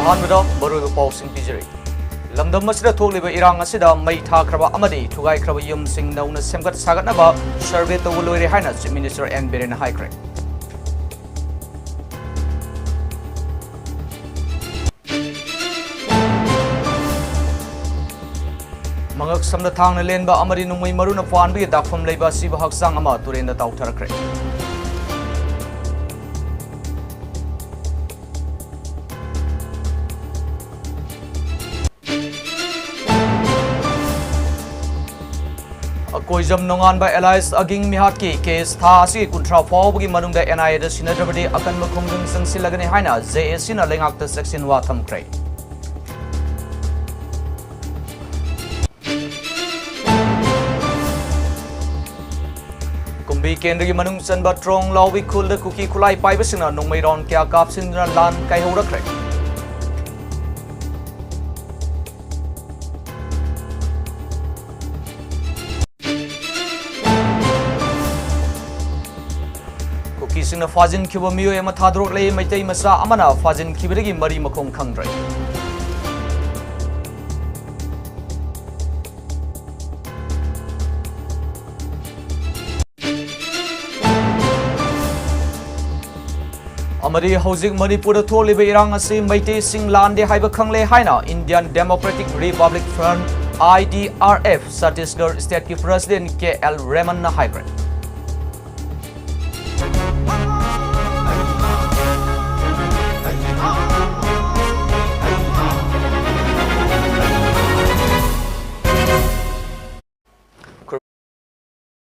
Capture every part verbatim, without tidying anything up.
ꯑꯍꯥꯟꯕꯗ ꯃꯔꯨꯑꯣꯏꯕ ꯄꯥꯎꯁꯤꯡ ꯄꯤꯖꯔꯤ꯫ ꯂꯝꯗꯝ ꯑꯁꯤꯗ ꯊꯣꯛꯂꯤꯕ ꯏꯔꯥꯡ ꯑꯁꯤꯗ ꯃꯩ ꯊꯥꯈ꯭ꯔꯕ ꯑꯃꯗꯤ ꯊꯨꯒꯥꯏꯈ꯭ꯔꯕ ꯌꯨꯝꯁꯤꯡ ꯅꯧꯅ ꯁꯦꯝꯒꯠ ꯁꯥꯒꯠꯅꯕ ꯁꯔꯚꯦ ꯇꯧꯕ ꯂꯣꯏꯔꯦ ꯍꯥꯏꯅ ꯆꯤꯐ ꯃꯤꯅꯤꯁꯇꯔ ꯑꯦꯟ ꯕꯤꯔꯦꯟꯅ ꯍꯥꯏꯈ꯭ꯔꯦ꯫ ꯃꯉꯛ ꯁꯝꯅ ꯊꯥꯡꯅ ꯂꯦꯟꯕ ꯑꯃꯗꯤ ꯅꯣꯡꯃꯩ ꯃꯔꯨꯅ ꯄꯥꯟꯕꯒꯤ ꯗꯥꯛꯐꯝ ꯂꯩꯕ ꯑꯁꯤꯕ ꯍꯛꯆꯥꯡ ꯑꯃ ꯇꯨꯔꯦꯟꯗ ꯇꯥꯎꯊꯔꯛꯈ꯭ꯔꯦ꯫ ꯑꯀꯣꯏꯖꯝ ꯅꯣꯡꯉꯥꯟꯕ alias ꯑꯒꯤꯡ ꯃꯤꯍꯥꯠꯀꯤ ꯀꯦꯁ ꯊꯥ ꯑꯁꯤꯒꯤ ꯀꯨꯟꯊ꯭ꯔꯥ ꯐꯥꯎꯕꯒꯤ ꯃꯅꯨꯡꯗ ꯑꯦꯟ ꯑꯥꯏ ꯑꯦꯗ ꯁꯤꯟꯅꯗ꯭ꯔꯕꯗꯤ ꯑꯀꯟꯕ ꯈꯣꯡꯖꯪ ꯆꯪꯁꯤꯜꯂꯒꯅꯤ ꯍꯥꯏꯅ ꯖꯦ ꯑꯦ ꯁꯤꯅ ꯂꯩꯉꯥꯛꯇ ꯆꯦꯛꯁꯤꯟ ꯋꯥ ꯊꯝꯈ꯭ꯔꯦ꯫ ꯀꯨꯝꯕꯤ ꯀꯦꯟꯗ꯭ꯔꯒꯤ ꯃꯅꯨꯡ ꯆꯟꯕ ꯇ꯭ꯔꯣꯡ ꯂꯥꯎꯕꯤ ꯈꯨꯜꯗ ꯀꯨꯀꯤ ꯈꯨꯠꯂꯥꯏ ꯄꯥꯏꯕꯁꯤꯡꯅ ꯅꯣꯡꯃꯩ ꯔꯥꯎꯟ ꯀꯌꯥ ꯀꯥꯞꯁꯤꯟꯗꯨꯅ ꯂꯥꯟ ꯀꯥꯏꯍꯧꯔꯛꯈ꯭ꯔꯦ꯫ ꯀꯨꯀꯤꯁꯤꯡꯅ ꯐꯥꯖꯤꯟꯈꯤꯕ ꯃꯤꯑꯣꯏ ꯑꯃ ꯊꯥꯗꯣꯔꯛꯂꯦ꯫ ꯃꯩꯇꯩ ꯃꯆꯥ ꯑꯃꯅ ꯐꯥꯖꯤꯟꯈꯤꯕꯗꯒꯤ ꯃꯔꯤ ꯃꯈꯣꯡ ꯈꯪꯗ꯭ꯔꯦ꯫ ꯑꯃꯗꯤ ꯍꯧꯖꯤꯛ ꯃꯅꯤꯄꯨꯔꯗ ꯊꯣꯛꯂꯤꯕ ꯏꯔꯥꯡ ꯑꯁꯤ ꯃꯩꯇꯩꯁꯤꯡ ꯂꯥꯟꯗꯦ ꯍꯥꯏꯕ ꯈꯪꯂꯦ ꯍꯥꯏꯅ Indian Democratic Republic Front, I D R F, Chhattisgarh ꯁ꯭ꯇꯦꯠꯀꯤ ꯄ꯭ꯔꯁꯤꯗꯦꯟꯠ ꯀꯦ ꯑꯦꯜ ꯔꯦꯃꯟꯅ ꯍꯥꯏꯈ꯭ꯔꯦ꯫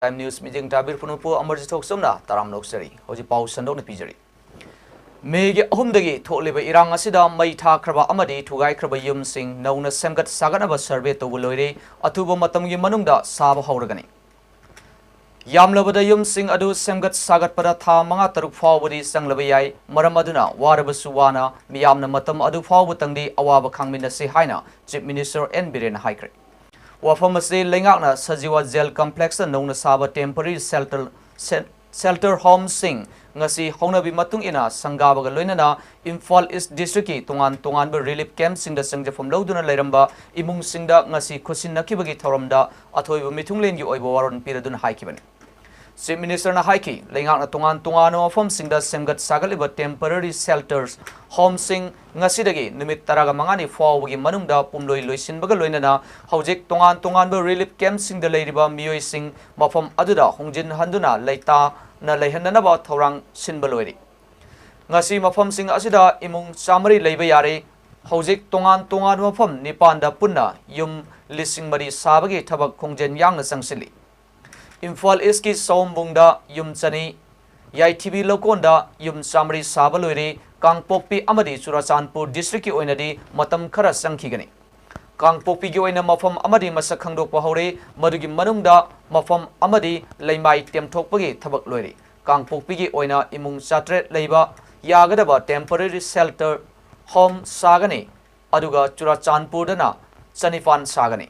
Time News meeting ꯇꯥꯕꯤꯔꯤꯕ ꯄꯨꯝꯅꯃꯛꯄꯨ ꯑꯃꯔꯖꯤꯠ ꯊꯣꯛꯆꯣꯝꯅ ꯇꯔꯥꯝꯅ ꯑꯣꯛꯆꯔꯤ꯫ ꯍꯧꯖꯤꯛ ꯄꯥꯎ ꯁꯟꯗꯣꯛꯅ ꯄꯤꯖꯔꯤ꯫ ꯃꯦꯒꯤ ꯑꯍꯨꯝꯗꯒꯤ ꯊꯣꯛꯂꯤꯕ ꯏꯔꯥꯡ ꯑꯁꯤꯗ ꯃꯩ ꯊꯥꯈ꯭ꯔꯕ ꯑꯃꯗꯤ ꯊꯨꯒꯥꯏꯈ꯭ꯔꯕ ꯌꯨꯝꯁꯤꯡ ꯅꯧꯅ ꯁꯦꯝꯒꯠ ꯁꯥꯒꯠꯅꯕ ꯁꯔꯚꯦ ꯇꯧꯕ ꯂꯣꯏꯔꯦ꯫ ꯑꯊꯨꯕ ꯃꯇꯝꯒꯤ ꯃꯅꯨꯡꯗ ꯁꯥꯕ ꯍꯧꯔꯒꯅꯤ꯫ ꯌꯥꯝꯂꯕꯗ ꯌꯨꯝꯁꯤꯡ ꯑꯗꯨ ꯁꯦꯝꯒꯠ ꯁꯥꯒꯠꯄꯗ ꯊꯥ ꯃꯉꯥ ꯇꯔꯨꯛ ꯐꯥꯎꯕꯗꯤ ꯆꯪꯂꯕ ꯌꯥꯏ꯫ ꯃꯔꯝ ꯑꯗꯨꯅ ꯋꯥꯔꯕꯁꯨ ꯋꯥꯅ ꯃꯤꯌꯥꯝꯅ ꯃꯇꯝ ꯑꯗꯨ ꯐꯥꯎꯕꯇꯪꯗꯤ ꯑꯋꯥꯕ ꯈꯥꯡꯃꯤꯟꯅꯁꯤ ꯍꯥꯏꯅ ꯆꯤꯐ ꯃꯤꯅꯤꯁꯇꯔ ꯑꯦꯟ ꯕꯤꯔꯦꯟꯅ ꯍꯥꯏꯈ꯭ꯔꯦ꯫ ꯋꯥꯐꯝ ꯑꯁꯤ ꯂꯩꯉꯥꯛꯅ ꯁꯖꯤꯋꯥ ꯖꯦꯜ ꯀꯝꯄ꯭ꯂꯦꯛꯁꯇ ꯅꯧꯅ ꯁꯥꯕ ꯇꯦꯝꯄꯔꯔꯤ ꯁꯦꯜꯇꯔ, ꯁꯦꯜ-, shelter homeꯁꯤꯡ ꯉꯁꯤ ꯍꯧꯅꯕꯤ ꯃꯇꯨꯡ ꯏꯟꯅ ꯁꯪꯒꯥꯕꯒ ꯂꯣꯏꯅꯅ ꯏꯝꯐꯥꯜ ꯏꯁ ꯗꯤꯁꯇ꯭ꯔꯤꯛꯀꯤ ꯇꯣꯉꯥꯟ ꯇꯣꯉꯥꯟꯕ relief campꯁꯤꯡꯗ ꯆꯪꯖꯐꯝ ꯂꯧꯗꯨꯅ ꯂꯩꯔꯝꯕ ꯏꯃꯨꯡꯁꯤꯡꯗ ꯉꯁꯤ ꯈꯨꯠꯁꯤꯟꯅꯈꯤꯕꯒꯤ ꯊꯧꯔꯝꯗ ꯑꯊꯣꯏꯕ ꯃꯤꯊꯨꯡꯂꯦꯟꯒꯤ ꯑꯣꯏꯕ ꯋꯥꯔꯣꯜ ꯄꯤꯔꯗꯨꯅ ꯍꯥꯏꯈꯤꯕꯅꯤ꯫ Chief Ministerꯅ ꯍꯥꯏꯈꯤ, ꯂꯩꯉꯥꯛꯅ ꯇꯣꯉꯥꯟ ꯇꯣꯉꯥꯟꯕ ꯃꯐꯝꯁꯤꯡꯗ ꯁꯦꯝꯒꯠ ꯁꯥꯒꯠꯂꯤꯕ temporary shelters homeꯁꯤꯡ ꯉꯁꯤꯗꯒꯤ ꯅꯨꯃꯤꯠ ꯇꯔꯥꯃꯉꯥꯅꯤ ꯐꯥꯎꯕꯒꯤ ꯃꯅꯨꯡꯗ ꯄꯨꯝꯂꯣꯏ ꯂꯣꯏꯁꯤꯟꯕꯒ ꯂꯣꯏꯅꯅ ꯍꯧꯖꯤꯛ ꯇꯣꯉꯥꯟ ꯇꯣꯉꯥꯟꯕ relief campꯁꯤꯡꯗ ꯂꯩꯔꯤꯕ ꯃꯤꯑꯣꯏꯁꯤꯡ ꯃꯐꯝ ꯑꯗꯨꯗ ꯍꯣꯡꯖꯤꯟꯍꯟꯗꯨꯅ ꯂꯩꯇꯥꯅ ꯂꯩꯍꯟꯅꯅꯕ ꯊꯧꯔꯥꯡ ꯁꯤꯟꯕ ꯂꯣꯏꯔꯦ꯫ ꯉꯁꯤ ꯃꯐꯝꯁꯤꯡ ꯑꯁꯤꯗ ꯏꯃꯨꯡ ꯆꯥꯃꯔꯤ ꯂꯩꯕ ꯌꯥꯔꯦ꯫ ꯍꯧꯖꯤꯛ ꯇꯣꯉꯥꯟ ꯇꯣꯉꯥꯟꯕ ꯃꯐꯝ ꯅꯤꯄꯥꯟꯗ ꯄꯨꯟꯅ ꯌꯨꯝ ꯂꯤꯁꯤꯡ ꯃꯔꯤ ꯁꯥꯕꯒꯤ ꯊꯕꯛ ꯈꯣꯡꯖꯦꯜ ꯌꯥꯡꯅ ꯆꯪꯁꯤꯜꯂꯤ꯫ ꯏꯝꯐꯥꯜ ꯏꯁꯀꯤ ꯁꯑꯣꯝꯕꯨꯡꯗ ꯌꯨꯝ ꯆꯅꯤ, ꯌꯥꯏꯊꯤꯕꯤ ꯂꯧꯀꯣꯟꯗ ꯌꯨꯝ ꯆꯥꯃꯔꯤ ꯁꯥꯕ ꯂꯣꯏꯔꯦ, ꯀꯥꯡꯄꯣꯛꯄꯤ ꯑꯃꯗꯤ ꯆꯨꯔꯥꯆꯥꯟꯄꯨꯔ ꯗꯤꯁꯇ꯭ꯔꯤꯛꯀꯤ ꯑꯣꯏꯅꯗꯤ ꯃꯇꯝ ꯈꯔ ꯆꯪꯈꯤꯒꯅꯤ꯫ ꯀꯥꯡꯄꯣꯛꯄꯤꯒꯤ ꯑꯣꯏꯅ ꯃꯐꯝ ꯑꯃꯗꯤ ꯃꯁꯛ ꯈꯪꯗꯣꯛꯄ ꯍꯧꯔꯦ, ꯃꯗꯨꯒꯤ ꯃꯅꯨꯡꯗ ꯃꯐꯝ ꯑꯃꯗꯤ ꯂꯩꯃꯥꯏ ꯇꯦꯝꯊꯣꯛꯄꯒꯤ ꯊꯕꯛ ꯂꯣꯏꯔꯦ꯫ ꯀꯥꯡꯄꯣꯛꯄꯤꯒꯤ ꯑꯣꯏꯅ ꯏꯃꯨꯡ ꯆꯥꯇ꯭ꯔꯦꯠ ꯂꯩꯕ ꯌꯥꯒꯗꯕ temporary shelter home ꯁꯥꯒꯅꯤ, ꯑꯗꯨꯒ ꯆꯨꯔꯥꯆꯥꯟꯄꯨꯔꯗꯅ ꯆꯅꯤꯄꯥꯟ ꯁꯥꯒꯅꯤ꯫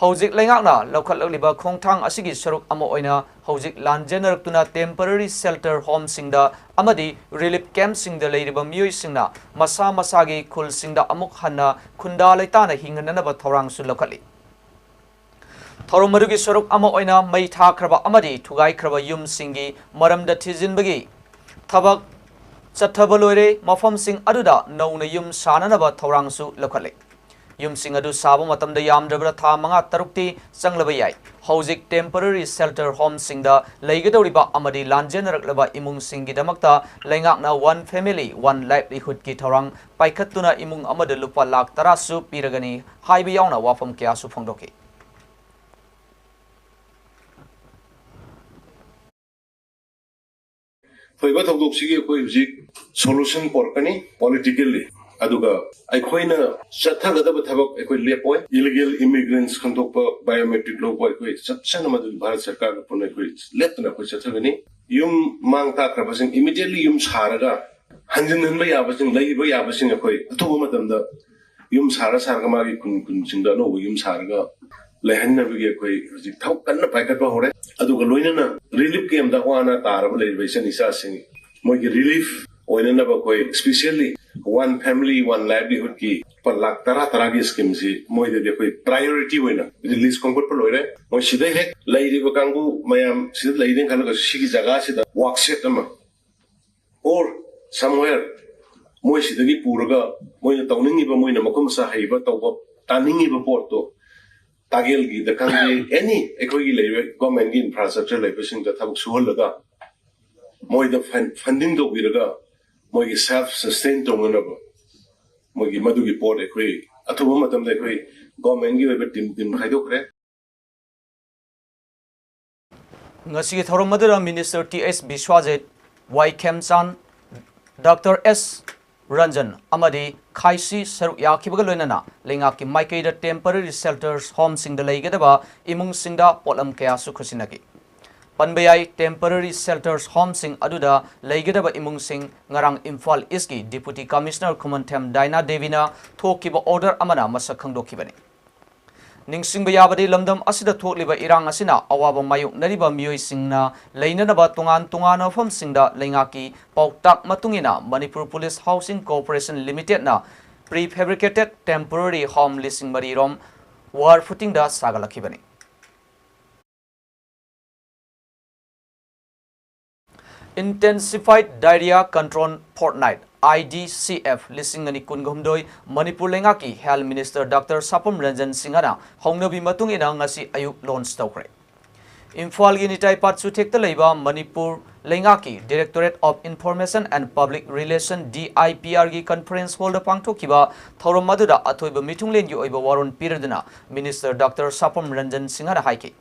ꯍꯧꯖꯤꯛ ꯂꯩꯉꯥꯛꯅ ꯂꯧꯈꯠꯂꯛꯂꯤꯕ ꯈꯣꯡꯊꯥꯡ ꯑꯁꯤꯒꯤ ꯁꯔꯨꯛ ꯑꯃ ꯑꯣꯏꯅ ꯍꯧꯖꯤꯛ ꯂꯥꯟꯖꯦꯟꯅꯔꯛꯇꯨꯅ temporary shelter homeꯁꯤꯡꯗ ꯑꯃꯗꯤ relief campꯁꯤꯡꯗ ꯂꯩꯔꯤꯕ ꯃꯤꯑꯣꯏꯁꯤꯡꯅ ꯃꯁꯥ ꯃꯁꯥꯒꯤ ꯈꯨꯜꯁꯤꯡꯗ ꯑꯃꯨꯛ ꯍꯟꯅ ꯈꯨꯟꯗꯥ ꯂꯩꯇꯥꯅ ꯍꯤꯡꯍꯟꯅꯅꯕ ꯊꯧꯔꯥꯡꯁꯨ ꯂꯧꯈꯠꯂꯤ꯫ ꯊꯧꯔꯝ ꯑꯗꯨꯒꯤ ꯁꯔꯨꯛ ꯑꯃ ꯑꯣꯏꯅ ꯃꯩ ꯊꯥꯈ꯭ꯔꯕ ꯑꯃꯗꯤ ꯊꯨꯒꯥꯏꯈ꯭ꯔꯕ ꯌꯨꯝꯁꯤꯡꯒꯤ ꯃꯔꯝꯗ ꯊꯤꯖꯤꯟꯕꯒꯤ ꯊꯕꯛ ꯆꯠꯊꯕ ꯂꯣꯏꯔꯦ꯫ ꯃꯐꯝꯁꯤꯡ ꯑꯗꯨꯗ ꯅꯧꯅ ꯌꯨꯝ ꯁꯥꯅꯅꯕ ꯊꯧꯔꯥꯡꯁꯨ ꯂꯧꯈꯠꯂꯦ꯫ ꯌꯨꯝꯁꯤꯡ ꯑꯗꯨ ꯁꯥꯕ ꯃꯇꯝꯗ ꯌꯥꯝꯗ꯭ꯔꯕꯗ ꯊꯥ ꯃꯉꯥ ꯇꯔꯨꯛꯇꯤ ꯆꯪꯂꯕ ꯌꯥꯏ꯫ ꯍꯧꯖꯤꯛ temporary shelter homeꯁꯤꯡꯗ ꯂꯩꯒꯗꯧꯔꯤꯕ ꯑꯃꯗꯤ ꯂꯥꯟꯖꯦꯟꯅꯔꯛꯂꯕ ꯏꯃꯨꯡꯁꯤꯡꯒꯤꯗꯃꯛꯇ ꯂꯩꯉꯥꯛꯅ One Family, One Livelihoodꯀꯤ ꯊꯧꯔꯥꯡ ꯄꯥꯏꯈꯠꯇꯨꯅ ꯏꯃꯨꯡ ꯑꯃꯗ ꯂꯨꯄꯥ ꯂꯥꯈ ꯇꯔꯥꯁꯨ ꯄꯤꯔꯒꯅꯤ ꯍꯥꯏꯕ ꯌꯥꯎꯅ ꯋꯥꯐꯝ ꯀꯌꯥꯁꯨ ꯐꯣꯡꯗꯣꯛꯈꯤ꯫ ꯊꯣꯛꯏꯕ ꯊꯧꯗꯣꯛꯁꯤꯒꯤ ꯑꯩꯈꯣꯏ ꯍꯧꯖꯤꯛ solution ꯄꯣꯔꯛꯀꯅꯤ politically꯫ ꯑꯗꯨꯒ ꯑꯩꯈꯣꯏꯅ ꯆꯠꯊꯒꯗꯕ ꯊꯕꯛ ꯑꯩꯈꯣꯏ ꯂꯦꯞꯄꯣꯏ꯫ Illegal immigrants ꯈꯟꯗꯣꯛꯄ, biometric ꯂꯧꯕ, ꯑꯩꯈꯣꯏ ꯆꯞ ꯆꯥꯅ ꯃꯗꯨꯒꯤ ꯚꯥꯔꯠ ꯁꯔꯀꯥꯔꯒ ꯄꯨꯟꯅ ꯑꯩꯈꯣꯏ ꯂꯦꯞꯇꯅ ꯑꯩꯈꯣꯏ ꯆꯠꯊꯒꯅꯤ꯫ ꯌꯨꯝ ꯃꯥꯡ ꯇꯥꯛꯈ꯭ꯔꯕꯁꯤꯡ immediately ꯌꯨꯝ ꯁꯥꯔꯒ ꯍꯟꯖꯤꯟꯍꯟꯕ ꯌꯥꯕꯁꯤꯡ, ꯂꯩꯕ ꯌꯥꯕꯁꯤꯡ ꯑꯩꯈꯣꯏ ꯑꯊꯨꯕ ꯃꯇꯝꯗ ꯌꯨꯝ ꯁꯥꯔ ꯁꯥꯔꯒ ꯃꯥꯒꯤ ꯈꯨꯟ ꯈꯨꯟꯁꯤꯡꯗ ꯑꯅꯧꯕ ꯌꯨꯝ ꯁꯥꯔꯒ ꯂꯩꯍꯟꯅꯕꯒꯤ ꯑꯩꯈꯣꯏ ꯍꯧꯖꯤꯛ ꯊꯕꯛ ꯀꯟꯅ ꯄꯥꯏꯈꯠꯄ ꯍꯧꯔꯦ꯫ ꯑꯗꯨꯒ ꯂꯣꯏꯅꯅ relief camp ꯇ ꯑꯋꯥ ꯑꯅꯥ ꯇꯥꯔꯕ ꯂꯩꯔꯤꯕ ꯏꯆꯟ ꯏꯆꯥꯁꯤꯡ ꯃꯣꯏꯒꯤ relief ꯑꯣꯏꯅꯅꯕ ꯑꯩꯈꯣꯏ specially One Family One Livelihood ꯀꯤ ꯂꯨꯄꯥ ꯂꯥꯈ ꯇꯔꯥ ꯇꯔꯥꯒꯤ scheme ꯁꯤ ꯃꯣꯏꯗꯗꯤ ꯑꯩꯈꯣꯏ priority ꯑꯣꯏꯅ list ꯈꯣꯝꯒꯠꯄ ꯂꯣꯏꯔꯦ꯫ ꯃꯣꯏ ꯁꯤꯗ ꯍꯦꯛ ꯂꯩꯔꯤꯕ ꯀꯥꯡꯕꯨ ꯃꯌꯥꯝ ꯁꯤꯗ ꯂꯩꯔꯦꯅ ꯈꯜꯂꯒꯁꯨ ꯁꯤꯒꯤ ꯖꯒꯥꯁꯤꯗ work shed ꯑꯃ or somewhere ꯃꯣꯏ ꯁꯤꯗꯒꯤ ꯄꯨꯔꯒ ꯃꯣꯏꯅ ꯇꯧꯅꯤꯡꯉꯤꯕ, ꯃꯣꯏꯅ ꯃꯈꯨꯠ ꯃꯁꯥ ꯍꯩꯕ ꯇꯧꯕ ꯇꯥꯅꯤꯡꯉꯤꯕ ꯄꯣꯠꯇꯣ ꯇꯥꯒꯦꯜꯒꯤꯗ ꯈꯪꯗꯦ, any ꯑꯩꯈꯣꯏꯒꯤ ꯂꯩꯔꯤꯕ government ꯀꯤ infrastructure ꯂꯩꯕꯁꯤꯡꯗ ꯊꯕꯛ ꯁꯨꯍꯜꯂꯒ ꯃꯣꯏꯗ fund-, funding ꯇꯧꯕꯤꯔꯒ ꯃꯣꯏꯒꯤ self sustain ꯇꯧꯅꯅꯕ ꯃꯣꯏꯒꯤ ꯃꯗꯨꯒꯤ ꯄꯣꯠ ꯑꯩꯈꯣꯏ ꯑꯊꯨꯕ ꯃꯇꯝꯗ ꯑꯩꯈꯣꯏ government ꯀꯤ ꯑꯣꯏꯕ team, team ꯈꯥꯏꯗꯣꯛꯈ꯭ꯔꯦ꯫ ꯉꯁꯤꯒꯤ ꯊꯧꯔꯝ ꯑꯗꯨꯗ Minister ꯇꯤ ꯑꯦꯁ ꯕꯤꯁ꯭ꯋꯥꯖꯤꯠ, ꯋꯥꯏ ꯈꯦꯝꯆꯥꯟ, ꯗꯥꯛꯇꯔ ꯑꯦꯁ ꯔꯟꯖꯟ ꯑꯃꯗꯤ ꯈꯥꯏꯁꯤ ꯁꯔꯨꯛ ꯌꯥꯈꯤꯕꯒ ꯂꯣꯏꯅꯅ ꯂꯩꯉꯥꯛꯀꯤ ꯃꯥꯏꯀꯩꯗ temporary shelters home ꯁꯤꯡꯗ ꯂꯩꯒꯗꯕ ꯏꯃꯨꯡꯁꯤꯡꯗ ꯄꯣꯠꯂꯝ ꯀꯌꯥꯁꯨ ꯈꯨꯠꯁꯤꯟꯅꯈꯤ꯫ ꯄꯟꯕ ꯌꯥꯏ, temporary shelters home ꯁꯤꯡ ꯑꯗꯨꯗ ꯂꯩꯒꯗꯕ ꯏꯃꯨꯡꯁꯤꯡ ꯉꯔꯥꯡ ꯏꯝꯐꯥꯜ East ꯀꯤ Deputy Commissioner ꯈꯨꯃꯟꯊꯦꯝ ꯗꯥꯏꯅꯥ ꯗꯦꯕꯤꯅ ꯊꯣꯛꯈꯤꯕ order ꯑꯃꯅ ꯃꯁꯛ ꯈꯪꯗꯣꯛꯈꯤꯕꯅꯤ꯫ ꯅꯤꯡꯁꯤꯡꯕ ꯌꯥꯕꯗꯤ, ꯂꯝꯗꯝ ꯑꯁꯤꯗ ꯊꯣꯛꯂꯤꯕ ꯏꯔꯥꯡ ꯑꯁꯤꯅ ꯑꯋꯥꯕ ꯃꯥꯌꯣꯛꯅꯔꯤꯕ ꯃꯤꯑꯣꯏꯁꯤꯡꯅ ꯂꯩꯅꯅꯕ ꯇꯣꯉꯥꯟ ꯇꯣꯉꯥꯟꯕ ꯃꯐꯝꯁꯤꯡꯗ ꯂꯩꯉꯥꯛꯀꯤ ꯄꯥꯎꯇꯥꯛ ꯃꯇꯨꯡ ꯏꯟꯅ Manipur Police Housing Corporation Limited ꯅ prefabricated temporary home ꯂꯤꯁꯤꯡ ꯃꯔꯤ ꯔꯣꯝ war ꯐꯨꯇꯤꯡꯗ ꯁꯥꯒꯠꯂꯛꯈꯤꯕꯅꯤ꯫ Intensified Diarrhea Control Fortnight, I D C F, ꯂꯤꯁꯤꯡ ꯑꯅꯤ ꯀꯨꯟꯒ ꯍꯨꯝꯗꯣꯏ ꯃꯅꯤꯄꯨꯔ ꯂꯩꯉꯥꯛꯀꯤ Health Minister ꯗꯥꯛꯇꯔ ꯁꯥꯄꯝ ꯔꯟꯖꯟ ꯁꯤꯡꯍꯅ ꯍꯧꯅꯕꯤ ꯃꯇꯨꯡ ꯏꯟꯅ ꯉꯁꯤ ꯑꯌꯨꯛ launch ꯇꯧꯈ꯭ꯔꯦ꯫ ꯏꯝꯐꯥꯜꯒꯤ ꯅꯤꯇꯥꯏ ꯄꯥꯠ ꯆꯨꯊꯦꯛꯇ ꯂꯩꯕ ꯃꯅꯤꯄꯨꯔ ꯂꯩꯉꯥꯛꯀꯤ Directorate of Information and Public Relation, D I P R ꯒꯤ conference hall ꯗ ꯄꯥꯡꯊꯣꯛꯈꯤꯕ ꯊꯧꯔꯝ ꯑꯗꯨꯗ ꯑꯊꯣꯏꯕ ꯃꯤꯊꯨꯡꯂꯦꯟꯒꯤ ꯑꯣꯏꯕ ꯋꯥꯔꯣꯜ ꯄꯤꯔꯗꯨꯅ Minister ꯗꯥꯛꯇꯔ ꯁꯥꯄꯝ ꯔꯟꯖꯟ ꯁꯤꯡꯍꯅ ꯍꯥꯏꯈꯤ,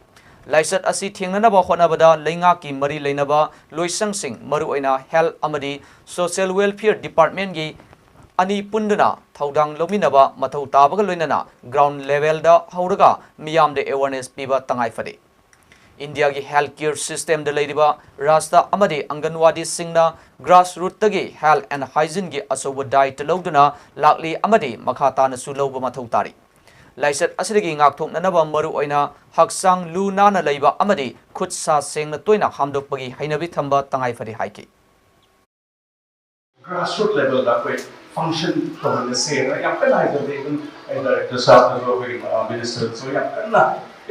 ꯂꯥꯏꯆꯠ ꯑꯁꯤ ꯊꯦꯡꯅꯅꯕ ꯍꯣꯠꯅꯕꯗ ꯂꯩꯉꯥꯛꯀꯤ ꯃꯔꯤ ꯂꯩꯅꯕ ꯂꯣꯏꯁꯪꯁꯤꯡ, ꯃꯔꯨꯑꯣꯏꯅ Health ꯑꯃꯗꯤ Social Welfare Department ꯀꯤ ꯑꯅꯤ ꯄꯨꯟꯗꯨꯅ ꯊꯧꯗꯥꯡ ꯂꯧꯃꯤꯟꯅꯕ ꯃꯊꯧ ꯇꯥꯕꯒ ꯂꯣꯏꯅꯅ ground level ꯗ ꯍꯧꯔꯒ ꯃꯤꯌꯥꯝꯗ awareness ꯄꯤꯕ ꯇꯉꯥꯏ ꯐꯗꯦ꯫ ꯏꯟꯗꯤꯌꯥꯒꯤ health care system ꯗ ꯂꯩꯔꯤꯕ ꯔꯥꯁꯇ ꯑꯃꯗꯤ ꯑꯪꯒꯟꯋꯥꯗꯤꯁꯤꯡꯅ grassroot ꯇꯒꯤ health and hygiene ꯒꯤ ꯑꯆꯧꯕ ꯗꯥꯏꯇ ꯂꯧꯗꯨꯅ ꯂꯥꯛꯂꯤ ꯑꯃꯗꯤ ꯃꯈꯥ ꯇꯥꯅꯁꯨ ꯂꯧꯕ ꯃꯊꯧ ꯇꯥꯔꯤ꯫ ꯂꯥꯏꯆꯠ ꯑꯁꯤꯗꯒꯤ ꯉꯥꯛꯊꯣꯛꯅꯅꯕ ꯃꯔꯨꯑꯣꯏꯅ ꯍꯛꯆꯥꯡ ꯂꯨ ꯅꯥꯟꯅ ꯂꯩꯕ ꯑꯃꯗꯤ ꯈꯨꯠ ꯁꯥ ꯁꯦꯡꯅ ꯇꯣꯏꯅ ꯍꯥꯝꯗꯣꯛꯄꯒꯤ ꯍꯩꯅꯕꯤ ꯊꯝꯕ ꯇꯉꯥꯏ ꯐꯗꯦ ꯍꯥꯏꯈꯤ꯫ Grassroot level ꯗ ꯑꯩꯈꯣꯏ function ꯇꯧꯍꯜꯂꯁꯦꯅ ꯌꯥꯝ ꯀꯟꯅ ꯍꯥꯏꯖꯕꯅꯦ꯫ ꯑꯗꯨꯝ ꯑꯩ director ꯁꯥꯍꯕꯅꯁꯨ, ꯑꯩꯈꯣꯏꯒꯤ, ꯑ, minister ꯁꯨ ꯌꯥꯝ ꯀꯟꯅ,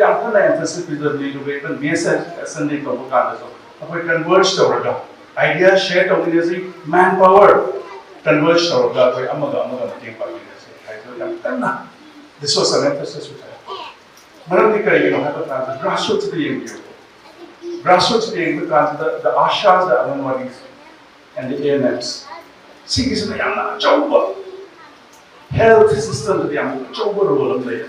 ꯌꯥꯝ ꯀꯟꯅ emphasis ꯄꯤꯖꯕꯅꯤ꯫ ꯑꯗꯨꯒ even B S F Assembly ꯇꯧꯕ ꯀꯥꯟꯗꯁꯨ ꯑꯩꯈꯣꯏ converge ꯇꯧꯔꯒ, idea share ꯇꯧꯃꯤꯟꯅꯁꯤ, man power converge ꯇꯧꯔꯒ ꯑꯩꯈꯣꯏ ꯑꯃꯒ ꯑꯃꯒ ꯃꯇꯦꯡ ꯄꯥꯡꯃꯤꯟꯅꯁꯤ ꯍꯥꯏꯕꯗꯣ ꯌꯥꯝ ꯀꯟꯅ, this was an emphasis with her. ꯃꯔꯝꯗꯤ ꯀꯔꯤꯒꯤꯅꯣ ꯍꯥꯏꯕ ꯀꯥꯟꯗ grassroots ꯇ ꯌꯦꯡꯕꯤꯌꯨ꯫ Grassroots ꯇ ꯌꯦꯡꯕ ꯀꯥꯟꯁꯤꯗ the ASHAs, the Anganwadis and the A N Ms, ꯁꯤꯒꯤꯁꯤꯅ ꯌꯥꯝꯅ ꯑꯆꯧꯕ health system ꯗ ꯌꯥꯝꯅ ꯑꯆꯧꯕ role ꯑꯃ ꯂꯩ꯫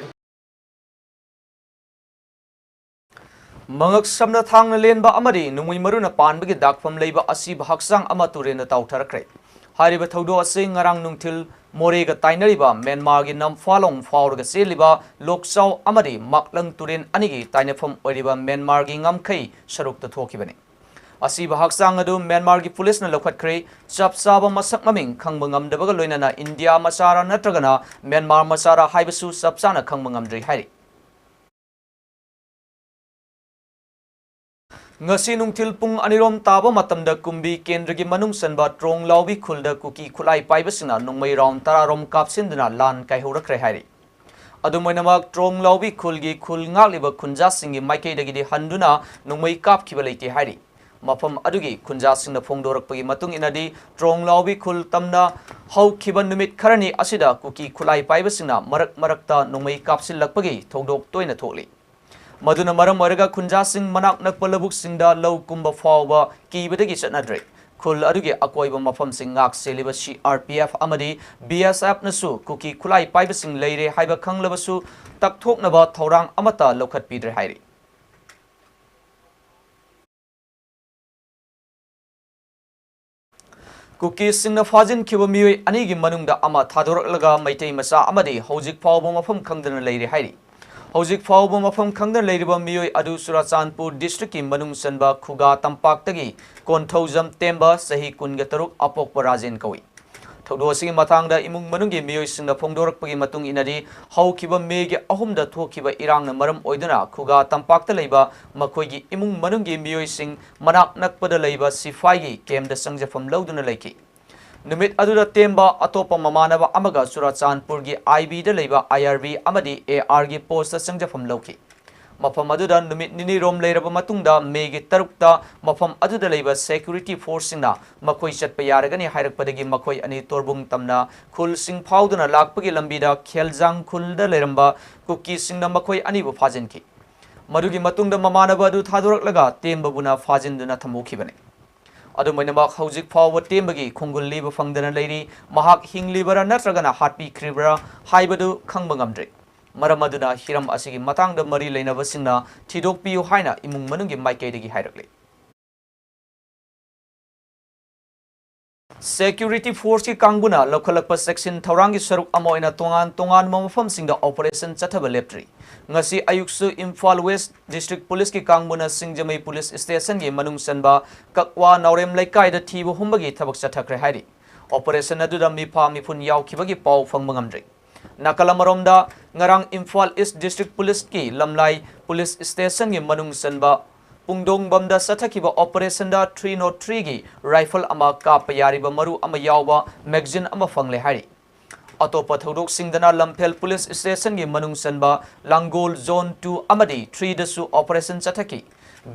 ꯃꯉꯛ ꯁꯝꯅ ꯊꯥꯡꯅ ꯂꯦꯟꯕ ꯑꯃꯗꯤ ꯅꯣꯡꯃꯩ ꯃꯔꯨꯅ ꯄꯥꯟꯕꯒꯤ ꯗꯥꯛꯐꯝ ꯂꯩꯕ ꯑꯁꯤꯕ ꯍꯛꯆꯥꯡ ꯑꯃ ꯇꯨꯔꯦꯟꯗ ꯇꯥꯎꯊꯔꯛꯈ꯭ꯔꯦ꯫ ꯍꯥꯏꯔꯤꯕ ꯊꯧꯗꯣꯛ ꯑꯁꯤ ꯉꯔꯥꯡ ꯅꯨꯡꯊꯤꯜ ꯃꯣꯔꯦꯒ ꯇꯥꯏꯅꯔꯤꯕ ꯃ꯭ꯌꯥꯟꯃꯥꯔꯒꯤ ꯅꯝꯐꯥꯂꯣꯡ ꯐꯥꯎꯔꯒ ꯆꯦꯜꯂꯤꯕ ꯂꯣꯛꯆꯥꯎ ꯑꯃꯗꯤ ꯃꯥꯛꯂꯪ ꯇꯨꯔꯦꯟ ꯑꯅꯤꯒꯤ ꯇꯥꯏꯅꯐꯝ ꯑꯣꯏꯔꯤꯕ ꯃ꯭ꯌꯥꯟꯃꯥꯔꯒꯤ ꯉꯝꯈꯩ ꯁꯔꯨꯛꯇ ꯊꯣꯛꯈꯤꯕꯅꯤ꯫ ꯑꯁꯤꯕ ꯍꯛꯆꯥꯡ ꯑꯗꯨ ꯃ꯭ꯌꯥꯟꯃꯥꯔꯒꯤ ꯄꯨꯂꯤꯁꯅ ꯂꯧꯈꯠꯈ꯭ꯔꯦ꯫ ꯆꯞ ꯆꯥꯕ ꯃꯁꯛ ꯃꯃꯤꯡ ꯈꯪꯕ ꯉꯝꯗꯕꯒ ꯂꯣꯏꯅꯅ ꯏꯟꯗꯤꯌꯥ ꯃꯆꯥꯔꯥ ꯅꯠꯇ꯭ꯔꯒꯅ ꯃ꯭ꯌꯥꯟꯃꯥꯔ ꯃꯆꯥꯔꯥ ꯍꯥꯏꯕꯁꯨ ꯆꯞ ꯆꯥꯅ ꯈꯪꯕ ꯉꯝꯗ꯭ꯔꯤ ꯍꯥꯏꯔꯤ꯫ ꯉꯁꯤ ꯅꯨꯡꯊꯤꯜ ꯄꯨꯡ ꯑꯅꯤꯔꯣꯝ ꯇꯥꯕ ꯃꯇꯝꯗ ꯀꯨꯝꯕꯤ ꯀꯦꯟꯗ꯭ꯔꯒꯤ ꯃꯅꯨꯡ ꯆꯟꯕ ꯇ꯭ꯔꯣꯡꯂꯥꯎꯕꯤ ꯈꯨꯜꯗ ꯀꯨꯀꯤ ꯈꯨꯠꯂꯥꯏ ꯄꯥꯏꯕꯁꯤꯡꯅ ꯅꯣꯡꯃꯩ ꯔꯥꯎꯟ ꯇꯔꯥꯔꯣꯝ ꯀꯥꯞꯁꯤꯟꯗꯨꯅ ꯂꯥꯟ ꯀꯥꯏꯍꯧꯔꯛꯈ꯭ꯔꯦ ꯍꯥꯏꯔꯤ꯫ ꯑꯗꯨꯝ ꯑꯣꯏꯅꯃꯛ, ꯇ꯭ꯔꯣꯡꯂꯥꯎꯕꯤ ꯈꯨꯜꯒꯤ ꯈꯨꯜ ꯉꯥꯛꯂꯤꯕ ꯈꯨꯟꯖꯥꯁꯤꯡꯒꯤ ꯃꯥꯏꯀꯩꯗꯒꯤꯗꯤ ꯍꯟꯗꯨꯅ ꯅꯣꯡꯃꯩ ꯀꯥꯞꯈꯤꯕ ꯂꯩꯇꯦ ꯍꯥꯏꯔꯤ꯫ ꯃꯐꯝ ꯑꯗꯨꯒꯤ ꯈꯨꯟꯖꯥꯁꯤꯡꯅ ꯐꯣꯡꯗꯣꯔꯛꯄꯒꯤ ꯃꯇꯨꯡ ꯏꯟꯅꯗꯤ, ꯇ꯭ꯔꯣꯡꯂꯥꯎꯕꯤ ꯈꯨꯜ ꯇꯝꯅ ꯍꯧꯈꯤꯕ ꯅꯨꯃꯤꯠ ꯈꯔꯅꯤ ꯑꯁꯤꯗ ꯀꯨꯀꯤ ꯈꯨꯠꯂꯥꯏ ꯄꯥꯏꯕꯁꯤꯡꯅ ꯃꯔꯛ ꯃꯔꯛꯇ ꯅꯣꯡꯃꯩ ꯀꯥꯞꯁꯤꯜꯂꯛꯄꯒꯤ ꯊꯧꯗꯣꯛ ꯇꯣꯏꯅ ꯊꯣꯛꯂꯤ꯫ ꯃꯗꯨꯅ ꯃꯔꯝ ꯑꯣꯏꯔꯒ ꯈꯨꯟꯖꯥꯁꯤꯡ ꯃꯅꯥꯛ ꯅꯛꯄ ꯂꯧꯕꯨꯛꯁꯤꯡꯗ ꯂꯧ ꯀꯨꯝꯕ ꯐꯥꯎꯕ ꯀꯤꯕꯗꯒꯤ ꯆꯠꯅꯗ꯭ꯔꯦ꯫ ꯈꯨꯜ ꯑꯗꯨꯒꯤ ꯑꯀꯣꯏꯕ ꯃꯐꯝꯁꯤꯡ ꯉꯥꯛ ꯁꯦꯜꯂꯤꯕ C R P F ꯑꯃꯗꯤ B S F ꯅꯁꯨ ꯀꯨꯀꯤ ꯈꯨꯠꯂꯥꯏ ꯄꯥꯏꯕꯁꯤꯡ ꯂꯩꯔꯦ ꯍꯥꯏꯕ ꯈꯪꯂꯕꯁꯨ ꯇꯛꯊꯣꯛꯅꯕ ꯊꯧꯔꯥꯡ ꯑꯃꯠꯇ ꯂꯧꯈꯠꯄꯤꯗ꯭ꯔꯦ ꯍꯥꯏꯔꯤ꯫ ꯀꯨꯀꯤꯁꯤꯡꯅ ꯐꯥꯖꯤꯟꯈꯤꯕ ꯃꯤꯑꯣꯏ ꯑꯅꯤꯒꯤ ꯃꯅꯨꯡꯗ ꯑꯃ ꯊꯥꯗꯣꯔꯛꯂꯒ ꯃꯩꯇꯩ ꯃꯆꯥ ꯑꯃꯗꯤ ꯍꯧꯖꯤꯛ ꯐꯥꯎꯕ ꯃꯐꯝ ꯈꯪꯗꯅ ꯂꯩꯔꯤ ꯍꯥꯏꯔꯤ꯫ ꯍꯧꯖꯤꯛ ꯐꯥꯎꯕ ꯃꯐꯝ ꯈꯪꯗꯅ ꯂꯩꯔꯤꯕ ꯃꯤꯑꯣꯏ ꯑꯗꯨ ꯆꯨꯔꯥꯆꯥꯟꯄꯨꯔ district ꯀꯤ ꯃꯅꯨꯡ ꯆꯟꯕ ꯈꯨꯒꯥ ꯇꯝꯄꯥꯛꯇꯒꯤ ꯀꯣꯟꯊꯧꯖꯝ ꯇꯦꯝꯕ, ꯆꯍꯤ ꯀꯨꯟꯒ ꯇꯔꯨꯛ, ꯑꯄꯣꯛꯄ ꯔꯥꯖꯦꯟ ꯀꯧꯏ꯫ ꯊꯧꯗꯣꯛ ꯑꯁꯤꯒꯤ ꯃꯇꯥꯡꯗ ꯏꯃꯨꯡ ꯃꯅꯨꯡꯒꯤ ꯃꯤꯑꯣꯏꯁꯤꯡꯅ ꯐꯣꯡꯗꯣꯔꯛꯄꯒꯤ ꯃꯇꯨꯡ ꯏꯟꯅꯗꯤ, ꯍꯧꯈꯤꯕ ꯃꯦꯒꯤ ꯑꯍꯨꯝꯗ ꯊꯣꯛꯈꯤꯕ ꯏꯔꯥꯡꯅ ꯃꯔꯝ ꯑꯣꯏꯗꯨꯅ ꯈꯨꯒꯥ ꯇꯝꯄꯥꯛꯇ ꯂꯩꯕ ꯃꯈꯣꯏꯒꯤ ꯏꯃꯨꯡ ꯃꯅꯨꯡꯒꯤ ꯃꯤꯑꯣꯏꯁꯤꯡ ꯃꯅꯥꯛ ꯅꯛꯄꯗ ꯂꯩꯕ ꯁꯤꯐꯥꯏꯒꯤ ꯀꯦꯝꯗ ꯆꯪꯖꯐꯝ ꯂꯧꯗꯨꯅ ꯂꯩꯈꯤ꯫ ꯅꯨꯃꯤꯠ ꯑꯗꯨꯗ ꯇꯦꯝꯕ ꯑꯇꯣꯞꯄ ꯃꯃꯥꯟꯅꯕ ꯑꯃꯒ ꯆꯨꯔꯥꯆꯥꯟꯄꯨꯔꯒꯤ ꯑꯥꯏ ꯕꯤꯗ ꯂꯩꯕ ꯑꯥꯏ ꯑꯥꯔ ꯕꯤ ꯑꯃꯗꯤ ꯑꯦ ꯑꯥꯔꯒꯤ ꯄꯣꯁꯇ ꯆꯪꯖꯐꯝ ꯂꯧꯈꯤ꯫ ꯃꯐꯝ ꯑꯗꯨꯗ ꯅꯨꯃꯤꯠ ꯅꯤꯅꯤꯔꯣꯝ ꯂꯩꯔꯕ ꯃꯇꯨꯡꯗ, ꯃꯦꯒꯤ ꯇꯔꯨꯛꯇ ꯃꯐꯝ ꯑꯗꯨꯗ ꯂꯩꯕ ꯁꯦꯀ꯭ꯌꯨꯔꯤꯇꯤ ꯐꯣꯔꯁꯁꯤꯡꯅ ꯃꯈꯣꯏ ꯆꯠꯄ ꯌꯥꯔꯒꯅꯤ ꯍꯥꯏꯔꯛꯄꯗꯒꯤ ꯃꯈꯣꯏ ꯑꯅꯤ ꯇꯣꯔꯕꯨꯡ ꯇꯝꯅ ꯈꯨꯜꯁꯤꯡ ꯐꯥꯎꯗꯨꯅ ꯂꯥꯛꯄꯒꯤ ꯂꯝꯕꯤꯗ ꯈꯦꯜꯖꯥꯡ ꯈꯨꯜꯗ ꯂꯩꯔꯝꯕ ꯀꯨꯀꯤꯁꯤꯡꯅ ꯃꯈꯣꯏ ꯑꯅꯤꯕꯨ ꯐꯥꯖꯤꯟꯈꯤ꯫ ꯃꯗꯨꯒꯤ ꯃꯇꯨꯡꯗ ꯃꯃꯥꯟꯅꯕ ꯑꯗꯨ ꯊꯥꯗꯣꯔꯛꯂꯒ ꯇꯦꯝꯕꯕꯨꯅ ꯐꯥꯖꯤꯟꯗꯨꯅ ꯊꯝꯍꯧꯈꯤꯕꯅꯤ꯫ ꯑꯗꯨꯝ ꯑꯣꯏꯅꯃꯛ, ꯍꯧꯖꯤꯛ ꯐꯥꯎꯕ ꯇꯦꯝꯕꯒꯤ ꯈꯣꯡꯒꯨꯜ ꯂꯤꯕ ꯐꯪꯗꯅ ꯂꯩꯔꯤ꯫ ꯃꯍꯥꯛ ꯍꯤꯡꯂꯤꯕꯔꯥ ꯅꯠꯇ꯭ꯔꯒꯅ ꯍꯥꯠꯄꯤꯈ꯭ꯔꯤꯕ꯭ꯔꯥ ꯍꯥꯏꯕꯗꯨ ꯈꯪꯕ ꯉꯝꯗ꯭ꯔꯤ꯫ ꯃꯔꯝ ꯑꯗꯨꯅ ꯍꯤꯔꯝ ꯑꯁꯤꯒꯤ ꯃꯇꯥꯡꯗ ꯃꯔꯤ ꯂꯩꯅꯕꯁꯤꯡꯅ ꯊꯤꯗꯣꯛꯄꯤꯌꯨ ꯍꯥꯏꯅ ꯏꯃꯨꯡ ꯃꯅꯨꯡꯒꯤ ꯃꯥꯏꯀꯩꯗꯒꯤ ꯍꯥꯏꯔꯛꯂꯤ꯫ ꯁꯦꯀ꯭ꯌꯨꯔꯤꯇꯤ ꯐꯣꯔꯁꯀꯤ ꯀꯥꯡꯕꯨꯅ ꯂꯧꯈꯠꯂꯛꯄ ꯆꯦꯛꯁꯤꯟ ꯊꯧꯔꯥꯡꯒꯤ ꯁꯔꯨꯛ ꯑꯃ ꯑꯣꯏꯅ ꯇꯣꯉꯥꯟ ꯇꯣꯉꯥꯟꯕ ꯃꯐꯝꯁꯤꯡꯗ ꯑꯣꯄꯔꯦꯁꯟ ꯆꯠꯊꯕ ꯂꯦꯞꯇ꯭ꯔꯤ꯫ ꯉꯁꯤ ꯑꯌꯨꯛꯁꯨ ꯏꯝꯐꯥꯜ ꯋꯦꯁ ꯗꯤꯁꯇ꯭ꯔꯤꯛ ꯄꯨꯂꯤꯁꯀꯤ ꯀꯥꯡꯕꯨꯅ ꯁꯤꯡꯖꯃꯩ ꯄꯨꯂꯤꯁ ꯁ꯭ꯇꯦꯁꯟꯒꯤ ꯃꯅꯨꯡ ꯆꯟꯕ ꯀꯛꯋꯥ ꯅꯥꯎꯔꯦꯝ ꯂꯩꯀꯥꯏꯗ ꯊꯤꯕ ꯍꯨꯝꯕꯒꯤ ꯊꯕꯛ ꯆꯠꯊꯈ꯭ꯔꯦ ꯍꯥꯏꯔꯤ꯫ ꯑꯣꯄꯔꯦꯁꯟ ꯑꯗꯨꯗ ꯃꯤꯐꯥ ꯃꯤꯄꯨꯟ ꯌꯥꯎꯈꯤꯕꯒꯤ ꯄꯥꯎ ꯐꯪꯕ ꯉꯝꯗ꯭ꯔꯤ꯫ ꯅꯥꯀꯜ ꯑꯃꯔꯣꯝꯗ, ꯉꯔꯥꯡ ꯏꯝꯐꯥꯜ ꯏꯁ ꯗꯤꯁꯇ꯭ꯔꯤꯛ ꯄꯨꯂꯤꯁꯀꯤ ꯂꯝꯂꯥꯏ ꯄꯨꯂꯤꯁ ꯁ꯭ꯇꯦꯁꯟꯒꯤ ꯃꯅꯨꯡ ꯆꯟꯕ ꯄꯨꯡꯗꯣꯡꯕꯝꯗ ꯆꯠꯊꯈꯤꯕ ꯑꯣꯄꯔꯦꯁꯟꯗ three not three ꯒꯤ ꯔꯥꯏꯐꯜ ꯑꯃ ꯀꯥꯞꯄ ꯌꯥꯔꯤꯕ ꯃꯔꯨ ꯑꯃ ꯌꯥꯎꯕ ꯃꯦꯒꯖꯤꯟ ꯑꯃ ꯐꯪꯂꯦ ꯍꯥꯏꯔꯤ꯫ ꯑꯇꯣꯞꯄ ꯊꯧꯗꯣꯛꯁꯤꯡꯗꯅ ꯂꯝꯐꯦꯜ ꯄꯨꯂꯤꯁ ꯁ꯭ꯇꯦꯁꯟꯒꯤ ꯃꯅꯨꯡ ꯆꯟꯕ ꯂꯥꯡꯒꯣꯜ ꯖꯣꯟ two ꯑꯃꯗꯤ three ꯗꯁꯨ ꯑꯣꯄꯔꯦꯁꯟ ꯆꯠꯊꯈꯤ꯫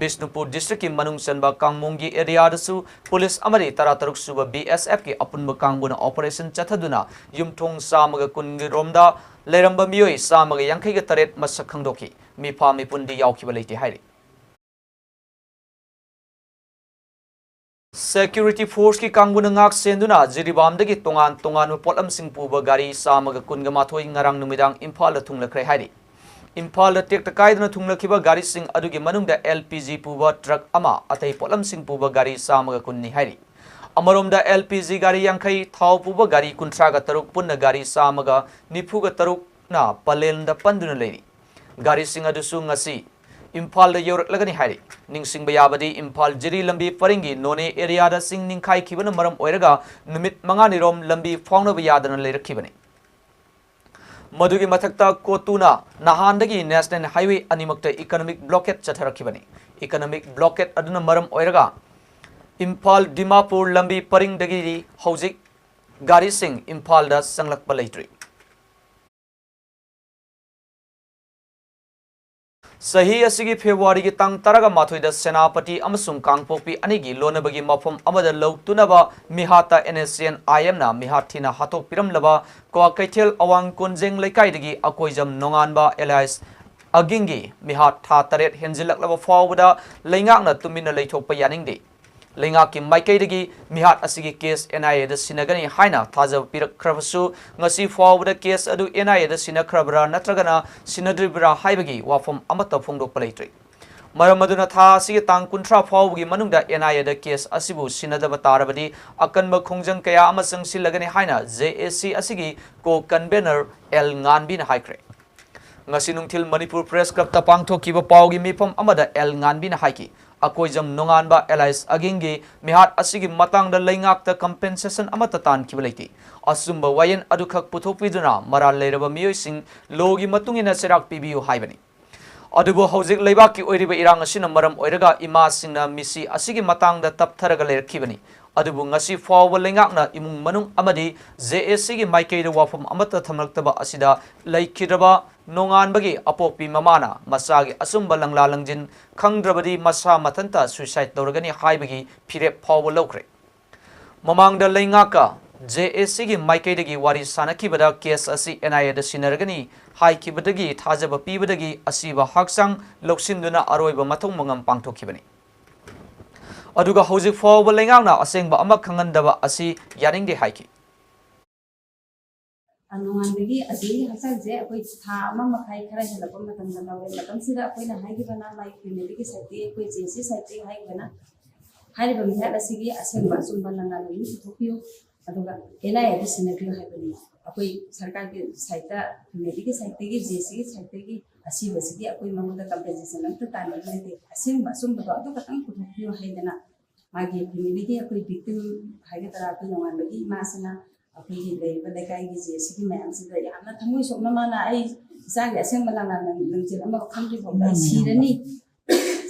ꯕꯤꯁꯅꯨꯄꯨꯔ ꯗꯤꯁꯇ꯭ꯔꯤꯛꯀꯤ ꯃꯅꯨꯡ ꯆꯟꯕ ꯀꯥꯡꯃꯣꯡꯒꯤ ꯑꯦꯔꯤꯌꯥꯗꯁꯨ ꯄꯨꯂꯤꯁ ꯑꯃꯗꯤ ꯇꯔꯥꯇꯔꯨꯛ ꯁꯨꯕ B S F ꯀꯤ ꯑꯄꯨꯟꯕ ꯀꯥꯡꯕꯨꯅ ꯑꯣꯄꯔꯦꯁꯟ ꯆꯠꯊꯗꯨꯅ ꯌꯨꯝꯊꯣꯡ ꯆꯥꯝꯃꯒ ꯀꯨꯟꯒꯤ ꯔꯣꯝꯗ ꯂꯩꯔꯝꯕ ꯃꯤꯑꯣꯏ ꯆꯥꯝꯃꯒ ꯌꯥꯡꯈꯩꯒ ꯇꯔꯦꯠ ꯃꯁꯛ ꯈꯪꯗꯣꯛꯈꯤ꯫ ꯃꯤꯐꯥ ꯃꯤꯄꯨꯟꯗꯤ ꯌꯥꯎꯈꯤꯕ ꯂꯩꯇꯦ ꯍꯥꯏꯔꯤ꯫ ꯁꯦꯀ꯭ꯌꯨꯔꯤꯇꯤ ꯐꯣꯔꯁꯀꯤ ꯀꯥꯡꯕꯨꯅ ꯉꯥꯛ ꯁꯦꯟꯗꯨꯅ ꯖꯤꯔꯤꯕꯥꯝꯗꯒꯤ ꯇꯣꯉꯥꯟ ꯇꯣꯉꯥꯟꯕ ꯄꯣꯠꯂꯝꯁꯤꯡ ꯄꯨꯕ ꯒꯥꯔꯤ ꯆꯥꯝꯃꯒ ꯀꯨꯟꯒ ꯃꯥꯊꯣꯏ ꯉꯔꯥꯡ ꯅꯨꯃꯤꯗꯥꯡ ꯏꯝꯐꯥꯜꯗ ꯊꯨꯡꯂꯈ꯭ꯔꯦ ꯍꯥꯏꯔꯤ꯫ ꯏꯝꯐꯥꯜꯗ ꯇꯦꯛꯇ ꯀꯥꯏꯗꯅ ꯊꯨꯡꯂꯈꯤꯕ ꯒꯥꯔꯤꯁꯤꯡ ꯑꯗꯨꯒꯤ ꯃꯅꯨꯡꯗ L P G ꯄꯨꯕ ꯇ꯭ꯔꯛ ꯑꯃ, ꯑꯇꯩ ꯄꯣꯠꯂꯝꯁꯤꯡ ꯄꯨꯕ ꯒꯥꯔꯤ ꯆꯥꯝꯃꯒ ꯀꯨꯟꯅꯤ ꯍꯥꯏꯔꯤ꯫ ꯑꯃꯔꯣꯝꯗ, L P G ꯒꯥꯔꯤ ꯌꯥꯡꯈꯩ, ꯊꯥꯎ ꯄꯨꯕ ꯒꯥꯔꯤ ꯀꯨꯟꯊ꯭ꯔꯥꯒ ꯇꯔꯨꯛ, ꯄꯨꯟꯅ ꯒꯥꯔꯤ ꯆꯥꯝꯃꯒ ꯅꯤꯐꯨꯒ ꯇꯔꯨꯛꯅ ꯄꯂꯦꯜꯗ ꯄꯟꯗꯨꯅ ꯂꯩꯔꯤ꯫ ꯒꯥꯔꯤꯁꯤꯡ ꯑꯗꯨꯁꯨ ꯉꯁꯤ ꯏꯝꯐꯥꯜꯗ ꯌꯧꯔꯛꯂꯒꯅꯤ ꯍꯥꯏꯔꯤ꯫ ꯅꯤꯡꯁꯤꯡꯕ ꯌꯥꯕꯗꯤ, ꯏꯝꯐꯥꯜ ꯖꯤꯔꯤ ꯂꯝꯕꯤ ꯄꯔꯤꯡꯒꯤ ꯅꯣꯅꯦ ꯑꯦꯔꯤꯌꯥꯗ ꯆꯤꯡ ꯅꯤꯡꯈꯥꯏꯈꯤꯕꯅ ꯃꯔꯝ ꯑꯣꯏꯔꯒ ꯅꯨꯃꯤꯠ ꯃꯉꯥꯅꯤꯔꯣꯝ ꯂꯝꯕꯤ ꯐꯥꯎꯅꯕ ꯌꯥꯗꯅ ꯂꯩꯔꯛꯈꯤꯕꯅꯤ꯫ ꯃꯗꯨꯒꯤ ꯃꯊꯛꯇ ꯀꯣꯇꯨꯅ ꯅꯍꯥꯟꯗꯒꯤ ꯅꯦꯁꯅꯦꯜ ꯍꯥꯏꯋꯦ ꯑꯅꯤꯃꯛꯇ ꯏꯀꯅꯣꯃꯤꯛ ꯕ꯭ꯂꯣꯀꯦꯠ ꯆꯠꯊꯔꯛꯈꯤꯕꯅꯤ꯫ ꯏꯀꯅꯣꯃꯤꯛ ꯕ꯭ꯂꯣꯀꯦꯠ ꯑꯗꯨꯅ ꯃꯔꯝ ꯑꯣꯏꯔꯒ ꯏꯝꯐꯥꯜ ꯗꯤꯃꯥꯄꯨꯔ ꯂꯝꯕꯤ ꯄꯔꯤꯡꯗꯒꯤꯗꯤ ꯍꯧꯖꯤꯛ ꯒꯥꯔꯤꯁꯤꯡ ꯏꯝꯐꯥꯜꯗ ꯆꯪꯂꯛꯄ ꯂꯩꯇ꯭ꯔꯤ꯫ ꯆꯍꯤ ꯑꯁꯤꯒꯤ ꯐꯦꯕ꯭ꯔꯨꯋꯥꯔꯤꯒꯤ ꯇꯥꯡ ꯇꯔꯥꯃꯥꯊꯣꯏꯗ ꯁꯦꯅꯥꯄꯇꯤ ꯑꯃꯁꯨꯡ ꯀꯥꯡꯄꯣꯛꯄꯤ ꯑꯅꯤꯒꯤ ꯂꯣꯟꯅꯕꯒꯤ ꯃꯐꯝ ꯑꯃꯗ ꯂꯧ ꯇꯨꯅꯕ ꯃꯤꯍꯥꯠꯇ NSCN IM ꯅ ꯃꯤꯍꯥꯠ ꯊꯤꯅ ꯍꯥꯠꯇꯣꯛꯄꯤꯔꯝꯂꯕ ꯀ꯭ꯋꯥꯀꯩꯊꯦꯜ ꯑꯋꯥꯡ ꯀꯣꯟꯖꯦꯡ ꯂꯩꯀꯥꯏꯗꯒꯤ ꯑꯀꯣꯏꯖꯝ ꯅꯣꯡꯉꯥꯟꯕ alias ꯑꯒꯤꯡꯒꯤ ꯃꯤꯍꯥꯠ ꯊꯥ ꯇꯔꯦꯠ ꯍꯦꯟꯖꯤꯜꯂꯛꯂꯕ ꯐꯥꯎꯕꯗ ꯂꯩꯉꯥꯛꯅ ꯇꯨꯃꯤꯟꯅ ꯂꯩꯊꯣꯛꯄ ꯌꯥꯅꯤꯡꯗꯦ꯫ ꯂꯩꯉꯥꯛꯀꯤ ꯃꯥꯏꯀꯩꯗꯒꯤ ꯃꯤꯍꯥꯠ ꯑꯁꯤꯒꯤ ꯀꯦꯁ NIA ꯗ ꯁꯤꯟꯅꯒꯅꯤ ꯍꯥꯏꯅ ꯊꯥꯖꯕ ꯄꯤꯔꯛꯈ꯭ꯔꯕꯁꯨ, ꯉꯁꯤ ꯐꯥꯎꯕꯗ ꯀꯦꯁ ꯑꯗꯨ NIA ꯗ ꯁꯤꯟꯅꯈ꯭ꯔꯕ꯭ꯔꯥ ꯅꯠꯇ꯭ꯔꯒꯅ ꯁꯤꯟꯅꯗ꯭ꯔꯤꯕ꯭ꯔꯥ ꯍꯥꯏꯕꯒꯤ ꯋꯥꯐꯝ ꯑꯃꯠꯇ ꯐꯣꯡꯗꯣꯛꯄ ꯂꯩꯇ꯭ꯔꯤ꯫ ꯃꯔꯝ ꯑꯗꯨꯅ ꯊꯥ ꯑꯁꯤꯒꯤ ꯇꯥꯡ ꯀꯨꯟꯊ꯭ꯔꯥ ꯐꯥꯎꯕꯒꯤ ꯃꯅꯨꯡꯗ NIA ꯗ ꯀꯦꯁ ꯑꯁꯤꯕꯨ ꯁꯤꯟꯅꯗꯕ ꯇꯥꯔꯕꯗꯤ ꯑꯀꯟꯕ ꯈꯣꯡꯖꯪ ꯀꯌꯥ ꯑꯃ ꯆꯪꯁꯤꯜꯂꯒꯅꯤ ꯍꯥꯏꯅ JAC ꯑꯁꯤꯒꯤ ꯀꯣ ꯀꯟꯚꯦꯅꯔ ꯑꯦꯜ ꯉꯥꯟꯕꯤꯅ ꯍꯥꯏꯈ꯭ꯔꯦ꯫ ꯉꯁꯤ ꯅꯨꯡꯊꯤꯜ ꯃꯅꯤꯄꯨꯔ ꯄ꯭ꯔꯦꯁ ꯀ꯭ꯂꯕꯇ ꯄꯥꯡꯊꯣꯛꯈꯤꯕ ꯄꯥꯎꯒꯤ ꯃꯤꯐꯝ ꯑꯃꯗ ꯑꯦꯜ ꯉꯥꯟꯕꯤꯅ ꯍꯥꯏꯈꯤ, ꯑꯀꯣꯏꯖꯝ ꯅꯣꯡꯉꯥꯟꯕ alias ꯑꯒꯤꯡꯒꯤ ꯃꯤꯍꯥꯠ ꯑꯁꯤꯒꯤ ꯃꯇꯥꯡꯗ ꯂꯩꯉꯥꯛꯇ ꯀꯝꯄꯦꯟꯁꯦꯁꯟ ꯑꯃꯠꯇ ꯇꯥꯟꯈꯤꯕ ꯂꯩꯇꯦ꯫ ꯑꯆꯨꯝꯕ ꯋꯥꯌꯦꯜ ꯑꯗꯨꯈꯛ ꯄꯨꯊꯣꯛꯄꯤꯗꯨꯅ ꯃꯔꯥꯜ ꯂꯩꯔꯕ ꯃꯤꯑꯣꯏꯁꯤꯡ ꯂꯣꯒꯤ ꯃꯇꯨꯡ ꯏꯟꯅ ꯆꯩꯔꯥꯛ ꯄꯤꯕꯤꯌꯨ ꯍꯥꯏꯕꯅꯤ꯫ ꯑꯗꯨꯕꯨ ꯍꯧꯖꯤꯛ ꯂꯩꯕꯥꯛꯀꯤ ꯑꯣꯏꯔꯤꯕ ꯏꯔꯥꯡ ꯑꯁꯤꯅ ꯃꯔꯝ ꯑꯣꯏꯔꯒ ꯏꯃꯥꯁꯤꯡꯅ ꯃꯤꯁꯤ ꯑꯁꯤꯒꯤ ꯃꯇꯥꯡꯗ ꯇꯞꯊꯔꯒ ꯂꯩꯔꯛꯈꯤꯕꯅꯤ꯫ ꯑꯗꯨꯕꯨ ꯉꯁꯤ ꯐꯥꯎꯕ ꯂꯩꯉꯥꯛꯅ ꯏꯃꯨꯡ ꯃꯅꯨꯡ ꯑꯃꯗꯤ JAC ꯒꯤ ꯃꯥꯏꯀꯩꯗ ꯋꯥꯐꯝ ꯑꯃꯠꯇ ꯊꯝꯂꯛꯇꯕ ꯑꯁꯤꯗ ꯂꯩꯈꯤꯗ꯭ꯔꯕ ꯅꯣꯡꯉꯥꯟꯕꯒꯤ ꯑꯄꯣꯛꯄꯤ ꯃꯃꯥꯅ ꯃꯆꯥꯒꯤ ꯑꯆꯨꯝꯕ ꯂꯪꯂꯥ ꯂꯪꯖꯤꯟ ꯈꯪꯗ꯭ꯔꯕꯗꯤ ꯃꯁꯥ ꯃꯊꯟꯇ suicide ꯇꯧꯔꯒꯅꯤ ꯍꯥꯏꯕꯒꯤ ꯐꯤꯔꯦꯞ ꯐꯥꯎꯕ ꯂꯧꯈ꯭ꯔꯦ꯫ ꯃꯃꯥꯡꯗ ꯂꯩꯉꯥꯛꯀ JAC ꯒꯤ ꯃꯥꯏꯀꯩꯗꯒꯤ ꯋꯥꯔꯤ ꯁꯥꯅꯈꯤꯕꯗ ꯀꯦꯁ ꯑꯁꯤ NIA ꯗ ꯁꯤꯟꯅꯔꯒꯅꯤ ꯍꯥꯏꯈꯤꯕꯗꯒꯤ ꯊꯥꯖꯕ ꯄꯤꯕꯗꯒꯤ ꯑꯁꯤꯕ ꯍꯛꯆꯥꯡ ꯂꯧꯁꯤꯟꯗꯨꯅ ꯑꯔꯣꯏꯕ ꯃꯊꯧ ꯃꯉꯝ ꯄꯥꯡꯊꯣꯛꯈꯤꯕꯅꯤ꯫ ꯑꯗꯨꯒ ꯍꯧꯖꯤꯛ ꯐꯥꯎꯕ ꯂꯩꯉꯥꯛꯅ ꯑꯁꯦꯡꯕ ꯑꯃ ꯈꯪꯍꯟꯗꯕ ꯑꯁꯤ ꯌꯥꯅꯤꯡꯗꯦ ꯍꯥꯏꯈꯤ꯫ ꯅꯣꯡꯉꯥꯟꯕꯒꯤ ꯑꯁꯤꯒꯤ ꯍꯛꯆꯥꯡꯁꯦ ꯑꯩꯈꯣꯏ ꯊꯥ ꯑꯃ ꯃꯈꯥꯏ ꯈꯔ ꯍꯦꯜꯂꯛꯄ ꯃꯇꯝꯗ ꯂꯧꯔꯦ꯫ ꯃꯇꯝꯁꯤꯗ ꯑꯩꯈꯣꯏꯅ ꯍꯥꯏꯈꯤꯕꯅ ꯃꯥꯏ family ꯒꯤ side ꯇꯒꯤ, ꯑꯩꯈꯣꯏ JAC side ꯇꯒꯤ ꯍꯥꯏꯈꯤꯕꯅ ꯍꯥꯏꯔꯤꯕ ꯃꯤꯍꯥꯠ ꯑꯁꯤꯒꯤ ꯑꯁꯦꯡꯕ ꯑꯆꯨꯝꯕ ꯂꯪꯂꯥ ꯂꯣꯏꯅ ꯄꯨꯊꯣꯛꯄꯤꯌꯨ, ꯑꯗꯨꯒ NIA ꯗ ꯁꯤꯟꯅꯕꯤꯌꯨ ꯍꯥꯏꯕꯅꯤ꯫ ꯑꯩꯈꯣꯏ ꯁꯔꯀꯥꯔꯒꯤ side ꯇ, family ꯒꯤ side ꯇꯒꯤ, JAC ꯒꯤ side ꯇꯒꯤ ꯑꯁꯤꯕꯁꯤꯒꯤ ꯑꯩꯈꯣꯏ ꯃꯉꯣꯟꯗ ꯀꯝꯄꯦꯟꯁꯦꯁꯟ ꯑꯝꯇ ꯇꯥꯟꯅꯕ ꯂꯩꯇꯦ꯫ ꯑꯁꯦꯡꯕ ꯑꯆꯨꯝꯕꯗꯣ ꯑꯗꯨ ꯈꯛꯇꯪ ꯄꯨꯊꯣꯛꯄꯤꯌꯨ ꯍꯥꯏꯗꯅ ꯃꯥꯒꯤ ꯐꯦꯃꯤꯂꯤꯒꯤ ꯑꯩꯈꯣꯏ ꯚꯤꯛꯇꯤꯝ ꯍꯥꯏꯒꯗ꯭ꯔꯥ, ꯑꯩꯈꯣꯏ ꯅꯣꯡꯉꯥꯟꯕꯒꯤ ꯏꯃꯥꯁꯤꯅ ꯑꯩꯈꯣꯏꯒꯤ ꯂꯩꯔꯤꯕ ꯂꯩꯀꯥꯏꯒꯤ ꯖꯦ ꯁꯤꯒꯤ ꯃꯌꯥꯝꯁꯤꯗ ꯌꯥꯝꯅ ꯊꯃꯣꯏ ꯁꯣꯛꯅ ꯃꯥꯅ ꯑꯩ ꯏꯆꯥꯒꯤ ꯑꯁꯦꯡꯕ ꯂꯥꯟꯅ ꯂꯪꯖꯦꯜ ꯑꯃ ꯈꯪꯗ꯭ꯔꯤ ꯐꯥꯎꯕ ꯑꯩ ꯁꯤꯔꯅꯤ,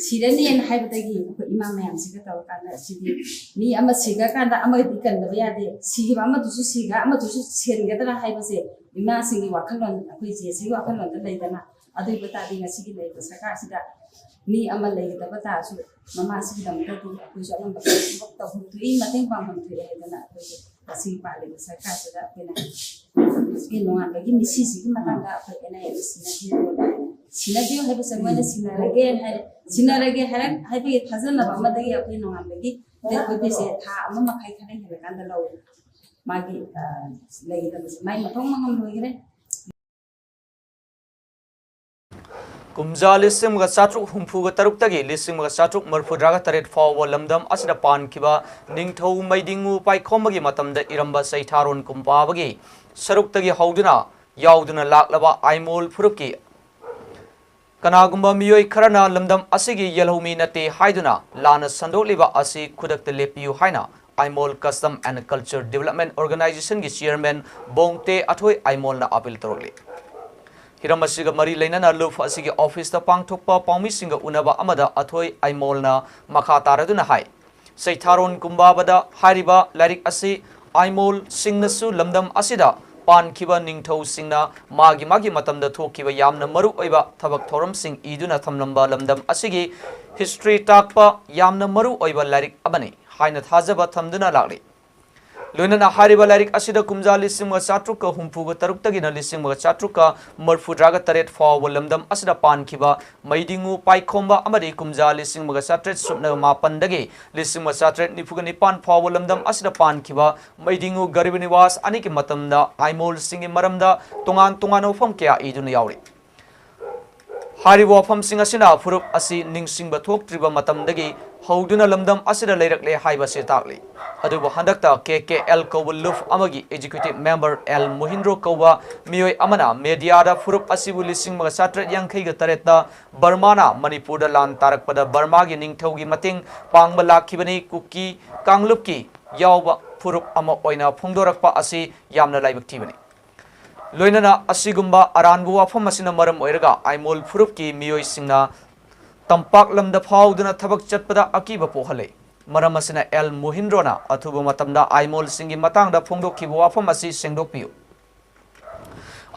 ꯁꯤꯔꯅꯤꯅ ꯍꯥꯏꯕꯗꯒꯤ ꯑꯩꯈꯣꯏ ꯏꯃꯥ ꯃꯌꯥꯝꯁꯤꯒ ꯇꯧꯔꯀꯥꯟꯗ ꯁꯤꯗꯤ ꯃꯤ ꯑꯃ ꯁꯤꯈ꯭ꯔꯀꯥꯟꯗ ꯑꯃꯗꯤ ꯀꯟꯗꯕ ꯌꯥꯗꯦ, ꯁꯤꯈꯤꯕ ꯑꯃꯗꯨꯁꯨ ꯁꯤꯈ꯭ꯔ ꯑꯃꯗꯨꯁꯨ ꯁꯤꯍꯟꯒꯗ꯭ꯔꯥ ꯍꯥꯏꯕꯁꯦ ꯏꯃꯥꯁꯤꯡꯒꯤ ꯋꯥꯈꯜꯂꯣꯟ, ꯑꯩꯈꯣꯏ ꯖꯦ ꯁꯤꯒꯤ ꯋꯥꯈꯜꯂꯣꯟꯗ ꯂꯩꯗꯅ ꯑꯗꯨ ꯑꯣꯏꯕ ꯇꯥꯔꯗꯤ ꯉꯁꯤꯒꯤ ꯂꯩꯔꯤꯕ ꯁꯔꯀꯥꯔꯁꯤꯗ ꯃꯤ ꯑꯃ ꯂꯩꯒꯗꯕ ꯇꯥꯔꯁꯨ ꯃꯃꯥꯁꯤꯒꯤꯗꯃꯛꯇꯗꯤ ꯑꯩꯈꯣꯏꯁꯨ ꯑꯉꯝꯕ ꯊꯕꯛ ꯇꯧꯐꯝ ꯊꯣꯛꯏ, ꯃꯇꯦꯡ ꯄꯥꯡꯐꯝ ꯊꯣꯛꯏ ꯍꯥꯏꯗꯅ ꯑꯩꯈꯣꯏꯒꯤ ꯉꯁꯤ ꯄꯥꯜꯂꯤꯕ ꯁꯔꯀꯥꯔꯁꯤꯗ ꯑꯩꯈꯣꯏꯅ ꯉꯁꯤꯒꯤ ꯅꯣꯡꯉꯥꯟꯕꯒꯤ ꯃꯤꯁꯤꯁꯤꯒꯤ ꯃꯇꯥꯡꯗ ꯑꯩꯈꯣꯏ ꯑꯦꯟ ꯑꯥꯏ ꯑꯦ ꯁꯤꯟꯅꯕꯤꯌꯨ, ꯁꯤꯟꯅꯕꯤꯌꯨ ꯍꯥꯏꯕꯁꯦ ꯃꯣꯏꯅ ꯁꯤꯟꯅꯔꯒꯦ ꯍꯥꯏ, ꯁꯤꯟꯅꯔꯒꯦ ꯍꯥꯏꯔ ꯍꯥꯏꯕꯒꯤ ꯊꯥꯖꯅꯕ ꯑꯃꯗꯒꯤ ꯑꯩꯈꯣꯏ ꯅꯣꯡꯉꯥꯟꯕꯒꯤ ꯗꯦꯠ ꯐꯣꯔꯇꯤꯁꯦ ꯊꯥ ꯑꯃ ꯃꯈꯥꯏ ꯈꯔ ꯍꯦꯜꯂꯀꯥꯟꯗ ꯂꯧꯋꯦ꯫ ꯃꯥꯒꯤ ꯂꯩꯒꯗꯕꯁꯦ ꯃꯥꯏ ꯃꯊꯧ ꯃꯉꯝ ꯂꯣꯏꯈ꯭ꯔꯦ꯫ ꯀꯨꯝꯖꯥ ꯂꯤꯁꯤꯡ ꯑꯃꯒ ꯆꯥꯇ꯭ꯔꯨꯛ ꯍꯨꯝꯐꯨꯒ ꯇꯔꯨꯛꯇꯒꯤ ꯂꯤꯁꯤꯡ ꯑꯃꯒ ꯆꯥꯇ꯭ꯔꯨꯛ ꯃꯔꯤꯐꯨꯇꯔꯥꯒ ꯇꯔꯦꯠ ꯐꯥꯎꯕ ꯂꯝꯗꯝ ꯑꯁꯤꯗ ꯄꯥꯟꯈꯤꯕ ꯅꯤꯡꯊꯧ ꯃꯩꯗꯤꯡꯉꯨ ꯄꯥꯏꯈꯣꯝꯕꯒꯤ ꯃꯇꯝꯗ ꯏꯔꯝꯕ ꯆꯩꯊꯥꯔꯣꯟ ꯀꯨꯝꯕꯥꯕꯒꯤ ꯁꯔꯨꯛꯇꯒꯤ ꯍꯧꯗꯨꯅ ꯌꯥꯎꯗꯨꯅ ꯂꯥꯛꯂꯕ ꯑꯥꯏꯃꯣꯜ ꯐꯨꯔꯨꯞꯀꯤ ꯀꯅꯥꯒꯨꯝꯕ ꯃꯤꯑꯣꯏ ꯈꯔꯅ ꯂꯝꯗꯝ ꯑꯁꯤꯒꯤ ꯌꯦꯜꯍꯧꯃꯤ ꯅꯠꯇꯦ ꯍꯥꯏꯗꯨꯅ ꯂꯥꯟꯅ ꯁꯟꯗꯣꯛꯂꯤꯕ ꯑꯁꯤ ꯈꯨꯗꯛꯇ ꯂꯦꯞꯄꯤꯌꯨ ꯍꯥꯏꯅ Aimol Custom and Culture Development Organization ꯒꯤ chairman ꯕꯣꯡꯇꯦ ꯑꯊꯣꯏ ꯑꯥꯏꯃꯣꯜꯅ appeal ꯇꯧꯔꯛꯂꯤ꯫ ꯍꯤꯔꯝ ꯑꯁꯤꯒ ꯃꯔꯤ ꯂꯩꯅꯅ ꯂꯨꯞ ꯑꯁꯤꯒꯤ office ꯇ ꯄꯥꯡꯊꯣꯛꯄ ꯄꯥꯎꯃꯤꯁꯤꯡꯒ ꯎꯅꯕ ꯑꯃꯗ ꯑꯊꯣꯏ ꯑꯥꯏꯃꯣꯜꯅ ꯃꯈꯥ ꯇꯥꯔꯗꯨꯅ ꯍꯥꯏ, ꯆꯩꯊꯥꯔꯣꯟ ꯀꯨꯝꯕꯥꯕꯗ ꯍꯥꯏꯔꯤꯕ ꯂꯥꯏꯔꯤꯛ ꯑꯁꯤ ꯑꯥꯏꯃꯣꯜꯁꯤꯡꯅꯁꯨ ꯂꯝꯗꯝ ꯑꯁꯤꯗ ꯄꯥꯟꯈꯤꯕ ꯅꯤꯡꯊꯧꯁꯤꯡꯅ ꯃꯥꯒꯤ ꯃꯥꯒꯤ ꯃꯇꯝꯗ ꯊꯣꯛꯈꯤꯕ ꯌꯥꯝꯅ ꯃꯔꯨ ꯑꯣꯏꯕ ꯊꯕꯛ ꯊꯧꯔꯝꯁꯤꯡ ꯏꯗꯨꯅ ꯊꯝꯂꯝꯕ ꯂꯝꯗꯝ ꯑꯁꯤꯒꯤ history ꯇꯥꯛꯄ ꯌꯥꯝꯅ ꯃꯔꯨ ꯑꯣꯏꯕ ꯂꯥꯏꯔꯤꯛ ꯑꯃꯅꯤ ꯍꯥꯏꯅ ꯊꯥꯖꯕ ꯊꯝꯗꯨꯅ ꯂꯥꯛꯂꯤ꯫ ꯂꯣꯏꯅꯅ ꯍꯥꯏꯔꯤꯕ ꯂꯥꯏꯔꯤꯛ ꯑꯁꯤꯗ ꯀꯨꯝꯖꯥ ꯂꯤꯁꯤꯡ ꯑꯃꯒ ꯆꯥꯇ꯭ꯔꯨꯛꯀ ꯍꯨꯝꯐꯨꯒ ꯇꯔꯨꯛꯇꯒꯤꯅ ꯂꯤꯁꯤꯡ ꯑꯃꯒ ꯆꯥꯇ꯭ꯔꯨꯛꯀ ꯃꯔꯤꯐꯨꯇꯔꯥꯒ ꯇꯔꯦꯠ ꯐꯥꯎꯕ ꯂꯝꯗꯝ ꯑꯁꯤꯗ ꯄꯥꯟꯈꯤꯕ ꯃꯩꯗꯤꯡꯉꯨ ꯄꯥꯏꯈꯣꯝꯕ ꯑꯃꯗꯤ ꯀꯨꯝꯖꯥ ꯂꯤꯁꯤꯡ ꯑꯃꯒ ꯆꯥꯇ꯭ꯔꯦꯠ ꯁꯨꯞꯅ ꯃꯥꯄꯟꯗꯒꯤ ꯂꯤꯁꯤꯡ ꯑꯃꯒ ꯆꯥꯇ꯭ꯔꯦꯠ ꯅꯤꯐꯨꯒ ꯅꯤꯄꯥꯟ ꯐꯥꯎꯕ ꯂꯝꯗꯝ ꯑꯁꯤꯗ ꯄꯥꯟꯈꯤꯕ ꯃꯩꯗꯤꯡꯉꯨ ꯒꯔꯤꯕ ꯅꯤꯋꯥꯁ ꯑꯅꯤꯒꯤ ꯃꯇꯝꯗ ꯑꯥꯏꯃꯣꯜꯁꯤꯡꯒꯤ ꯃꯔꯝꯗ ꯇꯣꯉꯥꯟ ꯇꯣꯉꯥꯟꯕ ꯋꯥꯐꯝ ꯀꯌꯥ ꯏꯗꯨꯅ ꯌꯥꯎꯔꯤ꯫ ꯍꯥꯏꯔꯤꯕ ꯋꯥꯐꯝꯁꯤꯡ ꯑꯁꯤꯅ ꯐꯨꯔꯨꯞ ꯑꯁꯤ ꯅꯤꯡꯁꯤꯡꯕ ꯊꯣꯛꯇ꯭ꯔꯤꯕ ꯃꯇꯝꯗꯒꯤ ꯍꯧꯗꯨꯅ ꯂꯝꯗꯝ ꯑꯁꯤꯗ ꯂꯩꯔꯛꯂꯦ ꯍꯥꯏꯕ ꯑꯁꯤ ꯇꯥꯛꯂꯤ꯫ ꯑꯗꯨꯕꯨ ꯍꯟꯗꯛꯇ ꯀꯦ ꯀꯦ ꯑꯦꯜ ꯀꯧꯕ ꯂꯨꯞ ꯑꯃꯒꯤ ꯑꯦꯛꯖꯤꯀ꯭ꯌꯨꯇꯤꯚ ꯃꯦꯝꯕꯔ ꯑꯦꯜ ꯃꯣꯍꯤꯟꯗ꯭ꯔꯣ ꯀꯧꯕ ꯃꯤꯑꯣꯏ ꯑꯃꯅ ꯃꯦꯗꯤꯌꯥꯗ ꯐꯨꯔꯨꯞ ꯑꯁꯤꯕꯨ ꯂꯤꯁꯤꯡ ꯑꯃꯒ ꯆꯥꯇ꯭ꯔꯦꯠ ꯌꯥꯡꯈꯩꯒ ꯇꯔꯦꯠꯇ ꯕꯔꯃꯥꯅ ꯃꯅꯤꯄꯨꯔꯗ ꯂꯥꯟ ꯇꯥꯔꯛꯄꯗ ꯕꯔꯃꯥꯒꯤ ꯅꯤꯡꯊꯧꯒꯤ ꯃꯇꯦꯡ ꯄꯥꯡꯕ ꯂꯥꯛꯈꯤꯕꯅꯤ, ꯀꯨꯀꯤ ꯀꯥꯡꯂꯨꯞꯀꯤ ꯌꯥꯎꯕ ꯐꯨꯔꯨꯞ ꯑꯃ ꯑꯣꯏꯅ ꯐꯣꯡꯗꯣꯔꯛꯄ ꯑꯁꯤ ꯌꯥꯝꯅ ꯂꯥꯏꯕꯛ ꯊꯤꯕꯅꯤ꯫ ꯂꯣꯏꯅꯅ ꯑꯁꯤꯒꯨꯝꯕ ꯑꯔꯥꯟꯕ ꯋꯥꯐꯝ ꯑꯁꯤꯅ ꯃꯔꯝ ꯑꯣꯏꯔꯒ ꯑꯥꯏꯃꯣꯜ ꯐꯨꯔꯨꯞꯀꯤ ꯃꯤꯑꯣꯏꯁꯤꯡꯅ ꯇꯝꯄꯥꯛ ꯂꯝꯗ ꯐꯥꯎꯗꯨꯅ ꯊꯕꯛ ꯆꯠꯄꯗ ꯑꯀꯤꯕ ꯄꯣꯛꯍꯜꯂꯦ꯫ ꯃꯔꯝ ꯑꯁꯤꯅ ꯑꯦꯜ ꯃꯣꯍꯤꯟꯗ꯭ꯔꯣꯅ ꯑꯊꯨꯕ ꯃꯇꯝꯗ ꯑꯥꯏꯃꯣꯜꯁꯤꯡꯒꯤ ꯃꯇꯥꯡꯗ ꯐꯣꯡꯗꯣꯛꯈꯤꯕ ꯋꯥꯐꯝ ꯑꯁꯤ ꯁꯦꯡꯗꯣꯛꯄꯤꯌꯨ꯫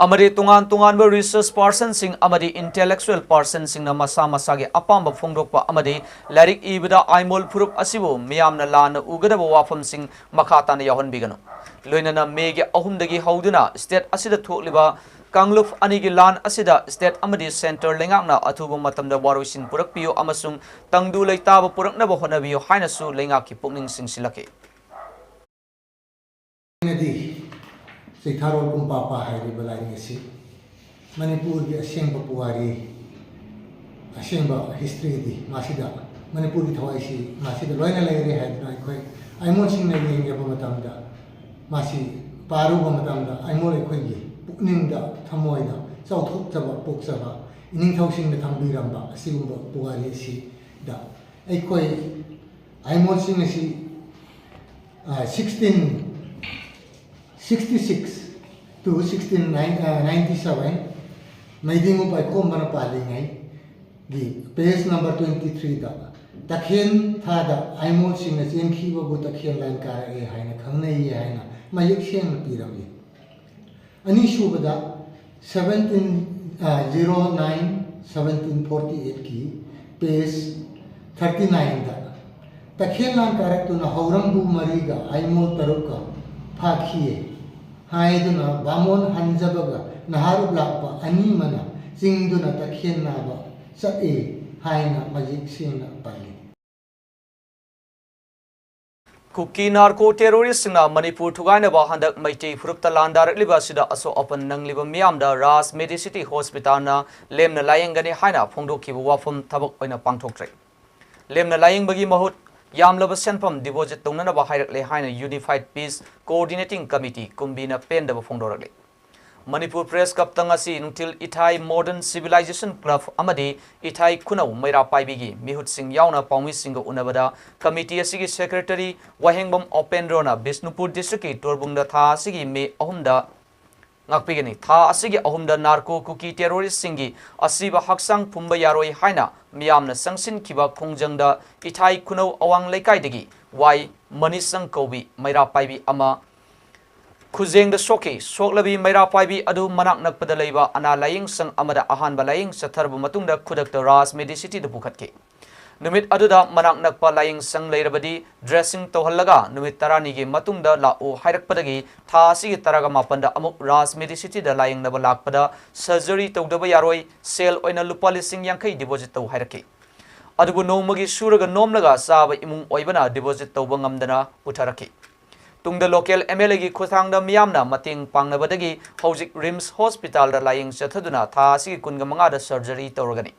ꯑꯃꯗꯤ ꯇꯣꯉꯥꯟ ꯇꯣꯉꯥꯟꯕ ꯔꯤꯁꯔꯁ ꯄꯥꯔꯁꯟꯁꯤꯡ ꯑꯃꯗꯤ ꯏꯟꯇꯦꯂꯦꯛꯆꯨꯑꯦꯜ ꯄꯥꯔꯁꯟꯁꯤꯡꯅ ꯃꯁꯥ ꯃꯁꯥꯒꯤ ꯑꯄꯥꯝꯕ ꯐꯣꯡꯗꯣꯛꯄ ꯑꯃꯗꯤ ꯂꯥꯏꯔꯤꯛ ꯏꯕꯗ ꯑꯥꯏꯃꯣꯜ ꯐꯨꯔꯨꯞ ꯑꯁꯤꯕꯨ ꯃꯤꯌꯥꯝꯅ ꯂꯥꯟꯅ ꯎꯒꯗꯕ ꯋꯥꯐꯝꯁꯤꯡ ꯃꯈꯥ ꯇꯥꯅ ꯌꯥꯎꯍꯟꯕꯤꯒꯅꯨ꯫ ꯂꯣꯏꯅꯅ ꯃꯦꯒꯤ ꯑꯍꯨꯝꯗꯒꯤ ꯍꯧꯗꯨꯅ ꯁ꯭ꯇꯦꯠ ꯑꯁꯤꯗ ꯊꯣꯛꯂꯤꯕ ꯀꯥꯡꯂꯨꯞ ꯑꯅꯤꯒꯤ ꯂꯥꯟ ꯑꯁꯤꯗ ꯁ꯭ꯇꯦꯠ ꯑꯃꯗꯤ ꯁꯦꯟꯇꯔ ꯂꯩꯉꯥꯛꯅ ꯑꯊꯨꯕ ꯃꯇꯝꯗ ꯋꯥꯔꯣꯏꯁꯤꯟ ꯄꯨꯔꯛꯄꯤꯌꯨ ꯑꯃꯁꯨꯡ ꯇꯪꯗꯨ ꯂꯩꯇꯥꯕ ꯄꯨꯔꯛꯅꯕ ꯍꯣꯠꯅꯕꯤꯌꯨ ꯍꯥꯏꯅꯁꯨ ꯂꯩꯉꯥꯛꯀꯤ ꯄꯨꯛꯅꯤꯡ ꯆꯤꯡꯁꯤꯜꯂꯛꯈꯤ꯫ ꯑꯩꯅꯗꯤ ꯆꯩꯊꯥꯔꯣꯜ ꯀꯨꯝꯄꯥꯄꯥ ꯍꯥꯏꯔꯤꯕ ꯂꯥꯏꯔꯤꯛ ꯑꯁꯤ ꯃꯅꯤꯄꯨꯔꯒꯤ ꯑꯁꯦꯡꯕ ꯄꯨꯋꯥꯔꯤ, ꯑꯁꯦꯡꯕ ꯍꯤꯁꯇ꯭ꯔꯤꯗꯤ ꯃꯁꯤꯗ, ꯃꯅꯤꯄꯨꯔꯒꯤ ꯊꯋꯥꯏꯁꯤ ꯃꯁꯤꯗ ꯂꯣꯏꯅ ꯂꯩꯔꯦ ꯍꯥꯏꯗꯨꯅ ꯑꯩꯈꯣꯏ ꯑꯥꯏꯃꯣꯜꯁꯤꯡꯅ ꯌꯦꯡꯖꯕ ꯃꯇꯝꯗ, ꯃꯁꯤ ꯄꯥꯔꯨꯕ ꯃꯇꯝꯗ ꯑꯥꯏꯃꯣꯜ ꯑꯩꯈꯣꯏꯒꯤ ꯄꯨꯛꯅꯤꯡꯗ, ꯊꯃꯣꯏꯗ ꯆꯥꯎꯊꯣꯛꯆꯕ ꯄꯣꯛꯆꯕ, ꯏꯅꯤꯡꯊꯧꯁꯤꯡꯅ ꯊꯝꯕꯤꯔꯝꯕ ꯑꯁꯤꯒꯨꯝꯕ ꯄꯨꯋꯥꯔꯤ ꯑꯁꯤꯗ ꯑꯩꯈꯣꯏ ꯑꯥꯏꯃꯣꯜꯁꯤꯡ ꯑꯁꯤ, ꯑ, sixteen sixty six to sixteen ninety seven, ꯃꯩꯗꯤꯡꯉꯨ ꯄꯥꯏꯈꯣꯝꯕꯅ ꯄꯥꯜꯂꯤꯉꯩꯒꯤ page number twenty three ꯗ ꯇꯈꯦꯟ ꯊꯥꯗ ꯑꯥꯏꯃꯣꯜꯁꯤꯡꯅ ꯆꯦꯟꯈꯤꯕꯕꯨ ꯇꯈꯦꯟ ꯂꯥꯟ ꯀꯥꯔꯛꯑꯦ ꯍꯥꯏꯅ ꯈꯪꯅꯩꯌꯦ ꯍꯥꯏꯅ ꯃꯌꯦꯛ ꯁꯦꯡꯅ ꯄꯤꯔꯝꯃꯤ꯫ ꯑꯅꯤꯁꯨꯕꯗ, seventeen, ꯑ, zero nine seventeen forty eight ꯀꯤ page thirty nine ꯗ ꯇꯈꯦꯜ ꯂꯥꯟ ꯀꯥꯔꯛꯇꯨꯅ ꯍꯧꯔꯝꯕꯨ ꯃꯔꯤꯒ ꯑꯥꯏꯃꯣꯜ ꯇꯔꯨꯛꯀ ꯐꯥꯈꯤꯌꯦ ꯍꯥꯏꯗꯨꯅ ꯕꯥꯃꯣꯟ ꯍꯟꯖꯕꯒ ꯅꯍꯥꯔꯨꯞ ꯂꯥꯛꯄ ꯑꯅꯤ ꯑꯃꯅ ꯆꯤꯡꯗꯨꯅ ꯇꯈꯦꯜ ꯅꯥꯕ ꯆꯠꯂꯤ ꯍꯥꯏꯅ ꯃꯌꯦꯛ ꯁꯦꯡꯅ ꯄꯜꯂꯤ꯫ ꯀꯨꯀꯤ ꯅꯥꯔꯀꯣ ꯇꯦꯔꯣꯔꯤꯁꯁꯤꯡꯅ ꯃꯅꯤꯄꯨꯔ ꯊꯨꯒꯥꯏꯅꯕ ꯍꯟꯗꯛ ꯃꯩꯇꯩ ꯐꯨꯔꯨꯞꯇ ꯂꯥꯟꯗꯥꯔꯛꯂꯤꯕ ꯑꯁꯤꯗ ꯑꯁꯣꯛ ꯑꯄꯟ ꯅꯪꯂꯤꯕ ꯃꯤꯌꯥꯝꯗ ꯔꯥꯖ ꯃꯦꯗꯤꯁꯤꯇꯤ ꯍꯣꯁꯄꯤꯇꯥꯜꯅ ꯂꯦꯝꯅ ꯂꯥꯌꯦꯡꯒꯅꯤ ꯍꯥꯏꯅ ꯐꯣꯡꯗꯣꯛꯈꯤꯕ ꯋꯥꯐꯝ ꯊꯕꯛ ꯑꯣꯏꯅ ꯄꯥꯡꯊꯣꯛꯇ꯭ꯔꯦ꯫ ꯂꯦꯝꯅ ꯂꯥꯌꯦꯡꯕꯒꯤ ꯃꯍꯨꯠ ꯌꯥꯝꯂꯕ ꯁꯦꯟꯐꯝ ꯗꯤꯄꯣꯖꯤꯠ ꯇꯧꯅꯅꯕ ꯍꯥꯏꯔꯛꯂꯦ ꯍꯥꯏꯅ ꯌꯨꯅꯤꯐꯥꯏꯗ ꯄꯤꯁ ꯀꯣꯑꯣꯔꯗꯤꯅꯦꯇꯤꯡ ꯀꯃꯤꯇꯤ, ꯀꯨꯝꯕꯤꯅ ꯄꯦꯟꯗꯕ ꯐꯣꯡꯗꯣꯔꯛꯂꯤ꯫ ꯃꯅꯤꯄꯨꯔ ꯄ꯭ꯔꯦꯁ ꯀ꯭ꯂꯕꯇ ꯉꯁꯤ ꯅꯨꯡꯊꯤꯜ ꯏꯊꯥꯏ ꯃꯣꯗꯔꯟ ꯁꯤꯚꯤꯂꯥꯏꯖꯦꯁꯟ ꯀ꯭ꯂꯕ ꯑꯃꯗꯤ ꯏꯊꯥꯏ ꯈꯨꯅꯧ ꯃꯩꯔꯥ ꯄꯥꯏꯕꯤꯒꯤ ꯃꯤꯍꯨꯠꯁꯤꯡ ꯌꯥꯎꯅ ꯄꯥꯎꯃꯤꯁꯤꯡꯒ ꯎꯅꯕꯗ ꯀꯃꯤꯇꯤ ꯑꯁꯤꯒꯤ ꯁꯦꯀ꯭ꯔꯦꯇꯔꯤ ꯋꯥꯍꯦꯡꯕꯝ ꯑꯣꯄꯦꯟꯗ꯭ꯔꯣꯅ ꯕꯤꯁꯅꯨꯄꯨꯔ ꯗꯤꯁꯇ꯭ꯔꯤꯛꯀꯤ ꯇꯣꯔꯕꯨꯡꯗ ꯊꯥ ꯑꯁꯤꯒꯤ ꯃꯦ ꯑꯍꯨꯝꯗ ꯉꯥꯛꯄꯤꯒꯅꯤ꯫ ꯊꯥ ꯑꯁꯤꯒꯤ ꯑꯍꯨꯝꯗ ꯅꯥꯔꯀꯣ ꯀꯨꯀꯤ ꯇꯦꯔꯣꯔꯤꯁꯁꯤꯡꯒꯤ ꯑꯁꯤꯕ ꯍꯛꯆꯥꯡ ꯄꯨꯝꯕ ꯌꯥꯔꯣꯏ ꯍꯥꯏꯅ ꯃꯤꯌꯥꯝꯅ ꯆꯪꯁꯤꯟꯈꯤꯕ ꯈꯣꯡꯖꯪꯗ ꯏꯊꯥꯏ ꯈꯨꯅꯧ ꯑꯋꯥꯡ ꯂꯩꯀꯥꯏꯗꯒꯤ ꯋꯥꯏ ꯃꯅꯤꯁꯪ ꯀꯧꯕꯤ ꯃꯩꯔꯥ ꯄꯥꯏꯕꯤ ꯑꯃ ꯈꯨꯖꯦꯡꯗ ꯁꯣꯛꯈꯤ꯫ ꯁꯣꯛꯂꯕꯤ ꯃꯩꯔꯥ ꯄꯥꯏꯕꯤ ꯑꯗꯨ ꯃꯅꯥꯛ ꯅꯛꯄꯗ ꯂꯩꯕ ꯑꯅꯥ ꯂꯥꯌꯦꯡ ꯁꯪ ꯑꯃꯗ ꯑꯍꯥꯟꯕ ꯂꯥꯌꯦꯡ ꯆꯠꯊꯔꯕ ꯃꯇꯨꯡꯗ ꯈꯨꯗꯛꯇ ꯔꯥꯖ ꯃꯦꯗꯤꯁꯤꯇꯤꯗ ꯄꯨꯈꯠꯈꯤ꯫ ꯅꯨꯃꯤꯠ ꯑꯗꯨꯗ ꯃꯅꯥꯛ ꯅꯛꯄ ꯂꯥꯌꯦꯡ ꯁꯪ ꯂꯩꯔꯕꯗꯤ ꯗ꯭ꯔꯦꯁꯤꯡ ꯇꯧꯍꯜꯂꯒ ꯅꯨꯃꯤꯠ ꯇꯔꯥꯅꯤꯒꯤ ꯃꯇꯨꯡꯗ ꯂꯥꯛꯎ ꯍꯥꯏꯔꯛꯄꯗꯒꯤ ꯊꯥ ꯑꯁꯤꯒꯤ ꯇꯔꯥꯒ ꯃꯥꯄꯟꯗ ꯑꯃꯨꯛ ꯔꯥꯖ ꯃꯦꯗꯤꯁꯤꯇꯤꯗ ꯂꯥꯌꯦꯡꯅꯕ ꯂꯥꯛꯄꯗ ꯁꯔꯖꯔꯤ ꯇꯧꯗꯕ ꯌꯥꯔꯣꯏ, ꯁꯦꯜ ꯑꯣꯏꯅ ꯂꯨꯄꯥ ꯂꯤꯁꯤꯡ ꯌꯥꯡꯈꯩ ꯗꯤꯄꯣꯖꯤꯠ ꯇꯧ ꯍꯥꯏꯔꯛꯈꯤ꯫ ꯑꯗꯨꯕꯨ ꯅꯣꯡꯃꯒꯤ ꯁꯨꯔꯒ ꯅꯣꯝꯂꯒ ꯆꯥꯕ ꯏꯃꯨꯡ ꯑꯣꯏꯕꯅ ꯗꯤꯄꯣꯖꯤꯠ ꯇꯧꯕ ꯉꯝꯗꯅ ꯄꯨꯊꯔꯛꯈꯤ꯫ ꯇꯨꯡꯗ ꯂꯣꯀꯦꯜ ꯑꯦꯝ ꯑꯦꯜ ꯑꯦꯒꯤ ꯈꯨꯠꯊꯥꯡꯗ ꯃꯤꯌꯥꯝꯅ ꯃꯇꯦꯡ ꯄꯥꯡꯅꯕꯗꯒꯤ ꯍꯧꯖꯤꯛ ꯔꯤꯝꯁ ꯍꯣꯁꯄꯤꯇꯥꯜꯗ ꯂꯥꯌꯦꯡ ꯆꯠꯊꯗꯨꯅ ꯊꯥ ꯑꯁꯤꯒꯤ ꯀꯨꯟꯒ ꯃꯉꯥꯗ ꯁꯔꯖꯔꯤ ꯇꯧꯔꯒꯅꯤ꯫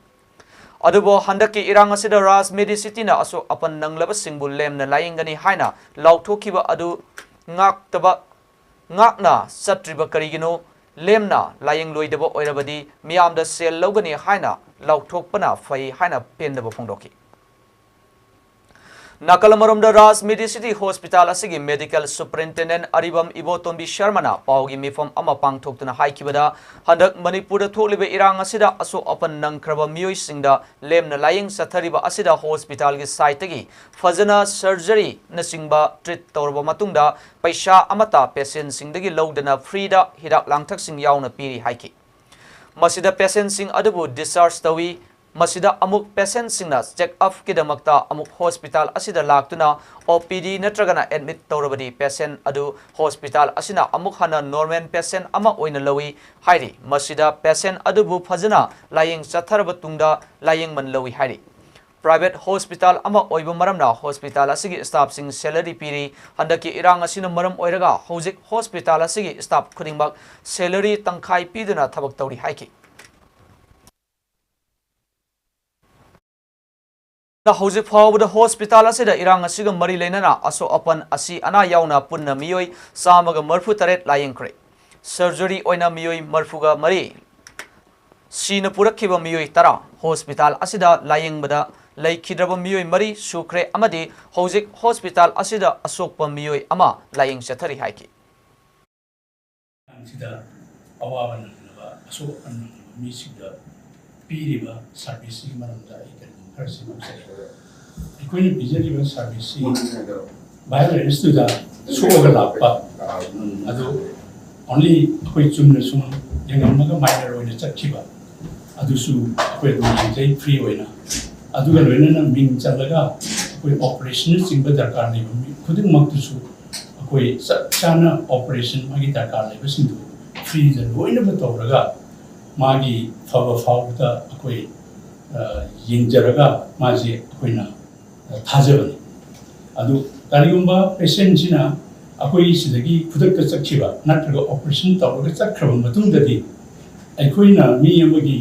ꯑꯗꯨꯕꯨ ꯍꯟꯗꯛꯀꯤ ꯏꯔꯥꯡ ꯑꯁꯤꯗ ꯔꯥꯖ ꯃꯦꯗꯤꯁꯤꯇꯤꯅ ꯑꯁꯣꯛ ꯑꯄꯟ ꯅꯪꯂꯕꯁꯤꯡꯕꯨ ꯂꯦꯝꯅ ꯂꯥꯌꯦꯡꯒꯅꯤ ꯍꯥꯏꯅ ꯂꯥꯎꯊꯣꯛꯈꯤꯕ ꯑꯗꯨ ꯉꯥꯛꯇꯕ, ꯉꯥꯛꯅ ꯆꯠꯇ꯭ꯔꯤꯕ ꯀꯔꯤꯒꯤꯅꯣ? ꯂꯦꯝꯅ ꯂꯥꯌꯦꯡꯂꯣꯏꯗꯕ ꯑꯣꯏꯔꯕꯗꯤ ꯃꯤꯌꯥꯝꯗ ꯁꯦꯜ ꯂꯧꯒꯅꯤ ꯍꯥꯏꯅ ꯂꯥꯎꯊꯣꯛꯄꯅ ꯐꯩ ꯍꯥꯏꯅ ꯄꯦꯟꯗꯕ ꯐꯣꯡꯗꯣꯛꯈꯤ꯫ ꯅꯥꯀꯜ ꯑꯃꯔꯣꯝꯗ ꯔꯥꯖ ꯃꯦꯗꯤꯁꯤꯇꯤ ꯍꯣꯁꯄꯤꯇꯥꯜ ꯑꯁꯤꯒꯤ ꯃꯦꯗꯤꯀꯦꯜ ꯁꯨꯄꯔꯤꯟꯇꯦꯟꯗꯦꯟꯠ ꯑꯔꯤꯕꯝ ꯏꯕꯣꯇꯣꯝꯕꯤ ꯁꯔꯃꯅ ꯄꯥꯎꯒꯤ ꯃꯤꯐꯝ ꯑꯃ ꯄꯥꯡꯊꯣꯛꯇꯨꯅ ꯍꯥꯏꯈꯤꯕꯗ, ꯍꯟꯗꯛ ꯃꯅꯤꯄꯨꯔꯗ ꯊꯣꯛꯂꯤꯕ ꯏꯔꯥꯡ ꯑꯁꯤꯗ ꯑꯁꯣꯛ ꯑꯄꯟ ꯅꯪꯈ꯭ꯔꯕ ꯃꯤꯑꯣꯏꯁꯤꯡꯗ ꯂꯦꯝꯅ ꯂꯥꯌꯦꯡ ꯆꯠꯊꯔꯤꯕ ꯑꯁꯤꯗ ꯍꯣꯁꯄꯤꯇꯥꯜꯒꯤ ꯁꯥꯏꯠꯇꯒꯤ ꯐꯖꯅ ꯁꯔꯖꯔꯤꯅꯆꯤꯡꯕ ꯇ꯭ꯔꯤꯠ ꯇꯧꯔꯕ ꯃꯇꯨꯡꯗ ꯄꯩꯁꯥ ꯑꯃꯠꯇ ꯄꯦꯁꯦꯟꯁꯤꯡꯗꯒꯤ ꯂꯧꯗꯅ ꯐ꯭ꯔꯤꯗ ꯍꯤꯗꯥꯛ ꯂꯥꯡꯊꯛꯁꯤꯡ ꯌꯥꯎꯅ ꯄꯤꯔꯤ ꯍꯥꯏꯈꯤ꯫ ꯃꯁꯤꯗ ꯄꯦꯁꯦꯟꯁꯤꯡ ꯑꯗꯨꯕꯨ ꯗꯤꯁꯆꯥꯔꯖ ꯇꯧꯏ꯫ ꯃꯁꯤꯗ ꯑꯃꯨꯛ ꯄꯦꯁꯦꯟꯁꯤꯡꯅ ꯆꯦꯛ ꯑꯞꯀꯤꯗꯃꯛꯇ ꯑꯃꯨꯛ ꯍꯣꯁꯄꯤꯇꯥꯜ ꯑꯁꯤꯗ ꯂꯥꯛꯇꯨꯅ ꯑꯣ ꯄꯤ ꯗꯤ ꯅꯠꯇ꯭ꯔꯒꯅ ꯑꯦꯗꯃꯤꯠ ꯇꯧꯔꯕꯗꯤ ꯄꯦꯁꯦꯟ ꯑꯗꯨ ꯍꯣꯁꯄꯤꯇꯥꯜ ꯑꯁꯤꯅ ꯑꯃꯨꯛ ꯍꯟꯅ ꯅꯣꯔꯃꯦꯜ ꯄꯦꯁꯦꯟ ꯑꯃ ꯑꯣꯏꯅ ꯂꯧꯏ ꯍꯥꯏꯔꯤ꯫ ꯃꯁꯤꯗ ꯄꯦꯁꯦꯟ ꯑꯗꯨꯕꯨ ꯐꯖꯅ ꯂꯥꯌꯦꯡ ꯆꯠꯊꯔꯕ ꯇꯨꯡꯗ ꯂꯥꯌꯦꯡꯃꯟ ꯂꯧꯏ ꯍꯥꯏꯔꯤ꯫ Private hospital ꯑꯃ ꯑꯣꯏꯕ ꯃꯔꯝꯅ hospital ꯑꯁꯤꯒꯤ staffꯁꯤꯡ salary ꯄꯤꯔꯤ꯫ ꯍꯟꯗꯛꯀꯤ ꯏꯔꯥꯡ ꯑꯁꯤꯅ ꯃꯔꯝ ꯑꯣꯏꯔꯒ ꯍꯧꯖꯤꯛ hospital ꯑꯁꯤꯒꯤ staff ꯈꯨꯗꯤꯡꯃꯛ salary ꯇꯪꯈꯥꯏ ꯄꯤꯗꯨꯅ ꯊꯕꯛ ꯇꯧꯔꯤ ꯍꯥꯏꯈꯤ꯫ ꯍꯧꯖꯤꯛ ꯐꯥꯎꯕꯗ hospital ꯑꯁꯤꯗ ꯏꯔꯥꯡ ꯑꯁꯤꯒ ꯃꯔꯤ ꯂꯩꯅꯅ ꯑꯁꯣꯛ ꯑꯄꯟ, ꯑꯁꯤ ꯑꯅꯥ ꯌꯥꯎꯅ ꯄꯨꯟꯅ ꯃꯤꯑꯣꯏ ꯆꯥꯝꯃꯒ ꯃꯔꯤꯐꯨ ꯇꯔꯦꯠ ꯂꯥꯌꯦꯡꯈ꯭ꯔꯦ꯫ Surgery ꯑꯣꯏꯅ ꯃꯤꯑꯣꯏ ꯃꯔꯤꯐꯨꯒ ꯃꯔꯤ, ꯁꯤꯅ ꯄꯨꯔꯛꯈꯤꯕ ꯃꯤꯑꯣꯏ ꯇꯔꯥ hospital ꯑꯁꯤꯗ ꯂꯥꯌꯦꯡꯕꯗ ꯂꯩꯈꯤꯗ꯭ꯔꯕ ꯃꯤꯑꯣꯏ ꯃꯔꯤ ꯁꯨꯈ꯭ꯔꯦ ꯑꯃꯗꯤ ꯍꯧꯖꯤꯛ hospital ꯑꯁꯤꯗ ꯑꯁꯣꯛꯄ ꯃꯤꯑꯣꯏ ꯑꯃ ꯂꯥꯌꯦꯡ ꯆꯠꯊꯔꯤ ꯍꯥꯏꯈꯤ꯫ ꯁꯤꯗ ꯑꯋꯥꯕ ꯅꯪꯂꯕ, ꯑꯁꯣꯛ ꯑꯄꯟ ꯅꯪꯂꯕ ꯃꯤꯁꯤꯡꯗ ꯄꯤꯔꯤꯕ serviceꯁꯤꯒꯤ ꯃꯔꯝꯗ ꯑꯩ ꯀꯔꯤꯒꯨꯝꯕ ꯈꯔꯁꯤ ꯅꯣꯛꯆꯒꯦ꯫ ꯑꯩꯈꯣꯏꯅ ꯄꯤꯖꯔꯤꯕ serviceꯁꯤ violenceꯇꯨꯗ ꯁꯣꯛꯑꯒ ꯂꯥꯛꯄ, ꯑꯗꯨ only ꯑꯩꯈꯣꯏ ꯆꯨꯝꯅ ꯁꯨꯝ ꯌꯦꯡꯉꯝꯃꯒ minor ꯑꯣꯏꯅ ꯆꯠꯈꯤꯕ, ꯑꯗꯨꯁꯨ ꯑꯩꯈꯣꯏ ꯑꯗꯨꯝ ꯌꯦꯡꯖꯩ free ꯑꯣꯏꯅ꯫ ꯑꯗꯨꯒ ꯂꯣꯏꯅꯅ ꯃꯤꯡ ꯆꯜꯂꯒ ꯑꯩꯈꯣꯏ operationꯅꯆꯤꯡꯕ ꯗꯔꯀꯥꯔ ꯂꯩꯕ ꯃꯤ ꯈꯨꯗꯤꯡꯃꯛꯇꯨꯁꯨ ꯑꯩꯈꯣꯏ ꯆꯞ ꯆꯥꯅ operation ꯃꯥꯒꯤ ꯗꯔꯀꯥꯔ ꯂꯩꯕꯁꯤꯡꯗꯨ freeꯗ ꯂꯣꯏꯅꯃꯛ ꯇꯧꯔꯒ ꯃꯥꯒꯤ ꯐꯕ ꯐꯥꯎꯕꯗ ꯑꯩꯈꯣꯏ, ꯑ, ꯌꯦꯡꯖꯔꯒ ꯃꯥꯁꯦ ꯑꯩꯈꯣꯏꯅ, ꯑ, ꯊꯥꯖꯕꯅꯤ꯫ ꯑꯗꯨ ꯀꯔꯤꯒꯨꯝꯕ patientꯁꯤꯅ ꯑꯩꯈꯣꯏ ꯁꯤꯗꯒꯤ ꯈꯨꯗꯛꯇ ꯆꯠꯈꯤꯕ ꯅꯠꯇ꯭ꯔꯒ operation ꯇꯧꯔꯒ ꯆꯠꯈ꯭ꯔꯕ ꯃꯇꯨꯡꯗꯗꯤ ꯑꯩꯈꯣꯏꯅ ꯃꯤ ꯑꯃꯒꯤ,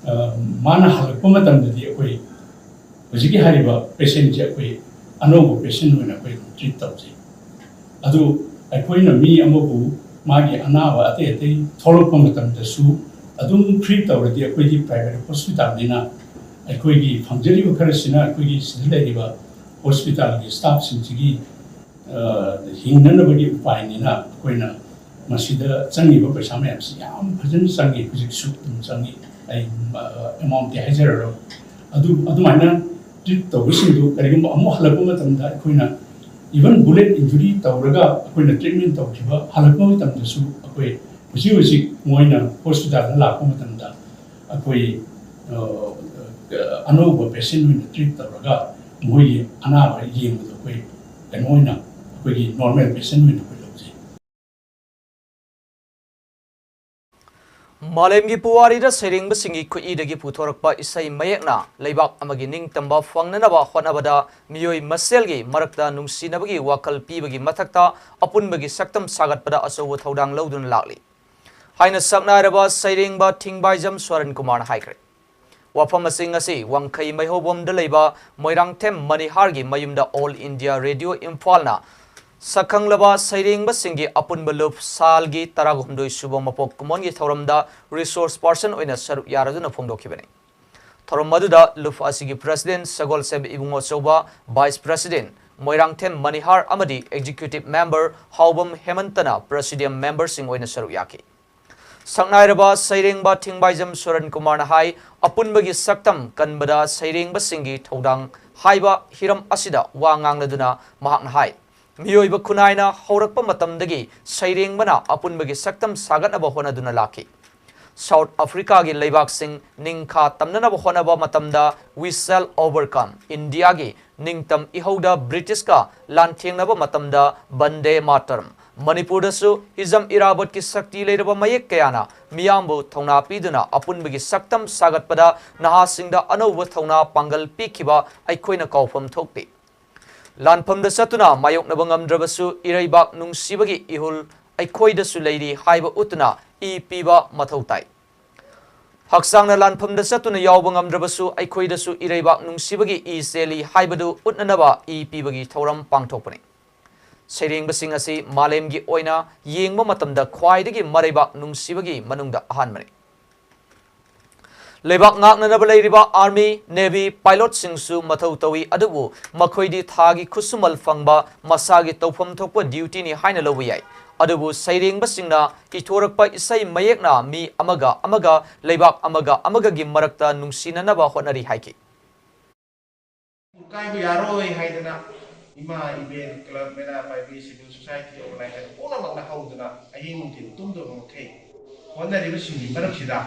ꯑ, ꯃꯥꯅ ꯍꯜꯂꯛꯄ ꯃꯇꯝꯗꯗꯤ ꯑꯩꯈꯣꯏ ꯍꯧꯖꯤꯛꯀꯤ ꯍꯥꯏꯔꯤꯕ patientꯁꯦ ꯑꯩꯈꯣꯏ ꯑꯅꯧꯕ patient ꯑꯣꯏꯅ ꯑꯩꯈꯣꯏ ꯑꯗꯨꯝ treat ꯇꯧꯖꯩ꯫ ꯑꯗꯨ ꯑꯩꯈꯣꯏꯅ ꯃꯤ ꯑꯃꯕꯨ ꯃꯥꯒꯤ ꯑꯅꯥꯕ ꯑꯇꯩ ꯑꯇꯩ ꯊꯣꯛꯂꯛꯄ ꯃꯇꯝꯗꯁꯨ ꯑꯗꯨꯝ treat ꯇꯧꯔꯗꯤ ꯑꯩꯈꯣꯏꯗꯤ private hospitalꯅꯤꯅ ꯑꯩꯈꯣꯏꯒꯤ ꯐꯪꯖꯔꯤꯕ ꯈꯔꯁꯤꯅ ꯑꯩꯈꯣꯏꯒꯤ ꯁꯤꯗ ꯂꯩꯔꯤꯕ hospitalꯒꯤ staffꯁꯤꯡꯁꯤꯒꯤ, ꯑ, ꯍꯤꯡꯅꯅꯕꯒꯤ ꯎꯄꯥꯏꯅꯤꯅ ꯑꯩꯈꯣꯏꯅ ꯃꯁꯤꯗ ꯆꯪꯉꯤꯕ ꯄꯩꯁꯥ ꯃꯌꯥꯝꯁꯤ ꯌꯥꯝ ꯐꯖꯅ ꯆꯪꯉꯤ, ꯍꯧꯖꯤꯛꯁꯨ ꯑꯗꯨꯝ ꯆꯪꯉꯤ꯫ ꯑꯩ, ꯑ, amountꯇꯤ ꯍꯥꯏꯖꯔꯔꯣꯏ꯫ ꯑꯗꯨ, ꯑꯗꯨꯃꯥꯏꯅ treat ꯇꯧꯕꯁꯤꯡꯗꯨ ꯀꯔꯤꯒꯨꯝꯕ ꯑꯃꯨꯛ ꯍꯜꯂꯛꯄ ꯃꯇꯝꯗ ꯑꯩꯈꯣꯏꯅ even bullet injury ꯇꯧꯔꯒ ꯑꯩꯈꯣꯏꯅ treatment ꯇꯧꯈꯤꯕ ꯍꯜꯂꯛꯄ ꯃꯇꯝꯗꯁꯨ ꯑꯩꯈꯣꯏ ꯍꯧꯖꯤꯛ ꯍꯧꯖꯤꯛ ꯃꯣꯏꯅ hospitalꯗ ꯂꯥꯛꯄ ꯃꯇꯝꯗ ꯑꯩꯈꯣꯏ, ꯑ, ꯑꯅꯧꯕ patient ꯑꯣꯏꯅ treat ꯇꯧꯔꯒ ꯃꯣꯏꯒꯤ ꯑꯅꯥꯕ ꯌꯦꯡꯕꯗꯣ ꯑꯩꯈꯣꯏ ꯀꯩꯅꯣ ꯑꯣꯏꯅ ꯑꯩꯈꯣꯏꯒꯤ normal patient ꯑꯣꯏꯅ ꯑꯩꯈꯣꯏ ꯂꯧꯖꯩ꯫ ꯃꯥꯂꯦꯝꯒꯤ ꯄꯨꯋꯥꯔꯤꯗ ꯁꯩꯔꯦꯡꯕꯁꯤꯡꯒꯤ ꯈꯨꯠꯏꯗꯒꯤ ꯄꯨꯊꯣꯔꯛꯄ ꯏꯁꯩ ꯃꯌꯦꯛꯅ ꯂꯩꯕꯥꯛ ꯑꯃꯒꯤ ꯅꯤꯡꯇꯝꯕ ꯐꯪꯅꯅꯕ ꯍꯣꯠꯅꯕꯗ ꯃꯤꯑꯣꯏ ꯃꯁꯦꯜꯒꯤ ꯃꯔꯛꯇ ꯅꯨꯡꯁꯤꯅꯕꯒꯤ ꯋꯥꯈꯜ ꯄꯤꯕꯒꯤ ꯃꯊꯛꯇ ꯑꯄꯨꯟꯕꯒꯤ ꯁꯛꯇꯝ ꯁꯥꯒꯠꯄꯗ ꯑꯆꯧꯕ ꯊꯧꯗꯥꯡ ꯂꯧꯗꯨꯅ ꯂꯥꯛꯂꯤ ꯍꯥꯏꯅ ꯁꯛꯅꯥꯏꯔꯕ ꯁꯩꯔꯦꯡꯕ ꯊꯤꯡꯕꯥꯏꯖꯝ ꯁꯣꯔꯟ ꯀꯨꯃꯥꯔꯅ ꯍꯥꯏꯈ꯭ꯔꯦ꯫ ꯋꯥꯐꯝ ꯑꯁꯤ ꯉꯁꯤ ꯋꯥꯡꯈꯩ ꯃꯩꯍꯧꯕꯝꯗ ꯂꯩꯕ ꯃꯣꯏꯔꯥꯡꯊꯦꯝ ꯃꯅꯤꯍꯥꯔꯒꯤ ꯃꯌꯨꯝꯗ All India Radio ꯏꯝꯐꯥꯜꯅ ꯁꯛꯈꯪꯂꯕ ꯁꯩꯔꯦꯡꯕꯁꯤꯡꯒꯤ ꯑꯄꯨꯟꯕ ꯂꯨꯞ ꯁꯥꯜꯒꯤ ꯇꯔꯥꯍꯨꯝꯗꯣꯏ ꯁꯨꯕ ꯃꯄꯣꯛ ꯀꯨꯝꯑꯣꯟꯒꯤ ꯊꯧꯔꯝꯗ resource person ꯑꯣꯏꯅ ꯁꯔꯨꯛ ꯌꯥꯔꯗꯨꯅ ꯐꯣꯡꯗꯣꯛꯈꯤꯕꯅꯤ꯫ ꯊꯧꯔꯝ ꯑꯗꯨꯗ ꯂꯨꯞ ꯑꯁꯤꯒꯤ president ꯁꯒꯣꯜꯁꯦꯝ ꯏꯕꯨꯡꯉꯣ ꯆꯧꯕ, vice president ꯃꯣꯏꯔꯥꯡꯊꯦꯝ ꯃꯅꯤꯍꯥꯔ ꯑꯃꯗꯤ executive member ꯍꯥꯎꯕꯝ ꯍꯦꯃꯟꯇꯅ presidium memberꯁꯤꯡ ꯑꯣꯏꯅ ꯁꯔꯨꯛ ꯌꯥꯈꯤ꯫ ꯁꯛꯅꯥꯏꯔꯕ ꯁꯩꯔꯦꯡꯕ ꯊꯤꯡꯕꯥꯏꯖꯝ ꯁꯣꯔꯟ ꯀꯨꯃꯥꯔꯅ ꯍꯥꯏ, ꯑꯄꯨꯟꯕꯒꯤ ꯁꯛꯇꯝ ꯀꯟꯕꯗ ꯁꯩꯔꯦꯡꯕꯁꯤꯡꯒꯤ ꯊꯧꯗꯥꯡ ꯍꯥꯏꯕ ꯍꯤꯔꯝ ꯑꯁꯤꯗ ꯋꯥ ꯉꯥꯡꯂꯗꯨꯅ ꯃꯍꯥꯛꯅ ꯍꯥꯏ, ꯃꯤꯑꯣꯏꯕ ꯈꯨꯟꯅꯥꯏꯅ ꯍꯧꯔꯛꯄ ꯃꯇꯝꯗꯒꯤ ꯁꯩꯔꯦꯡꯕꯅ ꯑꯄꯨꯟꯕꯒꯤ ꯁꯛꯇꯝ ꯁꯥꯒꯠꯅꯕ ꯍꯣꯠꯅꯗꯨꯅ ꯂꯥꯛꯈꯤ꯫ ꯁꯥꯎꯠ ꯑꯐ꯭ꯔꯤꯀꯥꯒꯤ ꯂꯩꯕꯥꯛꯁꯤꯡ ꯅꯤꯡꯈꯥ ꯇꯝꯅꯅꯕ ꯍꯣꯠꯅꯕ ꯃꯇꯝꯗ We Shall Overcome, ꯏꯟꯗꯤꯌꯥꯒꯤ ꯅꯤꯡꯇꯝ ꯏꯍꯧꯗ ꯕ꯭ꯔꯤꯇꯤꯁꯀ ꯂꯥꯟꯊꯦꯡꯅꯕ ꯃꯇꯝꯗ ꯕꯟꯗꯦ ꯃꯥꯇꯔꯝ, ꯃꯅꯤꯄꯨꯔꯗꯁꯨ ꯍꯤꯖꯝ ꯏꯔꯥꯕꯣꯠꯀꯤ ꯁꯛꯇꯤ ꯂꯩꯔꯕ ꯃꯌꯦꯛ ꯀꯌꯥꯅ ꯃꯤꯌꯥꯝꯕꯨ ꯊꯧꯅꯥ ꯄꯤꯗꯨꯅ ꯑꯄꯨꯟꯕꯒꯤ ꯁꯛꯇꯝ ꯁꯥꯒꯠꯄꯗ ꯅꯍꯥꯁꯤꯡꯗ ꯑꯅꯧꯕ ꯊꯧꯅꯥ ꯄꯥꯡꯒꯜ ꯄꯤꯈꯤꯕ ꯑꯩꯈꯣꯏꯅ ꯀꯥꯎꯐꯝ ꯊꯣꯛꯇꯦ꯫ ꯂꯥꯟꯐꯝꯗ ꯆꯠꯇꯨꯅ ꯃꯥꯌꯣꯛꯅꯕ ꯉꯝꯗ꯭ꯔꯕꯁꯨ ꯏꯔꯩꯕꯥꯛ ꯅꯨꯡꯁꯤꯕꯒꯤ ꯏꯍꯨꯜ ꯑꯩꯈꯣꯏꯗꯁꯨ ꯂꯩꯔꯤ ꯍꯥꯏꯕ ꯎꯠꯇꯨꯅ ꯏ ꯄꯤꯕ ꯃꯊꯧ ꯇꯥꯏ꯫ ꯍꯛꯆꯥꯡꯅ ꯂꯥꯟꯐꯝꯗ ꯆꯠꯇꯨꯅ ꯌꯥꯎꯕ ꯉꯝꯗ꯭ꯔꯕꯁꯨ ꯑꯩꯈꯣꯏꯗꯁꯨ ꯏꯔꯩꯕꯥꯛ ꯅꯨꯡꯁꯤꯕꯒꯤ ꯏ ꯆꯦꯜꯂꯤ ꯍꯥꯏꯕꯗꯨ ꯎꯠꯅꯅꯕ ꯏ ꯄꯤꯕꯒꯤ ꯊꯧꯔꯝ ꯄꯥꯡꯊꯣꯛꯄꯅꯤ꯫ ꯁꯩꯔꯦꯡꯕꯁꯤꯡ ꯑꯁꯤ ꯃꯥꯂꯦꯝꯒꯤ ꯑꯣꯏꯅ ꯌꯦꯡꯕ ꯃꯇꯝꯗ ꯈ꯭ꯋꯥꯏꯗꯒꯤ ꯃꯔꯩꯕꯥꯛ ꯅꯨꯡꯁꯤꯕꯒꯤ ꯃꯅꯨꯡꯗ ꯑꯍꯥꯟꯕꯅꯤ꯫ ꯂꯩꯕꯥꯛ ꯉꯥꯛꯅꯅꯕ ꯂꯩꯔꯤꯕ army, navy, pilotꯁꯤꯡꯁꯨ ꯃꯊꯧ ꯇꯧꯏ, ꯑꯗꯨꯕꯨ ꯃꯈꯣꯏꯗꯤ ꯊꯥꯒꯤ ꯈꯨꯠꯁꯨꯃꯜ ꯐꯪꯕ ꯃꯁꯥꯒꯤ ꯇꯧꯐꯝ ꯊꯣꯛꯄ dutyꯅꯤ ꯍꯥꯏꯅ ꯂꯧꯕ ꯌꯥꯏ꯫ ꯑꯗꯨꯕꯨ ꯁꯩꯔꯦꯡꯕꯁꯤꯡꯅ ꯏꯊꯣꯔꯛꯄ ꯏꯁꯩ ꯃꯌꯦꯛꯅ ꯃꯤ ꯑꯃꯒ ꯑꯃꯒ, ꯂꯩꯕꯥꯛ ꯑꯃꯒ ꯑꯃꯒꯒꯤ ꯃꯔꯛꯇ ꯅꯨꯡꯁꯤꯅꯅꯕ ꯍꯣꯠꯅꯔꯤ ꯍꯥꯏꯈꯤ꯫ ꯀꯥꯏꯕ ꯌꯥꯔꯣꯏ ꯍꯥꯏꯗꯅ ꯏꯃꯥ ꯏꯕꯦꯟ, club ꯃꯩꯔꯥ ꯄꯥꯏꯕꯤ, civil society organization ꯄꯨꯝꯅꯃꯛꯅ ꯍꯧꯗꯨꯅ ꯑꯍꯤꯡ ꯅꯨꯡꯊꯤꯜ ꯇꯨꯝꯗꯕ ꯃꯈꯩ ꯍꯣꯠꯅꯔꯤꯕꯁꯤꯡꯒꯤ ꯃꯔꯛꯁꯤꯗ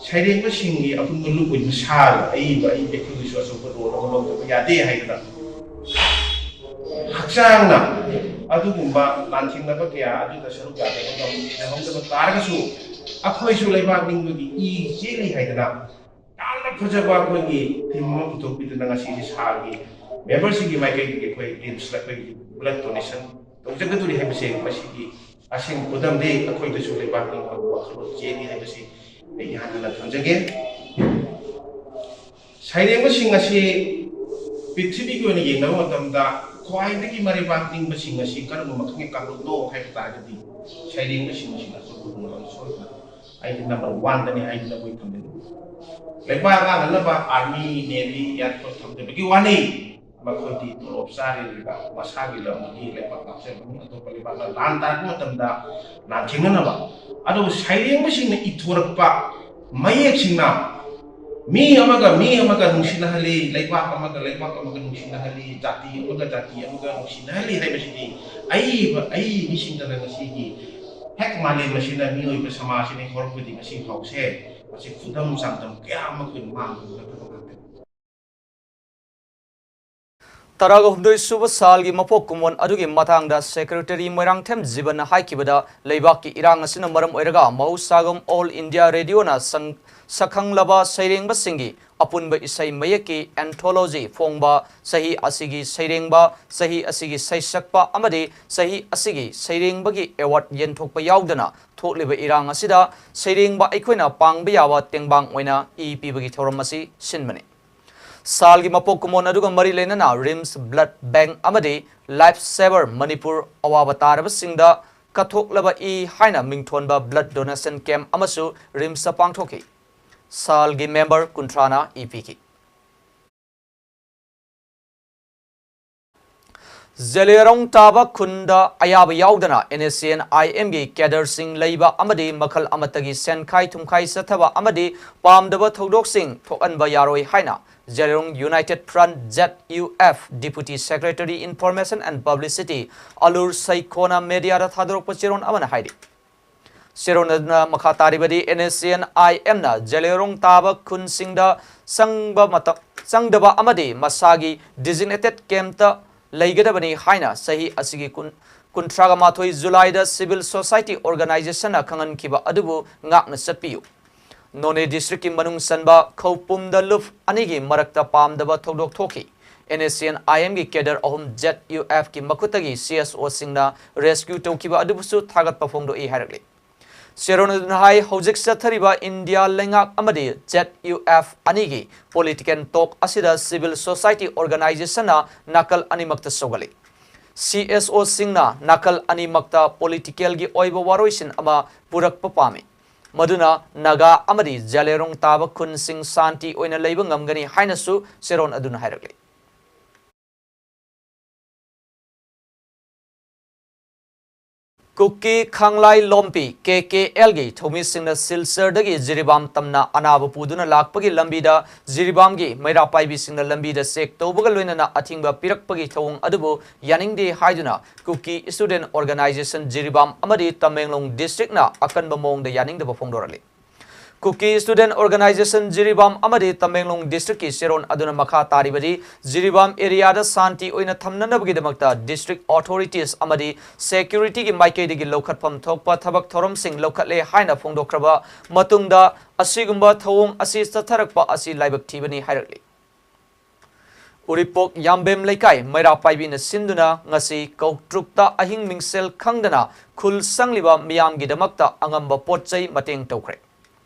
ꯁꯩꯔꯦꯡꯕꯁꯤꯡꯒꯤ ꯑꯄꯨꯟꯕ ꯂꯨꯞ ꯑꯣꯏꯕ ꯁꯥꯔ ꯑꯏꯕ ꯑꯏꯕ ꯑꯩꯈꯣꯏꯒꯤꯁꯨ ꯑꯆꯧꯕ role ꯑꯃ ꯂꯧꯗꯕ ꯌꯥꯗꯦ ꯍꯥꯏꯗꯅ ꯍꯛꯆꯥꯡꯅ ꯑꯗꯨꯒꯨꯝꯕ ꯂꯥꯟꯊꯦꯡꯅꯕ ꯀꯌꯥ ꯑꯗꯨꯗ ꯁꯔꯨꯛ ꯌꯥꯗꯕ ꯉꯝ-, ꯌꯥꯍꯧꯗꯕ ꯇꯥꯔꯒꯁꯨ ꯑꯩꯈꯣꯏꯁꯨ ꯂꯩꯕꯥꯛ ꯅꯤꯡꯕꯒꯤ ꯏ ꯆꯦꯜꯂꯤ ꯍꯥꯏꯗꯅ ꯌꯥꯝꯅ ꯐꯖꯕ ꯑꯩꯈꯣꯏꯒꯤ ꯊꯤꯝ ꯑꯃ ꯄꯨꯊꯣꯛꯄꯤꯗꯨꯅ ꯉꯁꯤꯁꯦ ꯁꯥꯔꯒꯤ ꯃꯦꯝꯕꯔꯁꯤꯡꯒꯤ ꯃꯥꯏꯀꯩꯗꯒꯤ ꯑꯩꯈꯣꯏ ꯔꯤꯝꯁꯇ ꯑꯩꯈꯣꯏꯒꯤ ꯕ꯭ꯂꯗ ꯗꯣꯅꯦꯁꯟ ꯇꯧꯖꯒꯗꯧꯔꯤ ꯍꯥꯏꯕꯁꯦ ꯃꯁꯤꯒꯤ ꯑꯁꯦꯡꯕ ꯈꯨꯗꯝꯗꯤ ꯑꯩꯈꯣꯏꯗꯁꯨ ꯂꯩꯕꯥꯛ ꯅꯤꯡꯕꯒꯤ ꯋꯥꯈꯜꯂꯣꯟ ꯆꯦꯜꯂꯤ ꯍꯥꯏꯕꯁꯤ ꯑꯩ ꯏꯍꯥꯟ ꯍꯥꯟꯅ ꯊꯝꯖꯒꯦ꯫ ꯁꯩꯔꯦꯡꯕꯁꯤꯡ ꯑꯁꯤ ꯄ꯭ꯔꯤꯊꯤꯕꯤꯒꯤ ꯑꯣꯏꯅ ꯌꯦꯡꯅꯕ ꯃꯇꯝꯗ ꯈ꯭ꯋꯥꯏꯗꯒꯤ ꯃꯔꯩꯕꯥꯛ ꯅꯤꯡꯕꯁꯤꯡ ꯑꯁꯤ ꯀꯔꯝꯕ ꯃꯈꯜꯒꯤ ꯀꯥꯡꯂꯨꯞꯅꯣ ꯍꯥꯏꯕ ꯇꯥꯔꯒꯗꯤ ꯁꯩꯔꯦꯡꯕꯁꯤꯡ ꯑꯁꯤꯅ ꯑꯆꯧꯕ ꯔꯣꯜ ꯑꯃ ꯁꯣꯏꯗꯅ ꯑꯩꯗꯤ ꯅꯝꯕꯔ ꯋꯥꯟꯗꯅꯤ ꯍꯥꯏꯗꯨꯅ ꯑꯩꯈꯣꯏ ꯊꯝꯖꯅꯤꯡꯏ꯫ ꯂꯩꯕꯥꯛ ꯉꯥꯛꯅꯅꯕ ꯑꯥꯔꯃꯤ, ꯅꯦꯚꯤ, ꯑꯦꯌꯔ ꯐꯣꯔꯁ ꯊꯝꯖꯕꯒꯤ ꯋꯥꯅꯤ꯫ ꯃꯈꯣꯏꯗꯤ ꯇꯣꯂꯣꯞ ꯆꯥꯔꯤꯕ ꯃꯁꯥꯒꯤ ꯂꯝꯗꯒꯤ ꯂꯩꯕꯥꯛ ꯉꯥꯛꯆꯕꯅꯤ꯫ ꯑꯇꯣꯞꯄ ꯂꯩꯕꯥꯛꯅ ꯂꯥꯟ ꯇꯥꯔꯛꯄ ꯃꯇꯝꯗ ꯂꯥꯟꯊꯦꯡꯅꯅꯕ꯫ ꯑꯗꯨꯕꯨ ꯁꯩꯔꯦꯡꯕꯁꯤꯡꯅ ꯏꯊꯣꯔꯛꯄ ꯃꯌꯦꯛꯁꯤꯡꯅ ꯃꯤ ꯑꯃꯒ ꯃꯤ ꯑꯃꯒ ꯅꯨꯡꯁꯤꯅꯍꯜꯂꯤ, ꯂꯩꯕꯥꯛ ꯑꯃꯒ ꯂꯩꯕꯥꯛ ꯑꯃꯒ ꯅꯨꯡꯁꯤꯅꯍꯜꯂꯤ, ꯖꯥꯇꯤ ꯑꯃꯒ ꯖꯥꯇꯤ ꯑꯃꯒ ꯅꯨꯡꯁꯤꯅꯍꯜꯂꯤ ꯍꯥꯏꯕꯁꯤꯗꯤ ꯑꯏꯕ ꯑꯏꯕꯤꯁꯤꯡꯗꯅ ꯉꯁꯤꯒꯤ ꯍꯦꯛ ꯃꯥꯂꯦꯝ ꯑꯁꯤꯗ ꯃꯤꯑꯣꯏꯕ ꯁꯃꯥꯖ ꯑꯁꯤꯅ ꯍꯧꯔꯛꯄꯗꯤ ꯉꯁꯤ ꯐꯥꯎꯁꯦ ꯃꯁꯤ ꯈꯨꯗꯝ ꯆꯥꯡꯗꯝ ꯀꯌꯥ ꯑꯃ ꯑꯩꯈꯣꯏꯅ ꯃꯥꯡꯗꯕ ꯅꯠꯇꯕ ꯉꯥꯛꯇꯅꯤ꯫ ꯇꯔꯥꯒ ꯍꯨꯝꯗꯣꯏ ꯁꯨꯕ ꯁꯥꯜꯒꯤ ꯃꯄꯣꯛ ꯀꯨꯝꯑꯣꯟ ꯑꯗꯨꯒꯤ ꯃꯇꯥꯡꯗ ꯁꯦꯀ꯭ꯔꯦꯇꯔꯤ ꯃꯣꯏꯔꯥꯡꯊꯦꯝ ꯖꯤꯕꯟꯅ ꯍꯥꯏꯈꯤꯕꯗ, ꯂꯩꯕꯥꯛꯀꯤ ꯏꯔꯥꯡ ꯑꯁꯤꯅ ꯃꯔꯝ ꯑꯣꯏꯔꯒ ꯃꯍꯧꯁꯥꯒꯨꯝ ꯑꯣꯜ ꯏꯟꯗꯤꯌꯥ ꯔꯦꯗꯤꯑꯣꯅ ꯁꯪ-, ꯁꯛꯈꯪꯂꯕ ꯁꯩꯔꯦꯡꯕꯁꯤꯡꯒꯤ ꯑꯄꯨꯟꯕ ꯏꯁꯩ ꯃꯌꯦꯛꯀꯤ ꯑꯦꯟꯊꯣꯂꯣꯖꯤ ꯐꯣꯡꯕ, ꯆꯍꯤ ꯑꯁꯤꯒꯤ ꯁꯩꯔꯦꯡꯕ, ꯆꯍꯤ ꯑꯁꯤꯒꯤ ꯁꯩꯁꯛꯄ ꯑꯃꯗꯤ ꯆꯍꯤ ꯑꯁꯤꯒꯤ ꯁꯩꯔꯦꯡꯕꯒꯤ ꯑꯦꯋꯥꯔꯗ ꯌꯦꯟꯊꯣꯛꯄ ꯌꯥꯎꯗꯅ ꯊꯣꯛꯂꯤꯕ ꯏꯔꯥꯡ ꯑꯁꯤꯗ ꯁꯩꯔꯦꯡꯕ ꯑꯩꯈꯣꯏꯅ ꯄꯥꯡꯕ ꯌꯥꯕ ꯇꯦꯡꯕꯥꯡ ꯑꯣꯏꯅ ꯏ ꯄꯤꯕꯒꯤ ꯊꯧꯔꯝ ꯑꯁꯤ ꯁꯤꯟꯕꯅꯤ꯫ ꯁꯥꯜꯒꯤ ꯃꯄꯣꯛ ꯀꯨꯝꯑꯣꯟ ꯑꯗꯨꯒ ꯃꯔꯤ ꯂꯩꯅꯅ ꯔꯤꯝꯁ ꯕ꯭ꯂꯗ ꯕꯦꯡꯛ ꯑꯃꯗꯤ ꯂꯥꯏꯐ ꯁꯦꯚꯔ ꯃꯅꯤꯄꯨꯔ ꯑꯋꯥꯕ ꯇꯥꯔꯕꯁꯤꯡꯗ ꯀꯠꯊꯣꯛꯂꯕ ꯏ ꯍꯥꯏꯅ ꯃꯤꯡꯊꯣꯟꯕ ꯕ꯭ꯂꯗ ꯗꯣꯅꯦꯁꯟ ꯀꯦꯝꯞ ꯑꯃꯁꯨ ꯔꯤꯝꯁꯇ ꯄꯥꯡꯊꯣꯛꯈꯤ꯫ ꯁꯥꯜꯒꯤ ꯃꯦꯝꯕꯔ ꯀꯨꯟꯊ꯭ꯔꯥꯅ ꯏ ꯄꯤꯈꯤ꯫ ꯖꯦꯂꯤꯌꯥꯡꯔꯣꯡ ꯇꯥꯕ ꯈꯨꯟꯗ ꯑꯌꯥꯕ ꯌꯥꯎꯗꯅ NSCN-IM-ꯒꯤ ꯀꯦꯗꯔꯁꯤꯡ ꯂꯩꯕ ꯑꯃꯗꯤ ꯃꯈꯜ ꯑꯃꯠꯇꯒꯤ ꯁꯦꯟꯈꯥꯏ ꯊꯨꯝꯈꯥꯏ ꯆꯠꯊꯕ ꯑꯃꯗꯤ ꯄꯥꯝꯗꯕ ꯊꯧꯗꯣꯛꯁꯤꯡ ꯊꯣꯛꯍꯟꯕ ꯌꯥꯔꯣꯏ ꯍꯥꯏꯅ Zeliangrong united front, ZUF, Deputy Secretary Information and Publicity ꯑꯂꯨꯔ ꯁꯩꯈꯣꯅ ꯃꯦꯗꯤꯌꯥꯗ ꯊꯥꯗꯣꯔꯛꯄ ꯆꯦꯔꯣꯜ ꯑꯃꯅ ꯍꯥꯏꯔꯤ꯫ ꯆꯦꯔꯣꯜ ꯑꯗꯨꯅ ꯃꯈꯥ ꯇꯥꯔꯤꯕꯗꯤ, NSCN-IM-ꯅ ꯖꯦꯂꯤꯌꯥꯡꯔꯣꯡ ꯇꯥꯕ ꯈꯨꯟꯁꯤꯡꯗ ꯆꯪꯕ ꯃꯇꯝ, ꯆꯪꯗꯕ ꯑꯃꯗꯤ ꯃꯁꯥꯒꯤ ꯗꯤꯖꯤꯒꯅꯦꯇꯦꯗ ꯀꯦꯝꯞꯇ ꯂꯩꯒꯗꯕꯅꯤ ꯍꯥꯏꯅ ꯆꯍꯤ ꯑꯁꯤꯒꯤ ꯀꯨꯟ, ꯀꯨꯟꯊ꯭ꯔꯥꯒ ꯃꯥꯊꯣꯏ July ꯗ civil society organization ꯅ ꯈꯪꯍꯟꯈꯤꯕ ꯑꯗꯨꯕꯨ ꯉꯥꯛꯅ ꯆꯠꯄꯤꯌꯨ꯫ ꯅꯣꯅꯦ district ꯀꯤ ꯃꯅꯨꯡ ꯆꯟꯕ ꯈꯧꯄꯨꯝꯗ ꯂꯨꯞ ꯑꯅꯤꯒꯤ ꯃꯔꯛꯇ ꯄꯥꯝꯗꯕ ꯊꯧꯗꯣꯛ ꯊꯣꯛꯈꯤ꯫ N S C N I M ꯒꯤ cadre ꯑꯍꯨꯝ Z U F ꯀꯤ ꯃꯈꯨꯠꯇꯒꯤ C S O ꯁꯤꯡꯅ rescue ꯇꯧꯈꯤꯕ ꯑꯗꯨꯕꯨꯁꯨ ꯊꯥꯒꯠꯄ ꯐꯣꯡꯗꯣꯛꯏ ꯍꯥꯏꯔꯛꯂꯤ꯫ ꯁꯦꯔꯣꯟ ꯑꯗꯨꯅ ꯍꯥꯏ, ꯍꯧꯖꯤꯛ ꯆꯠꯊꯔꯤꯕ ꯏꯟꯗꯤꯌꯥ ꯂꯩꯉꯥꯛ ꯑꯃꯗꯤ Z U F ꯑꯅꯤꯒꯤ political talk ꯑꯁꯤꯗ civil society organization ꯅ ꯅꯥꯀꯜ ꯑꯅꯤꯃꯛꯇ ꯁꯧꯒꯠꯂꯤ꯫ C S O ꯁꯤꯡꯅ ꯅꯥꯀꯜ ꯑꯅꯤꯃꯛꯇ political ꯒꯤ ꯑꯣꯏꯕ ꯋꯥꯔꯣꯏꯁꯤꯟ ꯑꯃ ꯄꯨꯔꯛꯄ ꯄꯥꯝꯃꯤ, ꯃꯗꯨꯅ ꯅꯥꯒꯥ ꯑꯃꯗꯤ ꯖꯂꯦꯔꯣꯡ ꯇꯥꯕ ꯈꯨꯟꯁꯤꯡ ꯁꯥꯟꯇꯤ ꯑꯣꯏꯅ ꯂꯩꯕ ꯉꯝꯒꯅꯤ ꯍꯥꯏꯅꯁꯨ ꯁꯦꯔꯣꯟ ꯑꯗꯨꯅ ꯍꯥꯏꯔꯛꯂꯤ꯫ ꯀꯨꯀꯤ ꯈꯥꯡꯂꯥꯏ ꯂꯣꯝꯄꯤ, K K L ꯒꯤ ꯊꯧꯃꯤꯁꯤꯡꯅ ꯁꯤꯜꯆꯔꯗꯒꯤ ꯖꯤꯔꯤꯕꯥꯝ ꯇꯝꯅ ꯑꯅꯥꯕ ꯄꯨꯗꯨꯅ ꯂꯥꯛꯄꯒꯤ ꯂꯝꯕꯤꯗ ꯖꯤꯔꯤꯕꯥꯝꯒꯤ ꯃꯩꯔꯥ ꯄꯥꯏꯕꯤꯁꯤꯡꯅ ꯂꯝꯕꯤꯗ check ꯇꯧꯕꯒ ꯂꯣꯏꯅꯅ ꯑꯊꯤꯡꯕ ꯄꯤꯔꯛꯄꯒꯤ ꯊꯧꯑꯣꯡ ꯑꯗꯨꯕꯨ ꯌꯥꯅꯤꯡꯗꯦ ꯍꯥꯏꯗꯨꯅ ꯀꯨꯀꯤ student organization ꯖꯤꯔꯤꯕꯥꯝ ꯑꯃꯗꯤ ꯇꯃꯦꯡꯂꯣꯡ district ꯅ ꯑꯀꯟꯕ ꯃꯑꯣꯡꯗ ꯌꯥꯅꯤꯡꯗꯕ ꯐꯣꯡꯗꯣꯔꯛꯂꯤ꯫ ꯀꯨꯀꯤ student organization ꯖꯤꯔꯤꯕꯥꯝ ꯑꯃꯗꯤ ꯇꯃꯦꯡꯂꯣꯡ district ꯀꯤ ꯁꯦꯔꯣꯟ ꯑꯗꯨꯅ ꯃꯈꯥ ꯇꯥꯔꯤꯕꯗꯤ, ꯖꯤꯔꯤꯕꯥꯝ area ꯗ ꯁꯥꯟꯇꯤ ꯑꯣꯏꯅ ꯊꯝꯅꯅꯕꯒꯤꯗꯃꯛꯇ district authorities ꯑꯃꯗꯤ security ꯒꯤ ꯃꯥꯏꯀꯩꯗꯒꯤ ꯂꯧꯈꯠꯐꯝ ꯊꯣꯛꯄ ꯊꯕꯛ ꯊꯧꯔꯝꯁꯤꯡ ꯂꯧꯈꯠꯂꯦ ꯍꯥꯏꯅ ꯐꯣꯡꯗꯣꯛꯈ꯭ꯔꯕ ꯃꯇꯨꯡꯗ, ꯑꯁꯤꯒꯨꯝꯕ ꯊꯧꯑꯣꯡ ꯑꯁꯤ ꯆꯠꯊꯔꯛꯄ ꯑꯁꯤ ꯂꯥꯏꯕꯛ ꯊꯤꯕꯅꯤ ꯍꯥꯏꯔꯛꯂꯤ꯫ ꯎꯔꯤꯄꯣꯛ ꯌꯥꯝꯕꯦꯝ ꯂꯩꯀꯥꯏ ꯃꯩꯔꯥ ꯄꯥꯏꯕꯤꯅ ꯁꯤꯟꯗꯨꯅ ꯉꯁꯤ ꯀꯧꯇ꯭ꯔꯨꯛꯇ ꯑꯍꯤꯡ ꯃꯤꯡꯁꯦꯜ ꯈꯪꯗꯅ ꯈꯨꯜ ꯁꯪꯂꯤꯕ ꯃꯤꯌꯥꯝꯒꯤꯗꯃꯛꯇ ꯑꯉꯝꯕ ꯄꯣꯠ ꯆꯩ ꯃꯇꯦꯡ ꯇꯧꯈ꯭ꯔꯦ꯫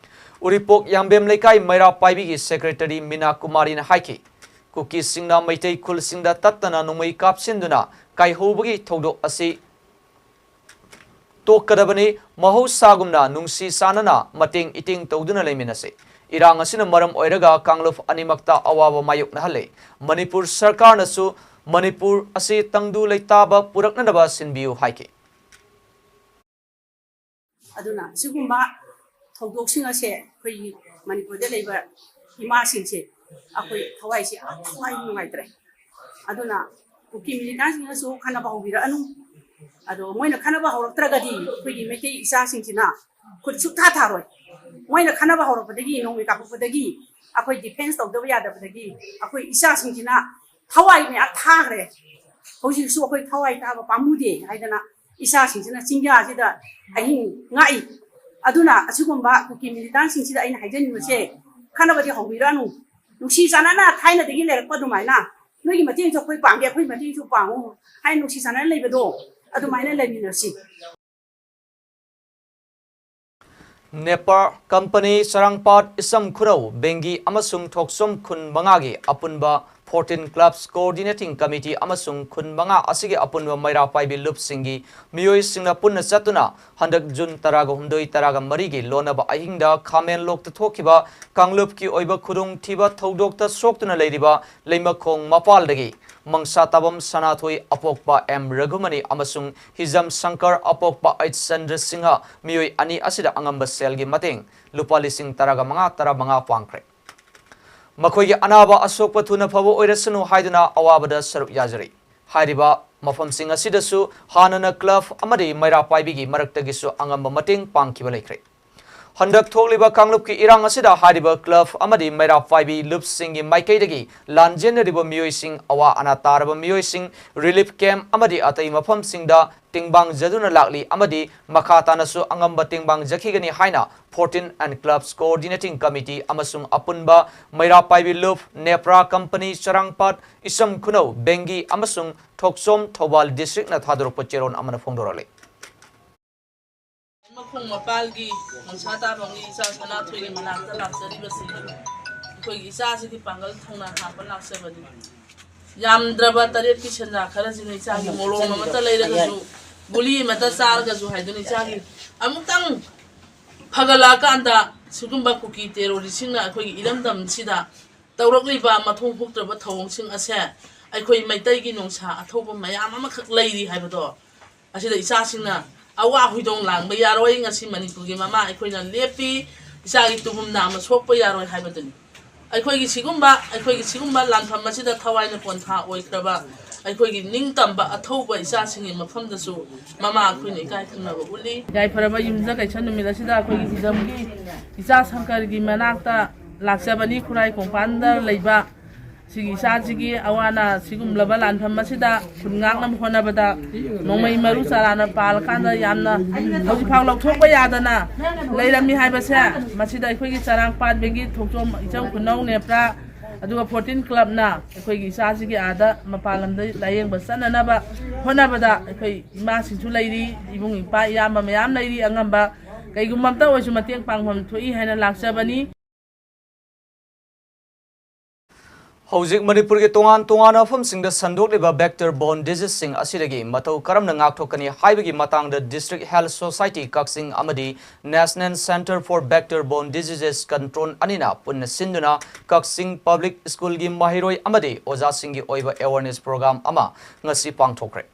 ꯎꯔꯤꯄꯣꯛ ꯌꯥꯝꯕꯦꯝ ꯂꯩꯀꯥꯏ ꯃꯩꯔꯥ ꯄꯥꯏꯕꯤꯒꯤ secretary ꯃꯤꯅꯥ ꯀꯨꯃꯥꯔꯤꯅ ꯍꯥꯏꯈꯤ, ꯀꯨꯀꯤꯁꯤꯡꯅ ꯃꯩꯇꯩ ꯈꯨꯜꯁꯤꯡꯗ ꯇꯠꯇꯅ ꯅꯣꯡꯃꯩ ꯀꯥꯞꯁꯤꯟꯗꯨꯅ ꯀꯥꯏꯍꯧꯕꯒꯤ ꯊꯧꯗꯣꯛ ꯑꯁꯤ ꯇꯣꯛꯀꯗꯕꯅꯤ꯫ ꯃꯍꯧꯁꯥꯒꯨꯝꯅ ꯅꯨꯡꯁꯤ ꯆꯥꯟꯅꯅ ꯃꯇꯦꯡ ꯏꯇꯦꯡ ꯇꯧꯗꯨꯅ ꯂꯩꯃꯤꯟꯅꯁꯤ꯫ ꯏꯔꯥꯡ ꯑꯁꯤꯅ ꯃꯔꯝ ꯑꯣꯏꯔꯒ ꯀꯥꯡꯂꯨꯞ ꯑꯅꯤꯃꯛꯇ ꯑꯋꯥꯕ ꯃꯥꯌꯣꯛꯅꯍꯜꯂꯦ꯫ ꯃꯅꯤꯄꯨꯔ ꯁꯔꯀꯥꯔꯅꯁꯨ ꯃꯅꯤꯄꯨꯔ ꯑꯁꯤ ꯇꯪꯗꯨ ꯂꯩꯇꯥꯕ ꯄꯨꯔꯛꯅꯅꯕ ꯁꯤꯟꯕꯤꯌꯨ ꯍꯥꯏꯈꯤ꯫ ꯑꯗꯨꯅ ꯁꯤꯒꯨꯝꯕ ꯊꯧꯗꯣꯛꯁꯤꯡ ꯑꯁꯦ ꯑꯩꯈꯣꯏꯒꯤ ꯃꯅꯤꯄꯨꯔꯗ ꯂꯩꯕ ꯏꯃꯥꯁꯤꯡꯁꯦ ꯑꯩꯈꯣꯏ ꯊꯋꯥꯏꯁꯦ ꯌꯥꯝ ꯊꯋꯥꯏ ꯅꯨꯡꯉꯥꯏꯇ꯭ꯔꯦ꯫ ꯑꯗꯨꯅ ꯀꯨꯀꯤ militantꯁꯤꯡꯅꯁꯨ ꯈꯟꯅꯕ ꯍꯧꯕꯤꯔꯛꯑꯅꯨ꯫ ꯑꯗꯣ ꯃꯣꯏꯅ ꯈꯟꯅꯕ ꯍꯧꯔꯛꯇ꯭ꯔꯒꯗꯤ ꯑꯩꯈꯣꯏꯒꯤ ꯃꯩꯇꯩ ꯏꯆꯥꯁꯤꯡꯁꯤꯅ ꯈꯨꯠ ꯁꯨꯛꯊꯥ ꯊꯥꯔꯣꯏ꯫ ꯃꯣꯏꯅ ꯈꯟꯅꯕ ꯍꯧꯔꯛꯄꯗꯒꯤ, ꯅꯣꯡꯃꯩ ꯀꯥꯞꯄꯛꯄꯗꯒꯤ, ꯑꯩꯈꯣꯏ defence ꯇꯧꯗꯕ ꯌꯥꯗꯕꯗꯒꯤ ꯑꯩꯈꯣꯏ ꯏꯆꯥꯁꯤꯡꯁꯤꯅ ꯊꯋꯥꯏ ꯃꯌꯥꯝ ꯊꯥꯈ꯭ꯔꯦ꯫ ꯍꯧꯖꯤꯛꯁꯨ ꯑꯩꯈꯣꯏ ꯊꯋꯥꯏ ꯇꯥꯕ ꯄꯥꯝꯃꯨꯗꯦ ꯍꯥꯏꯗꯅ ꯏꯆꯥꯁꯤꯡꯁꯤꯅ ꯆꯤꯡꯌꯥꯁꯤꯗ ꯑꯍꯤꯡ ꯉꯥꯛꯏ꯫ ꯑꯗꯨꯅ ꯑꯁꯤꯒꯨꯝꯕ ꯀꯨꯀꯤ ꯃꯤꯂꯤꯇꯥꯟꯁꯤꯡꯁꯤꯗ ꯑꯩꯅ ꯍꯥꯏꯖꯅꯤꯡꯕꯁꯦ, ꯈꯠꯅꯕꯗꯤ ꯍꯧꯕꯤꯔꯅꯨ꯫ ꯅꯨꯡꯁꯤ ꯆꯥꯟꯅꯅ ꯊꯥꯏꯅꯗꯒꯤ ꯂꯩꯔꯛꯄ ꯑꯗꯨꯃꯥꯏꯅ ꯅꯣꯏꯒꯤ ꯃꯇꯦꯡꯁꯨ ꯑꯩꯈꯣꯏ ꯄꯥꯡꯒꯦ, ꯑꯩꯈꯣꯏ ꯃꯇꯦꯡꯁꯨ ꯄꯥꯡꯉꯨ ꯍꯥꯏꯅ ꯅꯨꯡꯁꯤ ꯆꯥꯟꯅꯅ ꯂꯩꯕꯗꯣ ꯑꯗꯨꯃꯥꯏꯅ ꯂꯩꯃꯤꯟꯅꯁꯤ꯫ ꯅꯦꯄꯥ ꯀꯝꯄꯅꯤ ꯆꯔꯥꯡꯄꯥꯠ ꯏꯆꯝ ꯈꯨꯔꯧ ꯕꯦꯡꯒꯤ ꯑꯃꯁꯨꯡ ꯊꯣꯛꯆꯣꯝ ꯈꯨꯟ ꯃꯉꯥꯒꯤ ꯑꯄꯨꯟꯕ ꯐꯣꯔꯇꯤꯟ ꯀ꯭ꯂꯕꯁ ꯀꯣꯑꯣꯔꯗꯤꯅꯦꯇꯤꯡ ꯀꯃꯤꯇꯤ ꯑꯃꯁꯨꯡ ꯈꯨꯟ ꯃꯉꯥ ꯑꯁꯤꯒꯤ ꯑꯄꯨꯟꯕ ꯃꯩꯔꯥ ꯄꯥꯏꯕꯤ ꯂꯨꯞꯁꯤꯡꯒꯤ ꯃꯤꯑꯣꯏꯁꯤꯡꯅ ꯄꯨꯟꯅ ꯆꯠꯇꯨꯅ ꯍꯟꯗꯛ ꯖꯨꯟ ꯇꯔꯥꯒ ꯍꯨꯝꯗꯣꯏ, ꯇꯔꯥꯒ ꯃꯔꯤꯒꯤ ꯂꯣꯟꯅꯕ ꯑꯍꯤꯡꯗ ꯈꯥꯃꯦꯟꯂꯣꯛꯇ ꯊꯣꯛꯈꯤꯕ ꯀꯥꯡꯂꯨꯞꯀꯤ ꯑꯣꯏꯕ ꯈꯨꯗꯣꯡꯊꯤꯕ ꯊꯧꯗꯣꯛꯇ ꯁꯣꯛꯇꯨꯅ ꯂꯩꯔꯤꯕ ꯂꯩꯃꯈꯣꯡ ꯃꯄꯥꯜꯗꯒꯤ ꯃꯪꯁꯥꯇꯥꯕꯝ ꯁꯅꯥꯊꯣꯏ ꯑꯄꯣꯛꯄ ꯑꯦꯝ ꯔꯘꯨꯃꯅꯤ ꯑꯃꯁꯨꯡ ꯍꯤꯖꯝ ꯁꯪꯀꯔ ꯑꯄꯣꯛꯄ ꯑꯩꯆ ꯆꯟꯗ꯭ꯔ ꯁꯤꯡꯍ ꯃꯤꯑꯣꯏ ꯑꯅꯤ ꯑꯁꯤꯗ ꯑꯉꯝꯕ ꯁꯦꯜꯒꯤ ꯃꯇꯦꯡ ꯂꯨꯄꯥ ꯂꯤꯁꯤꯡ ꯇꯔꯥꯒ ꯃꯉꯥ, ꯇꯔꯥꯃꯉꯥ ꯄꯥꯡꯈ꯭ꯔꯦ꯫ ꯃꯈꯣꯏꯒꯤ ꯑꯅꯥꯕ ꯑꯁꯣꯛꯄ ꯊꯨꯅ ꯐꯕ ꯑꯣꯏꯔꯁꯅꯨ ꯍꯥꯏꯗꯨꯅ ꯑꯋꯥꯕꯗ ꯁꯔꯨꯛ ꯌꯥꯖꯔꯤ꯫ ꯍꯥꯏꯔꯤꯕ ꯃꯐꯝꯁꯤꯡ ꯑꯁꯤꯗꯁꯨ ꯍꯥꯟꯅꯅ ꯀ꯭ꯂꯕ ꯑꯃꯗꯤ ꯃꯩꯔꯥ ꯄꯥꯏꯕꯤꯒꯤ ꯃꯔꯛꯇꯒꯤꯁꯨ ꯑꯉꯝꯕ ꯃꯇꯦꯡ ꯄꯥꯡꯈꯤꯕ ꯂꯩꯈ꯭ꯔꯦ꯫ ꯍꯟꯗꯛ ꯊꯣꯛꯂꯤꯕ ꯀꯥꯡꯂꯨꯞꯀꯤ ꯏꯔꯥꯡ ꯑꯁꯤꯗ ꯍꯥꯏꯔꯤꯕ ꯀ꯭ꯂꯕ ꯑꯃꯗꯤ ꯃꯩꯔꯥ ꯄꯥꯏꯕꯤ ꯂꯨꯞꯁꯤꯡꯒꯤ ꯃꯥꯏꯀꯩꯗꯒꯤ ꯂꯥꯟꯖꯦꯟꯅꯔꯤꯕ ꯃꯤꯑꯣꯏꯁꯤꯡ, ꯑꯋꯥ ꯑꯅꯥ ꯇꯥꯔꯕ ꯃꯤꯑꯣꯏꯁꯤꯡ ꯔꯤꯂꯤꯐ ꯀꯦꯝꯞ ꯑꯃꯗꯤ ꯑꯇꯩ ꯃꯐꯝꯁꯤꯡꯗ ꯇꯦꯡꯕꯥꯡꯖꯗꯨꯅ ꯂꯥꯛꯂꯤ ꯑꯃꯗꯤ ꯃꯈꯥ ꯇꯥꯅꯁꯨ ꯑꯉꯝꯕ ꯇꯦꯡꯕꯥꯡꯖꯈꯤꯒꯅꯤ ꯍꯥꯏꯅ ꯐꯣꯔꯇꯤꯟ ꯑꯦꯟ ꯀ꯭ꯂꯕꯁ ꯀꯣꯑꯣꯔꯗꯤꯅꯦꯇꯤꯡ ꯀꯃꯤꯇꯤ ꯑꯃꯁꯨꯡ ꯑꯄꯨꯟꯕ ꯃꯩꯔꯥ ꯄꯥꯏꯕꯤ ꯂꯨꯞ, ꯅꯦꯄ꯭ꯔꯥ ꯀꯝꯄꯅꯤ, ꯆꯔꯥꯡꯄꯥꯠ, ꯏꯆꯝ ꯈꯨꯅꯧ, ꯕꯦꯡꯒꯤ ꯑꯃꯁꯨꯡ ꯊꯣꯛꯆꯣꯝ ꯊꯧꯕꯥꯜ ꯗꯤꯁꯇ꯭ꯔꯤꯛꯅ ꯊꯥꯗꯣꯔꯛꯄ ꯆꯦꯔꯣꯜ ꯑꯃꯅ ꯐꯣꯡꯗꯣꯔꯛꯂꯤ꯫ ꯃꯈꯣꯡ ꯃꯄꯥꯜꯒꯤ ꯃꯪꯁꯥ ꯇꯥꯕꯝꯒꯤ ꯏꯆꯥ ꯁꯅꯥꯊꯣꯏꯒꯤ ꯃꯅꯥꯛꯇ ꯂꯥꯛꯆꯔꯤꯕꯁꯤ ꯑꯩꯈꯣꯏꯒꯤ ꯏꯆꯥꯁꯤꯒꯤ ꯄꯥꯡꯒꯜ ꯊꯧꯅꯥ ꯍꯥꯞꯄ ꯂꯥꯛꯆꯕꯅꯤ꯫ ꯌꯥꯝꯗ꯭ꯔꯕ ꯇꯔꯦꯠꯀꯤ ꯁꯦꯟꯖꯥ ꯈꯔꯁꯤꯅ ꯏꯆꯥꯒꯤ ꯃꯣꯂꯣꯝ ꯑꯃꯇ ꯂꯩꯔꯒꯁꯨ, ꯒꯨꯂꯤ ꯑꯃꯇ ꯆꯥꯔꯒꯁꯨ ꯍꯥꯏꯗꯨꯅ ꯏꯆꯥꯒꯤ ꯑꯃꯨꯛꯇꯪ ꯐꯒꯠꯂꯛꯑꯀꯥꯟꯗ ꯁꯤꯒꯨꯝꯕ ꯀꯨꯀꯤ ꯇꯦꯔꯣꯔꯤꯁꯁꯤꯡꯅ ꯑꯩꯈꯣꯏꯒꯤ ꯏꯔꯝꯗꯝꯁꯤꯗ ꯇꯧꯔꯛꯂꯤꯕ ꯃꯊꯣꯡ ꯍꯨꯛꯇ꯭ꯔꯕ ꯊꯧꯑꯣꯡꯁꯤꯡ ꯑꯁꯦ ꯑꯩꯈꯣꯏ ꯃꯩꯇꯩꯒꯤ ꯅꯣꯡꯁꯥ ꯑꯊꯧꯕ ꯃꯌꯥꯝ ꯑꯃꯈꯛ ꯂꯩꯔꯤ ꯍꯥꯏꯕꯗꯣ ꯑꯁꯤꯗ ꯏꯆꯥꯁꯤꯡꯅ ꯑꯋꯥ ꯍꯣꯏꯗꯣꯡ ꯂꯥꯡꯕ ꯌꯥꯔꯣꯏ꯫ ꯉꯁꯤ ꯃꯅꯤꯄꯨꯔꯒꯤ ꯃꯃꯥ ꯑꯩꯈꯣꯏꯅ ꯂꯦꯞꯄꯤ, ꯏꯆꯥꯒꯤ ꯇꯨꯕꯨꯝ ꯅꯥꯝꯃ ꯁꯣꯛꯄ ꯌꯥꯔꯣꯏ ꯍꯥꯏꯕꯗꯨꯅꯤ꯫ ꯑꯩꯈꯣꯏꯒꯤ ꯁꯤꯒꯨꯝꯕ ꯑꯩꯈꯣꯏꯒꯤ ꯁꯤꯒꯨꯝꯕ ꯂꯥꯟꯐꯝ ꯑꯁꯤꯗ ꯊꯋꯥꯏꯅ ꯄꯣꯟꯊꯥ ꯑꯣꯏꯈ꯭ꯔꯕ ꯑꯩꯈꯣꯏꯒꯤ ꯅꯤꯡꯇꯝꯕ ꯑꯊꯧꯕ ꯏꯆꯥꯁꯤꯡꯒꯤ ꯃꯐꯝꯗꯁꯨ ꯃꯃꯥ ꯑꯩꯈꯣꯏꯅ ꯏꯀꯥꯏ ꯈꯨꯝꯅꯕ ꯎꯠꯂꯤ꯫ ꯌꯥꯏꯐꯔꯕ ꯌꯨꯝꯖꯀꯩꯁ ꯅꯨꯃꯤꯠ ꯑꯁꯤꯗ ꯑꯩꯈꯣꯏꯒꯤ ꯍꯤꯖꯝꯒꯤ ꯏꯆꯥ ꯁꯪꯀꯔꯒꯤ ꯃꯅꯥꯛꯇ ꯂꯥꯛꯆꯕꯅꯤ꯫ ꯈꯨꯔꯥꯏ ꯀꯣꯡꯄꯥꯟꯗ ꯂꯩꯕ ꯁꯤꯒꯤ ꯏꯆꯥꯁꯤꯒꯤ ꯑꯋꯥ ꯑꯅꯥ ꯁꯤꯒꯨꯝꯂꯕ ꯂꯥꯟꯐꯝ ꯑꯁꯤꯗ ꯈꯨꯟ ꯉꯥꯛꯅꯕ ꯍꯣꯠꯅꯕꯗ ꯅꯣꯡꯃꯩ ꯃꯔꯨ ꯆꯔꯥꯅ ꯄꯥꯜꯂꯀꯥꯟꯗ ꯌꯥꯝꯅ ꯍꯧꯖꯤꯛꯐꯥꯎ ꯂꯧꯊꯣꯛꯄ ꯌꯥꯗꯅ ꯂꯩꯔꯝꯃꯤ ꯍꯥꯏꯕꯁꯦ, ꯃꯁꯤꯗ ꯑꯩꯈꯣꯏꯒꯤ ꯆꯔꯥꯡꯄꯥꯠ ꯕꯦꯡꯒꯤ ꯊꯣꯡꯖꯣꯝ ꯏꯆꯧ ꯈꯨꯅꯧ ꯅꯦꯄ꯭ꯔꯥ, ꯑꯗꯨꯒ ꯐꯣꯔꯇꯤꯟ ꯀ꯭ꯂꯕꯅ ꯑꯩꯈꯣꯏꯒꯤ ꯏꯆꯥꯁꯤꯒꯤ ꯑꯥꯗ ꯃꯄꯥꯟ ꯂꯝꯗ ꯂꯥꯌꯦꯡꯕ ꯆꯠꯅꯅꯕ ꯍꯣꯠꯅꯕꯗ ꯑꯩꯈꯣꯏ ꯏꯃꯥꯁꯤꯡꯁꯨ ꯂꯩꯔꯤ, ꯏꯕꯨꯡ ꯏꯄꯥ ꯏꯌꯥꯝꯕ ꯃꯌꯥꯝ ꯂꯩꯔꯤ, ꯑꯉꯝꯕ ꯀꯩꯒꯨꯝꯕ ꯑꯝꯇ ꯑꯣꯏꯔꯁꯨ ꯃꯇꯦꯡ ꯄꯥꯡꯐꯝ ꯊꯣꯛꯏ ꯍꯥꯏꯅ ꯂꯥꯛꯆꯕꯅꯤ꯫ ꯍꯧꯖꯤꯛ ꯃꯅꯤꯄꯨꯔꯒꯤ ꯇꯣꯉꯥꯟ ꯇꯣꯉꯥꯟꯕ ꯃꯐꯝꯁꯤꯡꯗ ꯁꯟꯗꯣꯛꯂꯤꯕ vector borne diseaseꯁꯤꯡ ꯑꯁꯤꯗꯒꯤ ꯃꯇꯧ ꯀꯔꯝꯅ ꯉꯥꯛꯊꯣꯛꯀꯅꯤ ꯍꯥꯏꯕꯒꯤ ꯃꯇꯥꯡꯗ District Health Society ꯀꯛꯆꯤꯡ ꯑꯃꯗꯤ National Centre for Vector Borne Diseases Control ꯑꯅꯤꯅ ꯄꯨꯟꯅ ꯁꯤꯟꯗꯨꯅ ꯀꯛꯆꯤꯡ Public Schoolꯒꯤ ꯃꯍꯩꯔꯣꯏ ꯑꯃꯗꯤ ꯑꯣꯖꯥꯁꯤꯡꯒꯤ ꯑꯣꯏꯕ awareness program ꯑꯃ ꯉꯁꯤ ꯄꯥꯡꯊꯣꯛꯈ꯭ꯔꯦ꯫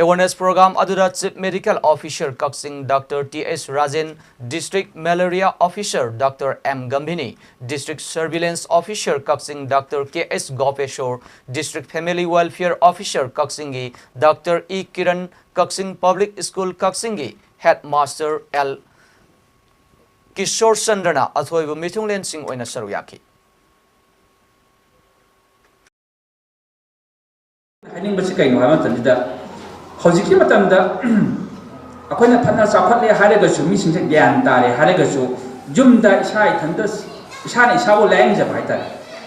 Awareness program ꯑꯗꯨꯗ Chief Medical Officer ꯀꯛꯆꯤꯡ Doctor T H Rajen, District Malaria Officer Doctor M Gambhini, District Surveillance Officer ꯀꯛꯆꯤꯡ Doctor K H Gopeshwar, District Family Welfare Officer ꯀꯛꯆꯤꯡꯒꯤ Doctor E Kiran, ꯀꯛꯆꯤꯡ Public School ꯀꯛꯆꯤꯡꯒꯤ Headmaster L Kishore ꯆꯟꯗ꯭ꯔꯅ ꯑꯊꯣꯏꯕ ꯃꯤꯊꯨꯡꯂꯦꯟꯁꯤꯡ ꯑꯣꯏꯅ ꯁꯔꯨꯛ ꯌꯥꯈꯤ꯫ ꯍꯥꯏꯅꯤꯡꯕꯁꯤ ꯀꯩꯅꯣ ꯍꯥꯏꯕ ꯃꯇꯝꯁꯤꯗ, ꯍꯧꯖꯤꯛꯀꯤ ꯃꯇꯝꯗ ꯑꯩꯈꯣꯏꯅ ꯐꯅ ꯆꯥꯎꯈꯠꯂꯦ ꯍꯥꯏꯔꯒꯁꯨ, ꯃꯤꯁꯤꯡꯁꯦ ꯒ꯭ꯌꯥꯟ ꯇꯥꯔꯦ ꯍꯥꯏꯔꯒꯁꯨ, ꯌꯨꯝꯗ ꯏꯁꯥ ꯏꯊꯟꯇ, ꯏꯁꯥꯅ ꯏꯁꯥꯕꯨ ꯂꯥꯌꯦꯡꯖꯕ ꯍꯥꯏꯇꯥꯔꯦ,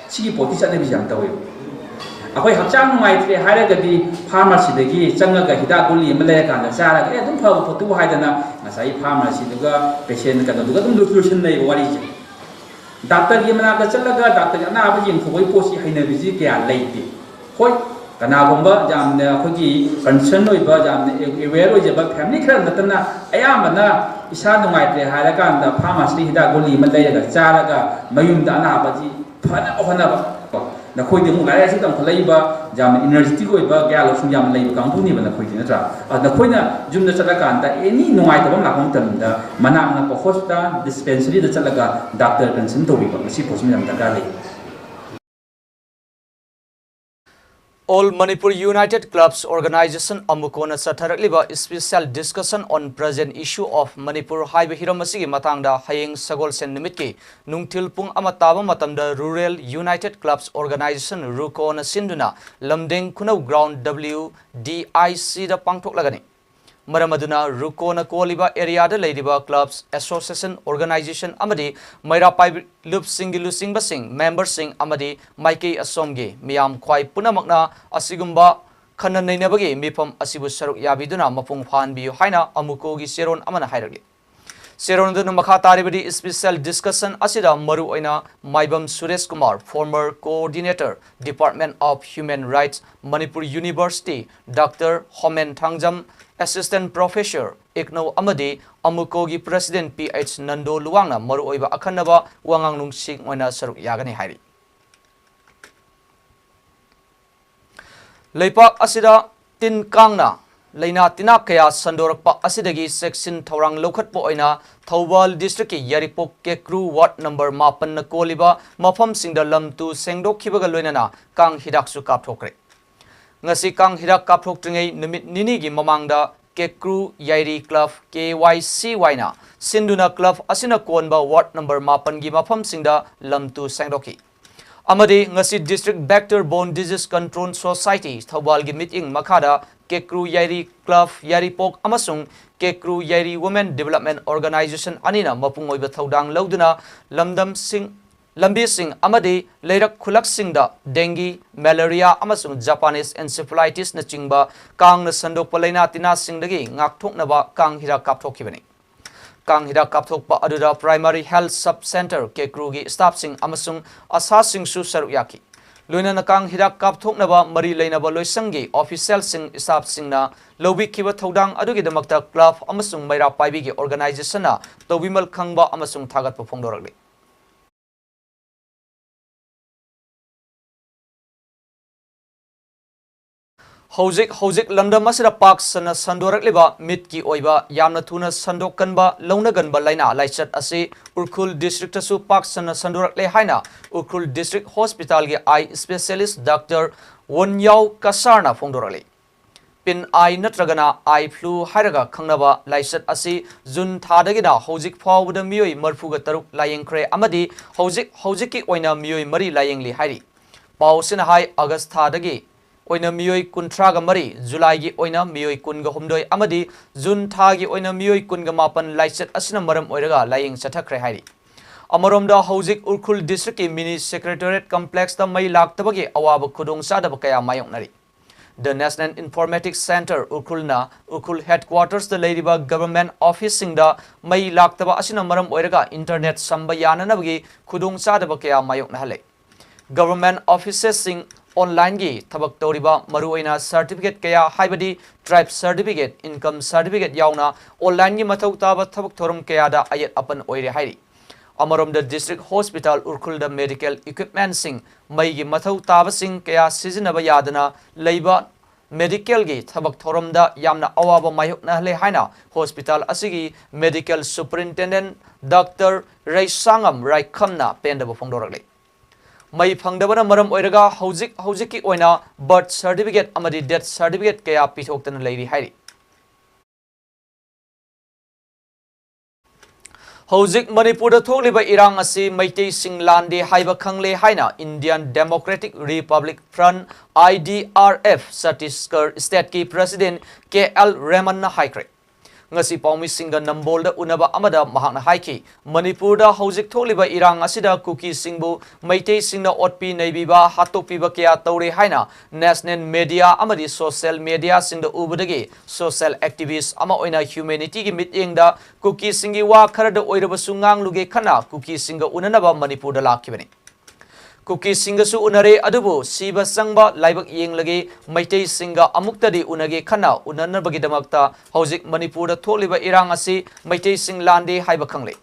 ꯁꯤꯒꯤ ꯄꯣꯠꯇꯤ ꯆꯠꯅꯕꯤꯁꯦ ꯌꯥꯝ ꯇꯧꯋꯦꯕ꯫ ꯑꯩꯈꯣꯏ ꯍꯛꯆꯥꯡ ꯅꯨꯡꯉꯥꯏꯇ꯭ꯔꯦ ꯍꯥꯏꯔꯒꯗꯤ ꯐꯥꯔꯃꯥꯁꯤꯗꯒꯤ ꯆꯪꯉꯒ ꯍꯤꯗꯥꯛ ꯒꯨꯂꯤ ꯑꯃ ꯂꯩꯔꯀꯥꯟꯗ ꯆꯥꯔꯒ "ꯑꯦ, ꯑꯗꯨꯝ ꯐꯕ ꯐꯠꯇꯨꯕ" ꯍꯥꯏꯗꯅ ꯉꯁꯥꯏꯒꯤ ꯐꯥꯔꯃꯥꯁꯤꯗꯨꯒ ꯄꯦꯁꯦꯟ ꯀꯩꯅꯣꯗꯨꯒ ꯑꯗꯨꯝ ꯂꯣꯏꯁꯤꯟꯅꯩꯕ ꯋꯥꯔꯤꯁꯦ꯫ ꯗꯥꯛꯇꯔꯒꯤ ꯃꯅꯥꯛꯇ ꯆꯠꯂꯒ ꯗꯥꯛꯇꯔꯒꯤ ꯑꯅꯥꯕ ꯌꯦꯡꯊꯣꯛꯄꯒꯤ ꯄꯣꯠꯁꯤ ꯍꯩꯅꯕꯤꯁꯤ ꯀꯌꯥ ꯂꯩꯇꯦ꯫ ꯍꯣꯏ, ꯀꯅꯥꯒꯨꯝꯕ ꯌꯥꯝꯅ ꯑꯩꯈꯣꯏꯒꯤ ꯀꯟꯁꯔꯟ ꯑꯣꯏꯕ, ꯌꯥꯝꯅ ꯑꯦꯋꯦꯌꯔ ꯑꯣꯏꯖꯕ ꯐꯦꯃꯤꯂꯤ ꯈꯔ ꯅꯠꯇꯅ, ꯑꯌꯥꯝꯕꯅ ꯏꯁꯥ ꯅꯨꯡꯉꯥꯏꯇ꯭ꯔꯦ ꯍꯥꯏꯔꯀꯥꯟꯗ ꯐꯥꯔꯃꯥꯁꯤꯗ ꯍꯤꯗꯥꯛ ꯒꯨꯂꯤ ꯑꯃ ꯂꯩꯔꯒ ꯆꯥꯔꯒ ꯃꯌꯨꯝꯗ ꯑꯅꯥꯕꯁꯤ ꯐꯅꯕ ꯍꯣꯠꯅꯕ꯫ ꯅꯈꯣꯏꯗꯤ ꯑꯃꯨꯛ ꯂꯥꯏꯔꯤꯛ ꯂꯥꯏꯁꯨ ꯇꯝꯈꯠꯂꯛꯏꯕ, ꯌꯥꯝꯅ ꯏꯅꯔꯖꯤꯇꯤꯛ ꯑꯣꯏꯕ, ꯒ꯭ꯌꯥꯟ ꯂꯧꯁꯤꯡ ꯌꯥꯝꯅ ꯂꯩꯕ ꯀꯥꯡꯕꯨꯅꯦꯕ ꯅꯈꯣꯏꯗꯤ, ꯅꯠꯇ꯭ꯔꯥ? ꯑꯗ ꯅꯈꯣꯏꯅ ꯌꯨꯝꯗ ꯆꯠꯂꯀꯥꯟꯗ ꯑꯦꯅꯤ ꯅꯨꯡꯉꯥꯏꯇꯕ ꯑꯃ ꯂꯥꯛꯄ ꯃꯇꯝꯗ ꯃꯅꯥꯛ ꯅꯛꯄ ꯍꯣꯁꯄꯤꯇꯥꯜ, ꯗꯤꯁꯄꯦꯟꯁꯔꯤꯗ ꯆꯠꯂꯒ ꯗꯥꯛꯇꯔ ꯀꯟꯁꯜ ꯇꯧꯕꯤꯕ, ꯃꯁꯤ ꯄꯣꯠꯁꯤꯃ ꯌꯥꯝ ꯗꯔꯀꯥꯔ ꯂꯩ꯫ All Manipur United Clubs Organization, ꯑꯃꯨꯀꯣꯅ ꯆꯠꯊꯔꯛꯂꯤꯕ Special Discussion on Present Issue of Manipur ꯍꯥꯏꯕ ꯍꯤꯔꯝ ꯑꯁꯤꯒꯤ ꯃꯇꯥꯡꯗ ꯍꯌꯦꯡ ꯁꯒꯣꯜꯁꯦꯟ ꯅꯨꯃꯤꯠꯀꯤ ꯅꯨꯡꯊꯤꯜ ꯄꯨꯡ ꯑꯃ ꯇꯥꯕ ꯃꯇꯝꯗ Rural United Clubs Organization, ꯔꯨꯀꯣꯅ ꯁꯤꯟꯗꯨꯅ ꯂꯝꯗꯦꯡ ꯈꯨꯅꯧ ground W D I C ꯗ ꯄꯥꯡꯊꯣꯛꯂꯒꯅꯤ꯫ ꯃꯔꯝ ꯑꯗꯨꯅ ꯔꯨꯀꯣꯅ ꯀꯣꯜꯂꯤꯕ area ꯗ ꯂꯩꯔꯤꯕ clubs, association, organization ꯑꯃꯗꯤ ꯃꯩꯔꯥ ꯄꯥꯏꯕꯤ ꯂꯨꯞꯁꯤꯡꯒꯤ ꯂꯨꯆꯤꯡꯕꯁꯤꯡ, member ꯁꯤꯡ ꯑꯃꯗꯤ ꯃꯥꯏꯀꯩ ꯑꯁꯣꯝꯒꯤ ꯃꯤꯌꯥꯝ ꯈ꯭ꯋꯥꯏ ꯄꯨꯝꯅꯃꯛꯅ ꯑꯁꯤꯒꯨꯝꯕ ꯈꯟꯅ ꯅꯩꯅꯕꯒꯤ ꯃꯤꯐꯝ ꯑꯁꯤꯕꯨ ꯁꯔꯨꯛ ꯌꯥꯕꯤꯗꯨꯅ ꯃꯄꯨꯡ ꯐꯥꯍꯟꯕꯤꯌꯨ ꯍꯥꯏꯅ ꯑꯃꯨꯀꯣꯒꯤ ꯆꯦꯔꯣꯜ ꯑꯃꯅ ꯍꯥꯏꯔꯛꯂꯤ꯫ ꯆꯦꯔꯣꯜ ꯑꯗꯨꯅ ꯃꯈꯥ ꯇꯥꯔꯤꯕꯗꯤ, Special Discussion ꯑꯁꯤꯗ ꯃꯔꯨꯑꯣꯏꯅ ꯃꯥꯏꯕꯝ Suresh Kumar, former coordinator, Department of Human Rights, Manipur University, Doctor ꯍꯣꯃꯦꯟ Thangjam, Assistant Professor, ꯏꯒꯅꯧ ꯑꯃꯗꯤ ꯑꯃꯨꯀꯣꯒꯤ President P H ꯅꯟꯗꯣ ꯂꯨꯋꯥꯡꯅ ꯃꯔꯨꯑꯣꯏꯕ ꯑꯈꯟꯅꯕ ꯋꯥꯉꯥꯡꯂꯣꯏꯁꯤꯡ ꯑꯣꯏꯅ ꯁꯔꯨꯛ ꯌꯥꯒꯅꯤ ꯍꯥꯏꯔꯤ꯫ ꯂꯩꯄꯥꯛ ꯑꯁꯤꯗ ꯇꯤꯟ ꯀꯥꯡꯅ ꯂꯥꯏꯅꯥ ꯇꯤꯟꯅꯥ ꯀꯌꯥ ꯁꯟꯗꯣꯔꯛꯄ ꯑꯁꯤꯗꯒꯤ ꯆꯦꯛꯁꯤꯟ ꯊꯧꯔꯥꯡ ꯂꯧꯈꯠꯄ ꯑꯣꯏꯅ ꯊꯧꯕꯥꯜ district ꯀꯤ ꯌꯥꯏꯔꯤꯄꯣꯛ ꯀꯦꯀ꯭ꯔꯨ ward number ꯃꯥꯄꯟꯅ ꯀꯣꯜꯂꯤꯕ ꯃꯐꯝꯁꯤꯡꯗ ꯂꯝ ꯇꯨ ꯁꯦꯡꯗꯣꯛꯈꯤꯕꯒ ꯂꯣꯏꯅꯅ ꯀꯥꯡ ꯍꯤꯗꯥꯛꯁꯨ ꯀꯥꯞꯊꯣꯛꯈ꯭ꯔꯦ꯫ ꯉꯁꯤ ꯀꯥꯡ ꯍꯤꯗꯥꯛ ꯀꯥꯞꯊꯣꯛꯇ꯭ꯔꯤꯉꯩ ꯅꯨꯃꯤꯠ ꯅꯤꯅꯤꯒꯤ ꯃꯃꯥꯡꯗ ꯀꯦꯀ꯭ꯔꯨ ꯌꯥꯏꯔꯤ club, K Y C Y ꯅ ꯁꯤꯟꯗꯨꯅ club ꯑꯁꯤꯅ ꯀꯣꯟꯕ ward number ꯃꯥꯄꯟꯒꯤ ꯃꯐꯝꯁꯤꯡꯗ ꯂꯝ ꯇꯨ ꯁꯦꯡꯗꯣꯛꯈꯤ꯫ ꯑꯃꯗꯤ ꯉꯁꯤ District Vector Borne Disease Control Society ꯊꯧꯕꯥꯜꯒꯤ ꯃꯤꯠꯌꯦꯡ ꯃꯈꯥꯗ ꯀꯦꯀ꯭ꯔꯨ ꯌꯥꯏꯔꯤ club ꯌꯥꯏꯔꯤꯄꯣꯛ ꯑꯃꯁꯨꯡ ꯀꯦꯀ꯭ꯔꯨ ꯌꯥꯏꯔꯤ Women Development Organization ꯑꯅꯤꯅ ꯃꯄꯨꯡ ꯑꯣꯏꯕ ꯊꯧꯗꯥꯡ ꯂꯧꯗꯨꯅ ꯂꯝꯗꯝꯁꯤꯡ, ꯂꯝꯕꯤꯁꯤꯡ ꯑꯃꯗꯤ ꯂꯩꯔꯛ ꯈꯨꯜꯂꯛꯁꯤꯡꯗ dengue, malaria ꯑꯃꯁꯨꯡ Japanese encephalitis ꯅꯆꯤꯡꯕ ꯀꯥꯡꯅ ꯁꯟꯗꯣꯛꯄ ꯂꯥꯏꯅꯥ ꯇꯤꯟꯅꯥꯁꯤꯡꯗꯒꯤ ꯉꯥꯛꯊꯣꯛꯅꯕ ꯀꯥꯡ ꯍꯤꯗꯥꯛ ꯀꯥꯞꯊꯣꯛꯈꯤꯕꯅꯤ꯫ ꯀꯥꯡ ꯍꯤꯗꯥꯛ ꯀꯥꯞꯊꯣꯛꯄ ꯑꯗꯨꯗ Primary Health Sub Center ꯀꯦꯀ꯭ꯔꯨꯒꯤ staff ꯁꯤꯡ ꯑꯃꯁꯨꯡ ꯑꯁꯥꯁꯤꯡꯁꯨ ꯁꯔꯨꯛ ꯌꯥꯈꯤ꯫ ꯂꯣꯏꯅꯅ ꯀꯥꯡ ꯍꯤꯗꯥꯛ ꯀꯥꯞꯊꯣꯛꯅꯕ ꯃꯔꯤ ꯂꯩꯅꯕ ꯂꯣꯏꯁꯪꯒꯤ official ꯁꯤꯡ, staff ꯁꯤꯡꯅ ꯂꯧꯕꯤꯈꯤꯕ ꯊꯧꯗꯥꯡ ꯑꯗꯨꯒꯤꯗꯃꯛꯇ club ꯑꯃꯁꯨꯡ ꯃꯩꯔꯥ ꯄꯥꯏꯕꯤꯒꯤ organization ꯅ ꯇꯧꯕꯤꯃꯜ ꯈꯪꯕ ꯑꯃꯁꯨꯡ ꯊꯥꯒꯠꯄ ꯐꯣꯡꯗꯣꯔꯛꯂꯤ꯫ ꯍꯧꯖꯤꯛ ꯍꯧꯖꯤꯛ ꯂꯝꯗꯝ ꯑꯁꯤꯗ ꯄꯥꯛ ꯁꯟꯅ ꯁꯟꯗꯣꯔꯛꯂꯤꯕ ꯃꯤꯠꯀꯤ ꯑꯣꯏꯕ ꯌꯥꯝꯅ ꯊꯨꯅ ꯁꯟꯗꯣꯛꯀꯟꯕ ꯂꯧꯅꯒꯟꯕ ꯂꯥꯏꯅꯥ ꯂꯥꯏꯆꯠ ꯑꯁꯤ ꯎꯈ꯭ꯔꯨꯜ district ꯇꯁꯨ ꯄꯥꯛ ꯁꯟꯅ ꯁꯟꯗꯣꯔꯛꯂꯦ ꯍꯥꯏꯅ ꯎꯈ꯭ꯔꯨꯜ district hospital ꯒꯤ eye specialist Doctor ꯋꯣꯟꯌꯥꯎ ꯀꯁꯥꯔꯅ ꯐꯣꯡꯗꯣꯔꯛꯂꯤ꯫ ꯄꯤꯟ ꯑꯥꯏ ꯅꯠꯇ꯭ꯔꯒꯅ ꯑꯥꯏ ꯐ꯭ꯂꯨ ꯍꯥꯏꯔꯒ ꯈꯪꯅꯕ ꯂꯥꯏꯆꯠ ꯑꯁꯤ ꯖꯨꯟ ꯊꯥꯗꯒꯤꯅ ꯍꯧꯖꯤꯛ ꯐꯥꯎꯕꯗ ꯃꯤꯑꯣꯏ ꯃꯔꯤꯐꯨꯒ ꯇꯔꯨꯛ ꯂꯥꯏꯌꯦꯡꯈ꯭ꯔꯦ ꯑꯃꯗꯤ ꯍꯧꯖꯤꯛ ꯍꯧꯖꯤꯛꯀꯤ ꯑꯣꯏꯅ ꯃꯤꯑꯣꯏ ꯃꯔꯤ ꯂꯥꯏꯌꯦꯡꯂꯤ ꯍꯥꯏꯔꯤ꯫ ꯄꯥꯎ ꯑꯁꯤꯅ ꯍꯥꯏ, ꯑꯥꯒꯁ ꯊꯥꯗꯒꯤ ꯑꯣꯏꯅ ꯃꯤꯑꯣꯏ ꯀꯨꯟꯊ꯭ꯔꯥꯒ ꯃꯔꯤ, ꯖꯨꯂꯥꯏꯒꯤ ꯑꯣꯏꯅ ꯃꯤꯑꯣꯏ ꯀꯨꯟꯒ ꯍꯨꯝꯗꯣꯏ ꯑꯃꯗꯤ ꯖꯨꯟ ꯊꯥꯒꯤ ꯑꯣꯏꯅ ꯃꯤꯑꯣꯏ ꯀꯨꯟꯒ ꯃꯥꯄꯟ ꯂꯥꯏꯆꯠ ꯑꯁꯤꯅ ꯃꯔꯝ ꯑꯣꯏꯔꯒ ꯂꯥꯏꯌꯦꯡ ꯆꯠꯊꯈ꯭ꯔꯦ ꯍꯥꯏꯔꯤ꯫ ꯑꯃꯔꯣꯝꯗ ꯍꯧꯖꯤꯛ ꯎꯈ꯭ꯔꯨꯜ ꯗꯤꯁꯇ꯭ꯔꯤꯛꯀꯤ ꯃꯤꯅꯤ ꯁꯦꯀ꯭ꯔꯦꯇꯦꯔꯤꯌꯦꯠ ꯀꯝꯄ꯭ꯂꯦꯛꯁꯇ ꯃꯩ ꯂꯥꯛꯇꯕꯒꯤ ꯑꯋꯥꯕ ꯈꯨꯗꯣꯡꯆꯥꯗꯕ ꯀꯌꯥ ꯃꯥꯌꯣꯛꯅꯔꯤ꯫ The National Informatics Centre ꯎꯈ꯭ꯔꯨꯜꯅ Ukhrul ꯍꯦꯗꯀ꯭ꯋꯥꯇꯔꯁꯇ ꯂꯩꯔꯤꯕ ꯒꯚꯔꯟꯃꯦꯟꯠ ꯑꯣꯐꯤꯁꯁꯤꯡꯗ ꯃꯩ ꯂꯥꯛꯇꯕ ꯑꯁꯤꯅ ꯃꯔꯝ ꯑꯣꯏꯔꯒ ꯏꯟꯇꯔꯅꯦꯠ ꯁꯝꯕ ꯌꯥꯅꯅꯕꯒꯤ ꯈꯨꯗꯣꯡꯆꯥꯗꯕ ꯀꯌꯥ ꯃꯥꯌꯣꯛꯅꯍꯜꯂꯦ꯫ ꯒꯚꯔꯟꯃꯦꯟꯠ ꯑꯣꯐꯤꯁꯦꯁꯁꯤꯡ ꯑꯣꯟꯂꯥꯏꯟꯒꯤ ꯊꯕꯛ ꯇꯧꯔꯤꯕ ꯃꯔꯨꯑꯣꯏꯅ ꯁꯔꯇꯤꯐꯤꯀꯦꯠ ꯀꯌꯥ ꯍꯥꯏꯕꯗꯤ ꯇ꯭ꯔꯥꯏꯕ ꯁꯔꯇꯤꯐꯤꯀꯦꯠ, ꯏꯟꯀꯝ ꯁꯔꯇꯤꯐꯤꯀꯦꯠ ꯌꯥꯎꯅ ꯑꯣꯟꯂꯥꯏꯟꯒꯤ ꯃꯊꯧ ꯇꯥꯕ ꯊꯕꯛ ꯊꯧꯔꯝ ꯀꯌꯥꯗ ꯑꯌꯦꯠ ꯑꯄꯟ ꯑꯣꯏꯔꯦ ꯍꯥꯏꯔꯤ꯫ ꯑꯃꯔꯣꯝꯗ ꯗꯤꯁꯇ꯭ꯔꯤꯛ ꯍꯣꯁꯄꯤꯇꯥꯜ ꯎꯈ꯭ꯔꯨꯜꯗ ꯃꯦꯗꯤꯀꯦꯜ ꯏꯀ꯭ꯋꯤꯞꯃꯦꯟꯠꯁꯤꯡ, ꯃꯩꯒꯤ ꯃꯊꯧ ꯇꯥꯕꯁꯤꯡ ꯀꯌꯥ ꯁꯤꯖꯤꯟꯅꯕ ꯌꯥꯗꯅ ꯂꯩꯕ ꯃꯦꯗꯤꯀꯦꯜꯒꯤ ꯊꯕꯛ ꯊꯧꯔꯝꯗ ꯌꯥꯝꯅ ꯑꯋꯥꯕ ꯃꯥꯌꯣꯛꯅꯍꯜꯂꯦ ꯍꯥꯏꯅ ꯍꯣꯁꯄꯤꯇꯥꯜ ꯑꯁꯤꯒꯤ ꯃꯦꯗꯤꯀꯦꯜ ꯁꯨꯄꯔꯤꯟꯇꯦꯟꯗꯦꯟꯠ ꯗꯥꯛꯇꯔ ꯔꯩꯁꯥꯉꯝ ꯔꯥꯏꯈꯝꯅ ꯄꯦꯟꯗꯕ ꯐꯣꯡꯗꯣꯔꯛꯂꯤ꯫ ꯃꯩ ꯐꯪꯗꯕꯅ ꯃꯔꯝ ꯑꯣꯏꯔꯒ ꯍꯧꯖꯤꯛ ꯍꯧꯖꯤꯛꯀꯤ ꯑꯣꯏꯅ ꯕꯔꯊ ꯁꯔꯇꯤꯐꯤꯀꯦꯠ ꯑꯃꯗꯤ ꯗꯦꯊ ꯁꯔꯇꯤꯐꯤꯀꯦꯠ ꯀꯌꯥ ꯄꯤꯊꯣꯛꯇꯅ ꯂꯩꯔꯤ ꯍꯥꯏꯔꯤ꯫ ꯍꯧꯖꯤꯛ ꯃꯅꯤꯄꯨꯔꯗ ꯊꯣꯛꯂꯤꯕ ꯏꯔꯥꯡ ꯑꯁꯤ ꯃꯩꯇꯩꯁꯤꯡ ꯂꯥꯟꯗꯦ ꯍꯥꯏꯕ ꯈꯪꯂꯦ ꯍꯥꯏꯅ Indian Democratic Republic Front, I D R F, Chhattisgarh ꯁ꯭ꯇꯦꯠꯀꯤ ꯄ꯭ꯔꯁꯤꯗꯦꯟꯠ ꯀꯦ ꯑꯦꯜ ꯔꯦꯃꯟꯅ ꯍꯥꯏꯈ꯭ꯔꯦ꯫ ꯉꯁꯤ ꯄꯥꯎꯃꯤꯁꯤꯡꯒ ꯅꯝꯕꯣꯜꯗ ꯎꯅꯕ ꯑꯃꯗ ꯃꯍꯥꯛꯅ ꯍꯥꯏꯈꯤ, ꯃꯅꯤꯄꯨꯔꯗ ꯍꯧꯖꯤꯛ ꯊꯣꯛꯂꯤꯕ ꯏꯔꯥꯡ ꯑꯁꯤꯗ ꯀꯨꯀꯤꯁꯤꯡꯕꯨ ꯃꯩꯇꯩꯁꯤꯡꯅ ꯑꯣꯠꯄꯤ ꯅꯩꯕꯤꯕ, ꯍꯥꯠꯇꯣꯛꯄꯤꯕ ꯀꯌꯥ ꯇꯧꯔꯦ ꯍꯥꯏꯅ ꯅꯦꯁꯅꯦꯜ ꯃꯦꯗꯤꯌꯥ ꯑꯃꯗꯤ ꯁꯣꯁꯤꯌꯦꯜ ꯃꯦꯗꯤꯌꯥꯁꯤꯡꯗ ꯎꯕꯗꯒꯤ ꯁꯣꯁꯤꯌꯦꯜ ꯑꯦꯛꯇꯤꯚꯤꯁ꯭ꯠ ꯑꯃ ꯑꯣꯏꯅ ꯍ꯭ꯌꯨꯃꯦꯅꯤꯇꯤꯒꯤ ꯃꯤꯠꯌꯦꯡꯗ ꯀꯨꯀꯤꯁꯤꯡꯒꯤ ꯋꯥ ꯈꯔꯗ ꯑꯣꯏꯔꯕꯁꯨ ꯉꯥꯡꯂꯨꯒꯦ ꯈꯟꯅ ꯀꯨꯀꯤꯁꯤꯡꯒ ꯎꯅꯅꯕ ꯃꯅꯤꯄꯨꯔꯗ ꯂꯥꯛꯈꯤꯕꯅꯤ꯫ ꯀꯨꯀꯤꯁꯤꯡꯒꯁꯨ ꯎꯅꯔꯦ, ꯑꯗꯨꯕꯨ ꯁꯤꯕ ꯆꯪꯕ ꯂꯥꯏꯕꯛ ꯌꯦꯡꯂꯒꯦ, ꯃꯩꯇꯩꯁꯤꯡꯒ ꯑꯃꯨꯛꯇꯗꯤ ꯎꯅꯒꯦ ꯈꯟꯅ ꯎꯅꯅꯕꯒꯤꯗꯃꯛꯇ ꯍꯧꯖꯤꯛ ꯃꯅꯤꯄꯨꯔꯗ ꯊꯣꯛꯂꯤꯕ ꯏꯔꯥꯡ ꯑꯁꯤ ꯃꯩꯇꯩꯁꯤꯡ ꯂꯥꯟꯗꯦ ꯍꯥꯏꯕ ꯈꯪꯂꯦ꯫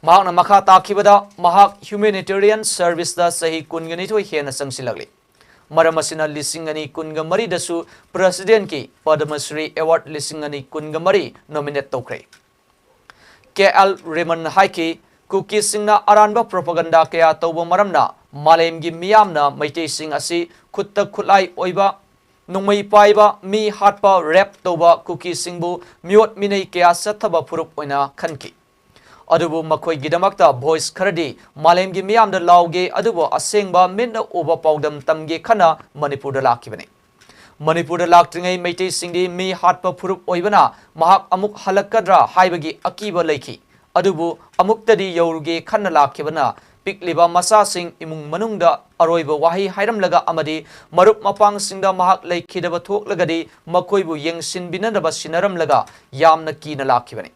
ꯃꯍꯥꯛꯅ ꯃꯈꯥ ꯇꯥꯈꯤꯕꯗ, ꯃꯍꯥꯛ ꯍ꯭ꯌꯨꯃꯦꯅꯤꯇꯦꯔꯤꯌꯟ ꯁꯔꯚꯤꯁꯇ ꯆꯍꯤ ꯀꯨꯟꯒ ꯅꯤꯊꯣꯏ ꯍꯦꯟꯅ ꯆꯪꯁꯤꯜꯂꯛꯂꯤ꯫ ꯃꯔꯝ ꯑꯁꯤꯅ ꯂꯤꯁꯤꯡ ꯑꯅꯤ ꯀꯨꯟꯒ ꯃꯔꯤꯗꯁꯨ ꯄ꯭ꯔꯁꯤꯗꯦꯟꯠꯀꯤ ꯄꯗꯃ ꯁ꯭ꯔꯤ ꯑꯦꯋꯥꯔꯗ ꯂꯤꯁꯤꯡ ꯑꯅꯤ ꯀꯨꯟꯒ ꯃꯔꯤ ꯅꯣꯃꯤꯅꯦꯠ ꯇꯧꯈ꯭ꯔꯦ꯫ ꯀꯦ ꯑꯦꯜ ꯔꯦꯃꯟꯅ ꯍꯥꯏꯈꯤ, ꯀꯨꯀꯤꯁꯤꯡꯅ ꯑꯔꯥꯟꯕ ꯄ꯭ꯔꯣꯄꯥꯒꯟꯗꯥ ꯀꯌꯥ ꯇꯧꯕ ꯃꯔꯝꯅ ꯃꯥꯂꯦꯝꯒꯤ ꯃꯤꯌꯥꯝꯅ ꯃꯩꯇꯩꯁꯤꯡ ꯑꯁꯤ ꯈꯨꯠꯇ ꯈꯨꯠꯂꯥꯏ ꯑꯣꯏꯕ, ꯅꯣꯡꯃꯩ ꯄꯥꯏꯕ, ꯃꯤ ꯍꯥꯠꯄ, ꯔꯦꯞ ꯇꯧꯕ ꯀꯨꯀꯤꯁꯤꯡꯕꯨ ꯃꯤꯑꯣꯠ ꯃꯤꯅꯩ ꯀꯌꯥ ꯆꯠꯊꯕ ꯐꯨꯔꯨꯞ ꯑꯣꯏꯅ ꯈꯟꯈꯤ꯫ ꯑꯗꯨꯕꯨ ꯃꯈꯣꯏꯒꯤꯗꯃꯛꯇ ꯚꯣꯏꯁ ꯈꯔꯗꯤ ꯃꯥꯂꯦꯝꯒꯤ ꯃꯤꯌꯥꯝꯗ ꯂꯥꯎꯒꯦ, ꯑꯗꯨꯕꯨ ꯑꯁꯦꯡꯕ ꯃꯤꯠꯅ ꯎꯕ ꯄꯥꯎꯗꯝ ꯇꯝꯒꯦ ꯈꯟꯅ ꯃꯅꯤꯄꯨꯔꯗ ꯂꯥꯛꯈꯤꯕꯅꯤ꯫ ꯃꯅꯤꯄꯨꯔꯗ ꯂꯥꯛꯇ꯭ꯔꯤꯉꯩ ꯃꯩꯇꯩꯁꯤꯡꯗꯤ ꯃꯤ ꯍꯥꯠꯄ ꯐꯨꯔꯨꯞ ꯑꯣꯏꯕꯅ ꯃꯍꯥꯛ ꯑꯃꯨꯛ ꯍꯜꯂꯛꯀꯗ꯭ꯔꯥ ꯍꯥꯏꯕꯒꯤ ꯑꯀꯤꯕ ꯂꯩꯈꯤ꯫ ꯑꯗꯨꯕꯨ ꯑꯃꯨꯛꯇꯗꯤ ꯌꯧꯔꯨꯒꯦ ꯈꯟꯅ ꯂꯥꯛꯈꯤꯕꯅ ꯄꯤꯛꯂꯤꯕ ꯃꯆꯥꯁꯤꯡ ꯏꯃꯨꯡ ꯃꯅꯨꯡꯗ ꯑꯔꯣꯏꯕ ꯋꯥꯍꯩ ꯍꯥꯏꯔꯝꯂꯒ ꯑꯃꯗꯤ ꯃꯔꯨꯞ ꯃꯄꯥꯡꯁꯤꯡꯗ ꯃꯍꯥꯛ ꯂꯩꯈꯤꯗꯕ ꯊꯣꯛꯂꯒꯗꯤ ꯃꯈꯣꯏꯕꯨ ꯌꯦꯡꯁꯤꯟꯕꯤꯅꯅꯕ ꯁꯤꯟꯅꯔꯝꯂꯒ ꯌꯥꯝꯅ ꯀꯤꯅ ꯂꯥꯛꯈꯤꯕꯅꯤ꯫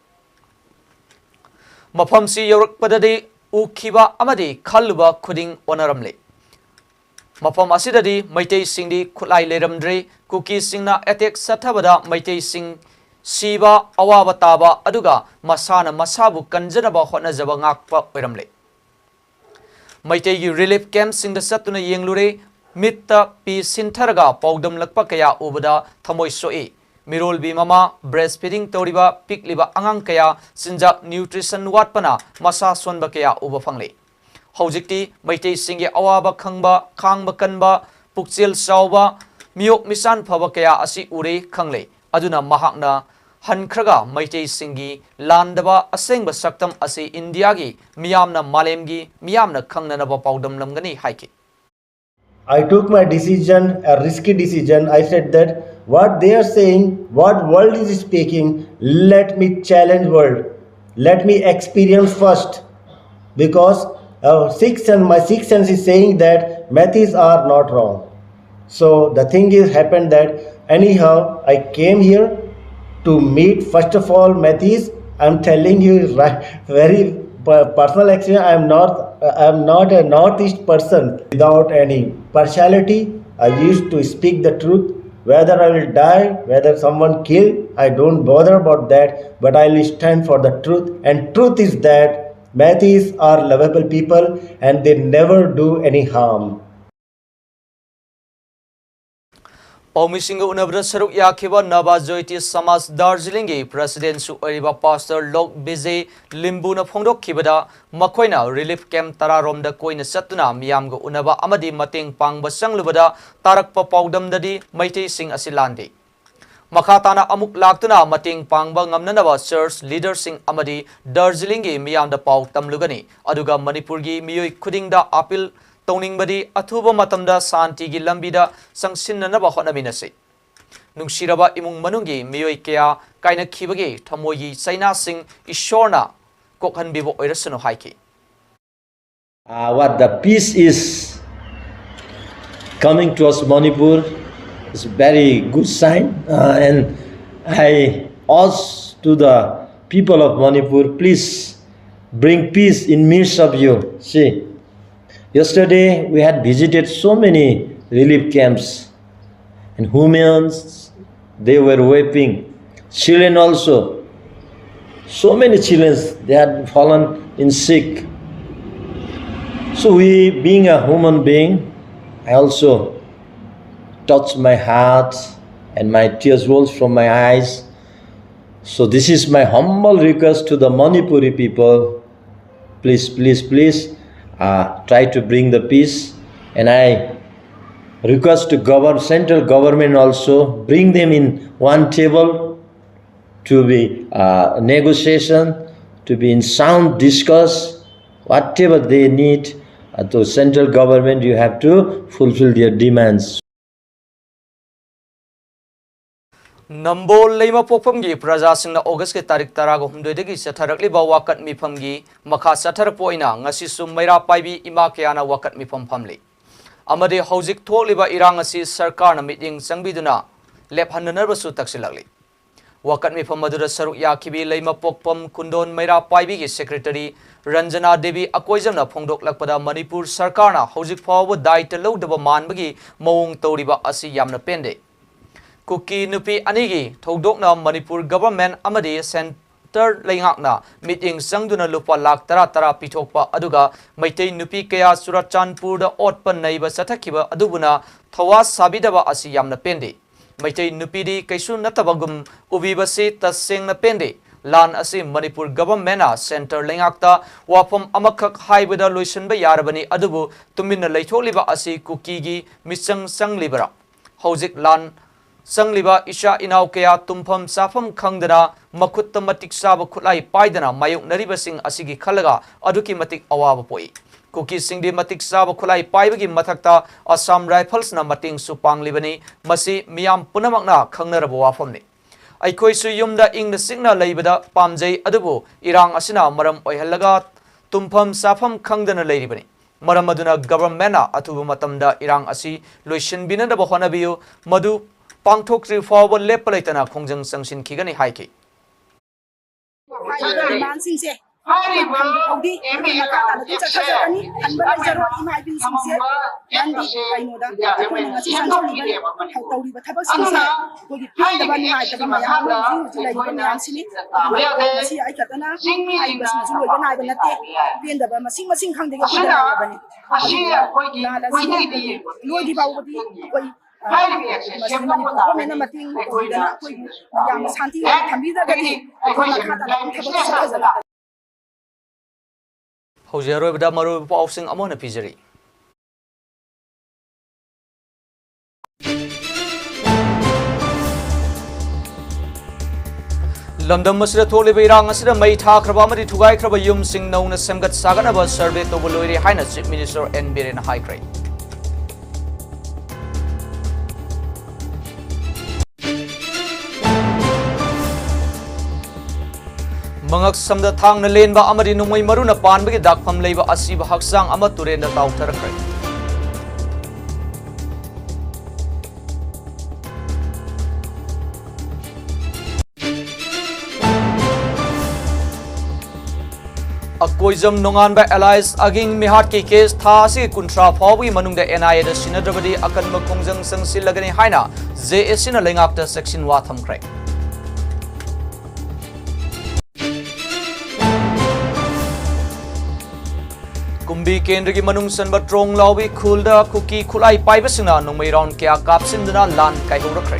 ꯃꯐꯝꯁꯤ ꯌꯧꯔꯛꯄꯗꯗꯤ ꯎꯈꯤꯕ ꯑꯃꯗꯤ ꯈꯜꯂꯨꯕ ꯈꯨꯗꯤꯡ ꯑꯣꯟꯅꯔꯝꯂꯦ꯫ ꯃꯐꯝ ꯑꯁꯤꯗꯗꯤ ꯃꯩꯇꯩꯁꯤꯡꯗꯤ ꯈꯨꯠꯂꯥꯏ ꯂꯩꯔꯝꯗ꯭ꯔꯦ꯫ ꯀꯨꯀꯤꯁꯤꯡꯅ ꯑꯦꯇꯦꯛ ꯆꯠꯊꯕꯗ ꯃꯩꯇꯩꯁꯤꯡ ꯁꯤꯕ, ꯑꯋꯥꯕ ꯇꯥꯕ, ꯑꯗꯨꯒ ꯃꯁꯥꯅ ꯃꯁꯥꯕꯨ ꯀꯟꯖꯅꯕ ꯍꯣꯠꯅꯖꯕ ꯉꯥꯛꯄ ꯑꯣꯏꯔꯝꯂꯦ꯫ ꯃꯩꯇꯩꯒꯤ ꯔꯤꯂꯤꯐ ꯀꯦꯝꯞꯁꯤꯡꯗ ꯆꯠꯇꯨꯅ ꯌꯦꯡꯂꯨꯔꯦ꯫ ꯃꯤꯠꯇ ꯄꯤ ꯁꯤꯟꯊꯔꯒ ꯄꯥꯎꯗꯝꯂꯛꯄ ꯀꯌꯥ ꯎꯕꯗ ꯊꯃꯣꯏ ꯁꯣꯛꯏ꯫ ꯃꯤꯔꯣꯜꯕꯤ ꯃꯃꯥ ꯕ꯭ꯔꯦꯁ ꯐꯤꯗꯤꯡ ꯇꯧꯔꯤꯕ ꯄꯤꯛꯂꯤꯕ ꯑꯉꯥꯡ ꯀꯌꯥ ꯆꯤꯟꯖꯥꯛ ꯅ꯭ꯌꯨꯇ꯭ꯔꯤꯁꯟ ꯋꯥꯠꯄꯅ ꯃꯁꯥ ꯁꯣꯟꯕ ꯀꯌꯥ ꯎꯕ ꯐꯪꯂꯤ꯫ ꯍꯧꯖꯤꯛꯇꯤ ꯃꯩꯇꯩꯁꯤꯡꯒꯤ ꯑꯋꯥꯕ ꯈꯪꯕ, ꯈꯥꯡꯕ ꯀꯟꯕ, ꯄꯨꯛꯆꯦꯜ ꯆꯥꯎꯕ, ꯃꯤꯑꯣꯛ ꯃꯤꯁꯥꯟ ꯐꯕ ꯀꯌꯥ ꯑꯁꯤ ꯎꯔꯦ, ꯈꯪꯂꯦ꯫ ꯑꯗꯨꯅ ꯃꯍꯥꯛꯅ ꯍꯟꯈ꯭ꯔꯒ ꯃꯩꯇꯩꯁꯤꯡꯒꯤ ꯂꯥꯟꯗꯕ ꯑꯁꯦꯡꯕ ꯁꯛꯇꯝ ꯑꯁꯤ ꯏꯟꯗꯤꯌꯥꯒꯤ ꯃꯤꯌꯥꯝꯅ, ꯃꯥꯂꯦꯝꯒꯤ ꯃꯤꯌꯥꯝꯅ ꯈꯪꯅꯅꯕ ꯄꯥꯎꯗꯝꯂꯝꯒꯅꯤ ꯍꯥꯏꯈꯤ꯫ I took my decision, a risky decision. I said that what they are saying, what world is speaking, let me challenge world. Let me experience first. Because uh, sixth sense, my sixth sense is saying that Meiteis are not wrong. So the thing is happened that anyhow I came here to meet first of all Meiteis. I'm telling you right, very per- personal experience. I'm not I'm not a Northeast person without any partiality. I used to speak the truth. Whether I will die, whether someone kill, I don't bother about that. But I will stand for the truth. And truth is that Meiteis are lovable people and they never do any harm. ꯄꯥꯎꯃꯤꯁꯤꯡꯒ ꯎꯅꯕꯗ ꯁꯔꯨꯛ ꯌꯥꯈꯤꯕ ꯅꯕ ꯖꯣꯏꯇꯤ ꯁꯃꯥꯖ ꯗꯥꯔꯖꯤꯂꯤꯡꯒꯤ ꯄ꯭ꯔꯁꯤꯗꯦꯟꯁꯨ ꯑꯣꯏꯔꯤꯕ pastor ꯂꯣꯛ ꯕꯤꯖꯦ ꯂꯤꯝꯕꯨꯅ ꯐꯣꯡꯗꯣꯛꯈꯤꯕꯗ, ꯃꯈꯣꯏꯅ relief camp ꯇꯔꯥꯔꯣꯝꯗ ꯀꯣꯏꯅ ꯆꯠꯇꯨꯅ ꯃꯤꯌꯥꯝꯒ ꯎꯅꯕ ꯑꯃꯗꯤ ꯃꯇꯦꯡ ꯄꯥꯡꯕ ꯆꯪꯂꯨꯕꯗ ꯇꯥꯔꯛꯄ ꯄꯥꯎꯗꯝꯗꯗꯤ ꯃꯩꯇꯩꯁꯤꯡ ꯑꯁꯤ ꯂꯥꯟꯗꯦ꯫ ꯃꯈꯥ ꯇꯥꯅ ꯑꯃꯨꯛ ꯂꯥꯛꯇꯨꯅ ꯃꯇꯦꯡ ꯄꯥꯡꯕ ꯉꯝꯅꯅꯕ ꯆꯔꯆ ꯂꯤꯗꯔꯁꯤꯡ ꯑꯃꯗꯤ ꯗꯥꯔꯖꯤꯂꯤꯡꯒꯤ ꯃꯤꯌꯥꯝꯗ ꯄꯥꯎ ꯇꯝꯂꯨꯒꯅꯤ꯫ ꯑꯗꯨꯒ ꯃꯅꯤꯄꯨꯔꯒꯤ ꯃꯤꯑꯣꯏ ꯈꯨꯗꯤꯡꯗ ꯑꯄꯤꯜ ꯇꯧꯅꯤꯡꯕꯗꯤ ꯑꯊꯨꯕ ꯃꯇꯝꯗ ꯁꯥꯟꯇꯤꯒꯤ ꯂꯝꯕꯤꯗ ꯆꯪꯁꯤꯟꯅꯅꯕ ꯍꯣꯠꯅꯃꯤꯟꯅꯁꯤ꯫ ꯅꯨꯡꯁꯤꯔꯕ ꯏꯃꯨꯡ ꯃꯅꯨꯡꯒꯤ ꯃꯤꯑꯣꯏ ꯀꯌꯥ ꯀꯥꯏꯅꯈꯤꯕꯒꯤ ꯊꯃꯣꯏꯒꯤ ꯆꯩꯅꯥꯁꯤꯡ ꯏꯁꯣꯔꯅ ꯀꯣꯛꯍꯟꯕꯤꯕ ꯑꯣꯏꯔꯁꯅꯨ ꯍꯥꯏꯈꯤ꯫ Uh, what the peace is coming to us, Manipur, is very good sign. Uh, and I ask to the people of Manipur, please bring peace in midst of you. See, yesterday we had visited so many relief camps, and women, they were weeping. Children also, so many children, they had fallen in sick. So we, being a human being, I also touched my heart and my tears rolls from my eyes. So this is my humble request to the Manipuri people. Please, please, please, uh, try to bring the peace. And I request to govern, central government also, bring them in one table to be, uh, negotiation, to be in sound discuss, whatever they need, uh, to central government, you have to fulfill their demands. ꯅꯝꯕꯣꯜ ꯂꯩꯃꯄꯣꯛꯐꯝꯒꯤ ꯄ꯭ꯔꯖꯥꯁꯤꯡꯅ ꯑꯣꯒꯁꯀꯤ ꯇꯥꯔꯤꯛ ꯇꯔꯥꯒ ꯍꯨꯝꯗꯣꯏꯗꯒꯤ ꯆꯠꯊꯔꯛꯂꯤꯕ ꯋꯥꯀꯠ ꯃꯤꯐꯝꯒꯤ ꯃꯈꯥ ꯆꯠꯊꯔꯛꯄ ꯑꯣꯏꯅ ꯉꯁꯤꯁꯨ ꯃꯩꯔꯥ ꯄꯥꯏꯕꯤ ꯏꯃꯥ ꯀꯌꯥꯅ ꯋꯥꯀꯠ ꯃꯤꯐꯝ ꯐꯝꯂꯤ꯫ ꯑꯃꯗꯤ ꯍꯧꯖꯤꯛ ꯊꯣꯛꯂꯤꯕ ꯏꯔꯥꯡ ꯑꯁꯤ ꯁꯔꯀꯥꯔꯅ ꯃꯤꯠꯌꯦꯡ ꯆꯪꯕꯤꯗꯨꯅ ꯂꯦꯞꯍꯟꯅꯅꯕꯁꯨ ꯇꯛꯁꯤꯜꯂꯛꯂꯤ꯫ ꯋꯥꯀꯠ ꯃꯤꯐꯝ ꯑꯗꯨꯗ ꯁꯔꯨꯛ ꯌꯥꯈꯤꯕꯤ ꯂꯩꯃꯄꯣꯛꯐꯝ ꯀꯨꯟꯗꯣꯟ ꯃꯩꯔꯥ ꯄꯥꯏꯕꯤꯒꯤ ꯁꯦꯀ꯭ꯔꯦꯇꯔꯤ ꯔꯟꯖꯅꯥ ꯗꯦꯕꯤ ꯑꯀꯣꯏꯖꯝꯅ ꯐꯣꯡꯗꯣꯛꯂꯛꯄꯗ, ꯃꯅꯤꯄꯨꯔ ꯁꯔꯀꯥꯔꯅ ꯍꯧꯖꯤꯛ ꯐꯥꯎꯕ ꯗꯥꯏꯇ ꯂꯧꯗꯕ ꯃꯥꯟꯕꯒꯤ ꯃꯑꯣꯡ ꯇꯧꯔꯤꯕ ꯑꯁꯤ ꯌꯥꯝꯅ ꯄꯦꯟꯗꯦ꯫ ꯀꯨꯀꯤ ꯅꯨꯄꯤ ꯑꯅꯤꯒꯤ ꯊꯧꯗꯣꯛꯅ ꯃꯅꯤꯄꯨꯔ ꯒꯚꯔꯟꯃꯦꯟꯠ ꯑꯃꯗꯤ ꯁꯦꯟ-, ꯁꯦꯟꯇꯔ ꯂꯩꯉꯥꯛꯅ ꯃꯤꯠꯌꯦꯡ ꯆꯪꯗꯨꯅ ꯂꯨꯄꯥ ꯂꯥꯈ ꯇꯔꯥ ꯇꯔꯥ ꯄꯤꯊꯣꯛꯄ ꯑꯗꯨꯒ ꯃꯩꯇꯩ ꯅꯨꯄꯤ ꯀꯌꯥ ꯆꯨꯔꯆꯥꯟꯄꯨꯔꯗ ꯑꯣꯠꯄ ꯅꯩꯕ ꯆꯠꯊꯈꯤꯕ ꯑꯗꯨꯕꯨꯅ ꯊꯧꯋꯥ ꯁꯥꯕꯤꯗꯕ ꯑꯁꯤ ꯌꯥꯝꯅ ꯄꯦꯟꯗꯦ꯫ ꯃꯩꯇꯩ ꯅꯨꯄꯤꯗꯤ ꯀꯩꯁꯨ ꯅꯠꯇꯕꯒꯨꯝ ꯎꯕꯤꯕꯁꯤ ꯇꯁꯦꯡꯅ ꯄꯦꯟꯗꯦ꯫ ꯂꯥꯟ ꯑꯁꯤ ꯃꯅꯤꯄꯨꯔ ꯒꯚꯔꯟꯃꯦꯟꯠꯅ ꯁꯦꯟꯇꯔ ꯂꯩꯉꯥꯛꯇ ꯋꯥꯐꯝ ꯑꯃꯈꯛ ꯍꯥꯏꯕꯗ ꯂꯣꯏꯁꯤꯟꯕ ꯌꯥꯔꯕꯅꯤ, ꯑꯗꯨꯕꯨ ꯇꯨꯃꯤꯟꯅ ꯂꯩꯊꯣꯛꯂꯤꯕ ꯑꯁꯤ ꯀꯨꯀꯤꯒꯤ ꯃꯤꯆꯪ ꯆꯪꯂꯤꯕꯔꯥ? ꯍꯧꯖꯤꯛ ꯂꯥꯟ ꯆꯪꯂꯤꯕ ꯏꯆꯥ ꯏꯅꯥꯎ ꯀꯌꯥ ꯇꯨꯝꯐꯝ ꯆꯥꯐꯝ ꯈꯪꯗꯅ ꯃꯈꯨꯠꯇ ꯃꯇꯤꯛ ꯆꯥꯕ ꯈꯨꯠꯂꯥꯏ ꯄꯥꯏꯗꯅ ꯃꯥꯌꯣꯛꯅꯔꯤꯕꯁꯤꯡ ꯑꯁꯤꯒꯤ ꯈꯜꯂꯒ ꯑꯗꯨꯛꯀꯤ ꯃꯇꯤꯛ ꯑꯋꯥꯕ ꯄꯣꯛꯏ꯫ ꯀꯨꯀꯤꯁꯤꯡꯗꯤ ꯃꯇꯤꯛ ꯆꯥꯕ ꯈꯨꯠꯂꯥꯏ ꯄꯥꯏꯕꯒꯤ ꯃꯊꯛꯇ ꯑꯁꯥꯝ ꯔꯥꯏꯐꯜꯁꯅ ꯃꯇꯦꯡꯁꯨ ꯄꯥꯡꯂꯤꯕꯅꯤ꯫ ꯃꯁꯤ ꯃꯤꯌꯥꯝ ꯄꯨꯝꯅꯃꯛꯅ ꯈꯪꯅꯔꯕ ꯋꯥꯐꯝꯅꯤ꯫ ꯑꯩꯈꯣꯏꯁꯨ ꯌꯨꯝꯗ ꯏꯪꯅ ꯆꯤꯛꯅ ꯂꯩꯕꯗ ꯄꯥꯝꯖꯩ, ꯑꯗꯨꯕꯨ ꯏꯔꯥꯡ ꯑꯁꯤꯅ ꯃꯔꯝ ꯑꯣꯏꯍꯜꯂꯒ ꯇꯨꯝꯐꯝ ꯆꯥꯐꯝ ꯈꯪꯗꯅ ꯂꯩꯔꯤꯕꯅꯤ꯫ ꯃꯔꯝ ꯑꯗꯨꯅ ꯒꯚꯔꯟꯃꯦꯟꯠꯅ ꯑꯊꯨꯕ ꯃꯇꯝꯗ ꯏꯔꯥꯡ ꯑꯁꯤ ꯂꯣꯏꯁꯤꯟꯕꯤꯅꯅꯕ ꯍꯣꯠꯅꯕꯤꯌꯨ꯫ ꯃꯗꯨ ꯄꯥꯡꯊꯣꯛꯇ꯭ꯔꯤ ꯐꯥꯎꯕ ꯂꯦꯞꯄ ꯂꯩꯇꯅ ꯈꯣꯡꯖꯪ ꯆꯪꯁꯤꯟꯈꯤꯒꯅꯤ ꯍꯥꯏꯈꯤ꯫ ꯍꯥꯏꯔꯤꯕ ꯗꯤꯃꯥꯟꯁꯤꯡꯁꯦ ꯍꯥꯏꯔꯤꯕ ꯍꯧꯗꯤ ꯑꯩꯈꯣꯏ ꯃꯈꯥ ꯇꯥꯅ ꯑꯗꯨꯝ ꯆꯠꯊꯖꯔꯛꯀꯅꯤ꯫ ꯍꯟꯕ ꯂꯩꯖꯔꯣꯏ꯫ ꯏꯃꯥ ꯏꯕꯦꯟꯁꯤꯡꯁꯦ ꯅꯪꯗꯤ ꯀꯩꯅꯣꯗ ꯑꯩꯈꯣꯏꯅ ꯉꯁꯤ ꯆꯪꯁꯤꯜꯂꯤꯕ ꯇꯧꯔꯤꯕ ꯊꯕꯛꯁꯤꯡꯁꯦ ꯑꯩꯈꯣꯏꯒꯤ ꯄꯦꯟꯗꯕ ꯅꯨꯡꯉꯥꯏꯇꯕ ꯃꯌꯥꯝ ꯑꯃ ꯍꯧꯖꯤꯛ ꯍꯧꯖꯤꯛ ꯂꯩꯔꯤꯕ ꯃꯌꯥꯝꯁꯤꯅꯤ꯫ ꯑꯗꯨꯒ ꯃꯁꯤ ꯑꯩ ꯈꯛꯇꯅ ꯍꯥꯏꯔꯤꯕꯁꯤꯅꯁꯨ ꯂꯣꯏꯕ ꯅꯥꯏꯕ ꯅꯠꯇꯦ꯫ ꯄꯦꯟꯗꯕ ꯃꯁꯤꯡ ꯃꯁꯤꯡ ꯈꯪꯗꯒꯩ ꯑꯩꯈꯣꯏꯗ ꯂꯩꯔꯕꯅꯤ꯫ ꯑꯗꯨꯅ ꯂꯥꯟ ꯑꯁꯤ ꯂꯣꯏꯗ꯭ꯔꯤ ꯐꯥꯎꯕꯗꯤ ꯑꯩꯈꯣꯏ ꯃꯁꯤ ꯃꯅꯤꯄꯨꯔ ꯒꯣꯔꯃꯦꯟꯅ ꯃꯇꯦꯡ ꯇꯧꯕꯤꯗꯅ ꯑꯩꯈꯣꯏꯕꯨ ꯌꯥꯝꯅ ꯁꯥꯟꯇꯤ ꯑꯣꯏꯅ ꯊꯝꯕꯤꯗ꯭ꯔꯒꯗꯤ ꯑꯩꯈꯣꯏ ꯃꯈꯥ ꯇꯥꯅ ꯊꯕꯛ ꯁꯨꯊꯖꯔꯛꯀꯅꯤ꯫ ꯍꯧꯖꯤꯛ ꯑꯔꯣꯏꯕꯗ ꯃꯔꯨꯑꯣꯏꯕ ꯄꯥꯎꯁꯤꯡ ꯑꯃꯨꯛ ꯍꯟꯅ ꯄꯤꯖꯔꯤ꯫ ꯂꯝꯗꯝ ꯑꯁꯤꯗ ꯊꯣꯛꯂꯤꯕ ꯏꯔꯥꯡ ꯑꯁꯤꯗ ꯃꯩ ꯊꯥꯈ꯭ꯔꯕ ꯑꯃꯗꯤ ꯊꯨꯒꯥꯏꯈ꯭ꯔꯕ ꯌꯨꯝꯁꯤꯡ ꯅꯧꯅ ꯁꯦꯝꯒꯠ ꯁꯥꯒꯠꯅꯕ ꯁꯔꯚꯦ ꯇꯧꯕ ꯂꯣꯏꯔꯦ ꯍꯥꯏꯅ ꯆꯤꯐ ꯃꯤꯅꯤꯁꯇꯔ ꯑꯦꯟ ꯕꯤꯔꯦꯟꯅ ꯍꯥꯏꯈ꯭ꯔꯦ꯫ ꯃꯉꯛꯁꯝꯗ ꯊꯥꯡꯅ ꯂꯦꯟꯕ ꯑꯃꯗꯤ ꯅꯣꯡꯃꯩ ꯃꯔꯨꯅ ꯄꯥꯟꯕꯒꯤ ꯗꯥꯛꯐꯝ ꯂꯩꯕ ꯑꯁꯤꯕ ꯍꯛꯆꯥꯡ ꯑꯃ ꯇꯨꯔꯦꯟꯗ ꯇꯥꯎꯊꯔꯛꯈ꯭ꯔꯦ꯫ ꯑꯀꯣꯏꯖꯝ ꯅꯣꯡꯉꯥꯟꯕ ꯑꯦꯂꯥꯏꯁ ꯑꯒꯤꯡ ꯃꯤꯍꯥꯠꯀꯤ ꯀꯦꯁ ꯊꯥ ꯑꯁꯤꯒꯤ ꯀꯨꯟꯊ꯭ꯔꯥ ꯐꯥꯎꯕꯒꯤ ꯃꯅꯨꯡꯗ ꯑꯦꯟ ꯑꯥꯏ ꯑꯦꯗ ꯁꯤꯟꯅꯗ꯭ꯔꯕꯗꯤ ꯑꯀꯟꯕ ꯈꯣꯡꯖꯪ ꯆꯪꯁꯤꯜꯂꯒꯅꯤ ꯍꯥꯏꯅ ꯖꯦ ꯑꯦ ꯁꯤꯅ ꯂꯩꯉꯥꯛꯇ ꯆꯦꯛꯁꯤꯟꯋꯥ ꯊꯝꯈ꯭ꯔꯦ꯫ ꯀꯨꯝꯕꯤ ꯀꯦꯟꯗ꯭ꯔꯒꯤ ꯃꯅꯨꯡ ꯆꯟꯕ ꯇ꯭ꯔꯣꯡ ꯂꯥꯎꯕꯤ ꯈꯨꯜꯗ ꯀꯨꯀꯤ ꯈꯨꯠꯂꯥꯏ ꯄꯥꯏꯕꯁꯤꯡꯅ ꯅꯣꯡꯃꯩ ꯔꯥꯎꯟ ꯀꯌꯥ ꯀꯥꯞꯁꯤꯟꯗꯨꯅ ꯂꯥꯟ ꯀꯥꯏꯍꯧꯔꯛꯈ꯭ꯔꯦ꯫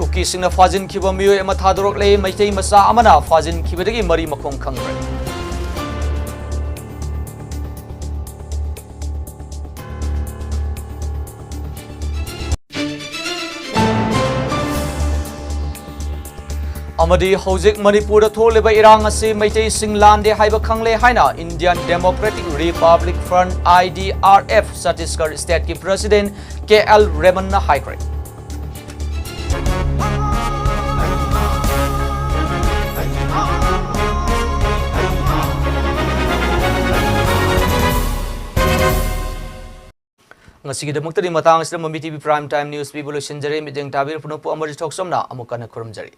ꯀꯨꯀꯤꯁꯤꯡꯅ ꯐꯥꯖꯤꯟꯈꯤꯕ ꯃꯤꯑꯣꯏ ꯑꯃ ꯊꯥꯗꯣꯔꯛꯂꯦ꯫ ꯃꯩꯇꯩ ꯃꯆꯥ ꯑꯃꯅ ꯐꯥꯖꯤꯟꯈꯤꯕꯗꯒꯤ ꯃꯔꯤ ꯃꯈꯣꯡ ꯈꯪꯈ꯭ꯔꯦ꯫ ꯑꯃꯗꯤ ꯍꯧꯖꯤꯛ ꯃꯅꯤꯄꯨꯔꯗ ꯊꯣꯛꯂꯤꯕ ꯏꯔꯥꯡ ꯑꯁꯤ ꯃꯩꯇꯩꯁꯤꯡ ꯂꯥꯟꯗꯦ ꯍꯥꯏꯕ ꯈꯪꯂꯦ ꯍꯥꯏꯅ Indian Democratic Republic Front, I D R F, Chhattisgarh ꯁ꯭ꯇꯦꯠꯀꯤ ꯄ꯭ꯔꯁꯤꯗꯦꯟ ꯀꯦ ꯑꯦꯜ ꯔꯦꯃꯟꯅ ꯍꯥꯏꯈ꯭ꯔꯦ꯫ ꯉꯁꯤꯒꯤꯗꯃꯛꯇꯗꯤ ꯃꯇꯥꯡ ꯑꯁꯤꯗ ꯃꯃꯤ T V Prime Time News ꯄꯤꯕ ꯂꯣꯏꯁꯤꯟꯖꯔꯦ꯫ ꯃꯤꯠꯌꯦꯡ ꯇꯥꯕꯤꯔꯤꯕ ꯄꯨꯝꯅꯃꯛꯄꯨ ꯑꯃꯔꯖꯤꯠ ꯊꯣꯛꯆꯣꯝꯅ ꯑꯃꯨꯛ ꯍꯟꯅ ꯈꯨꯔꯨꯝꯖꯔꯤ꯫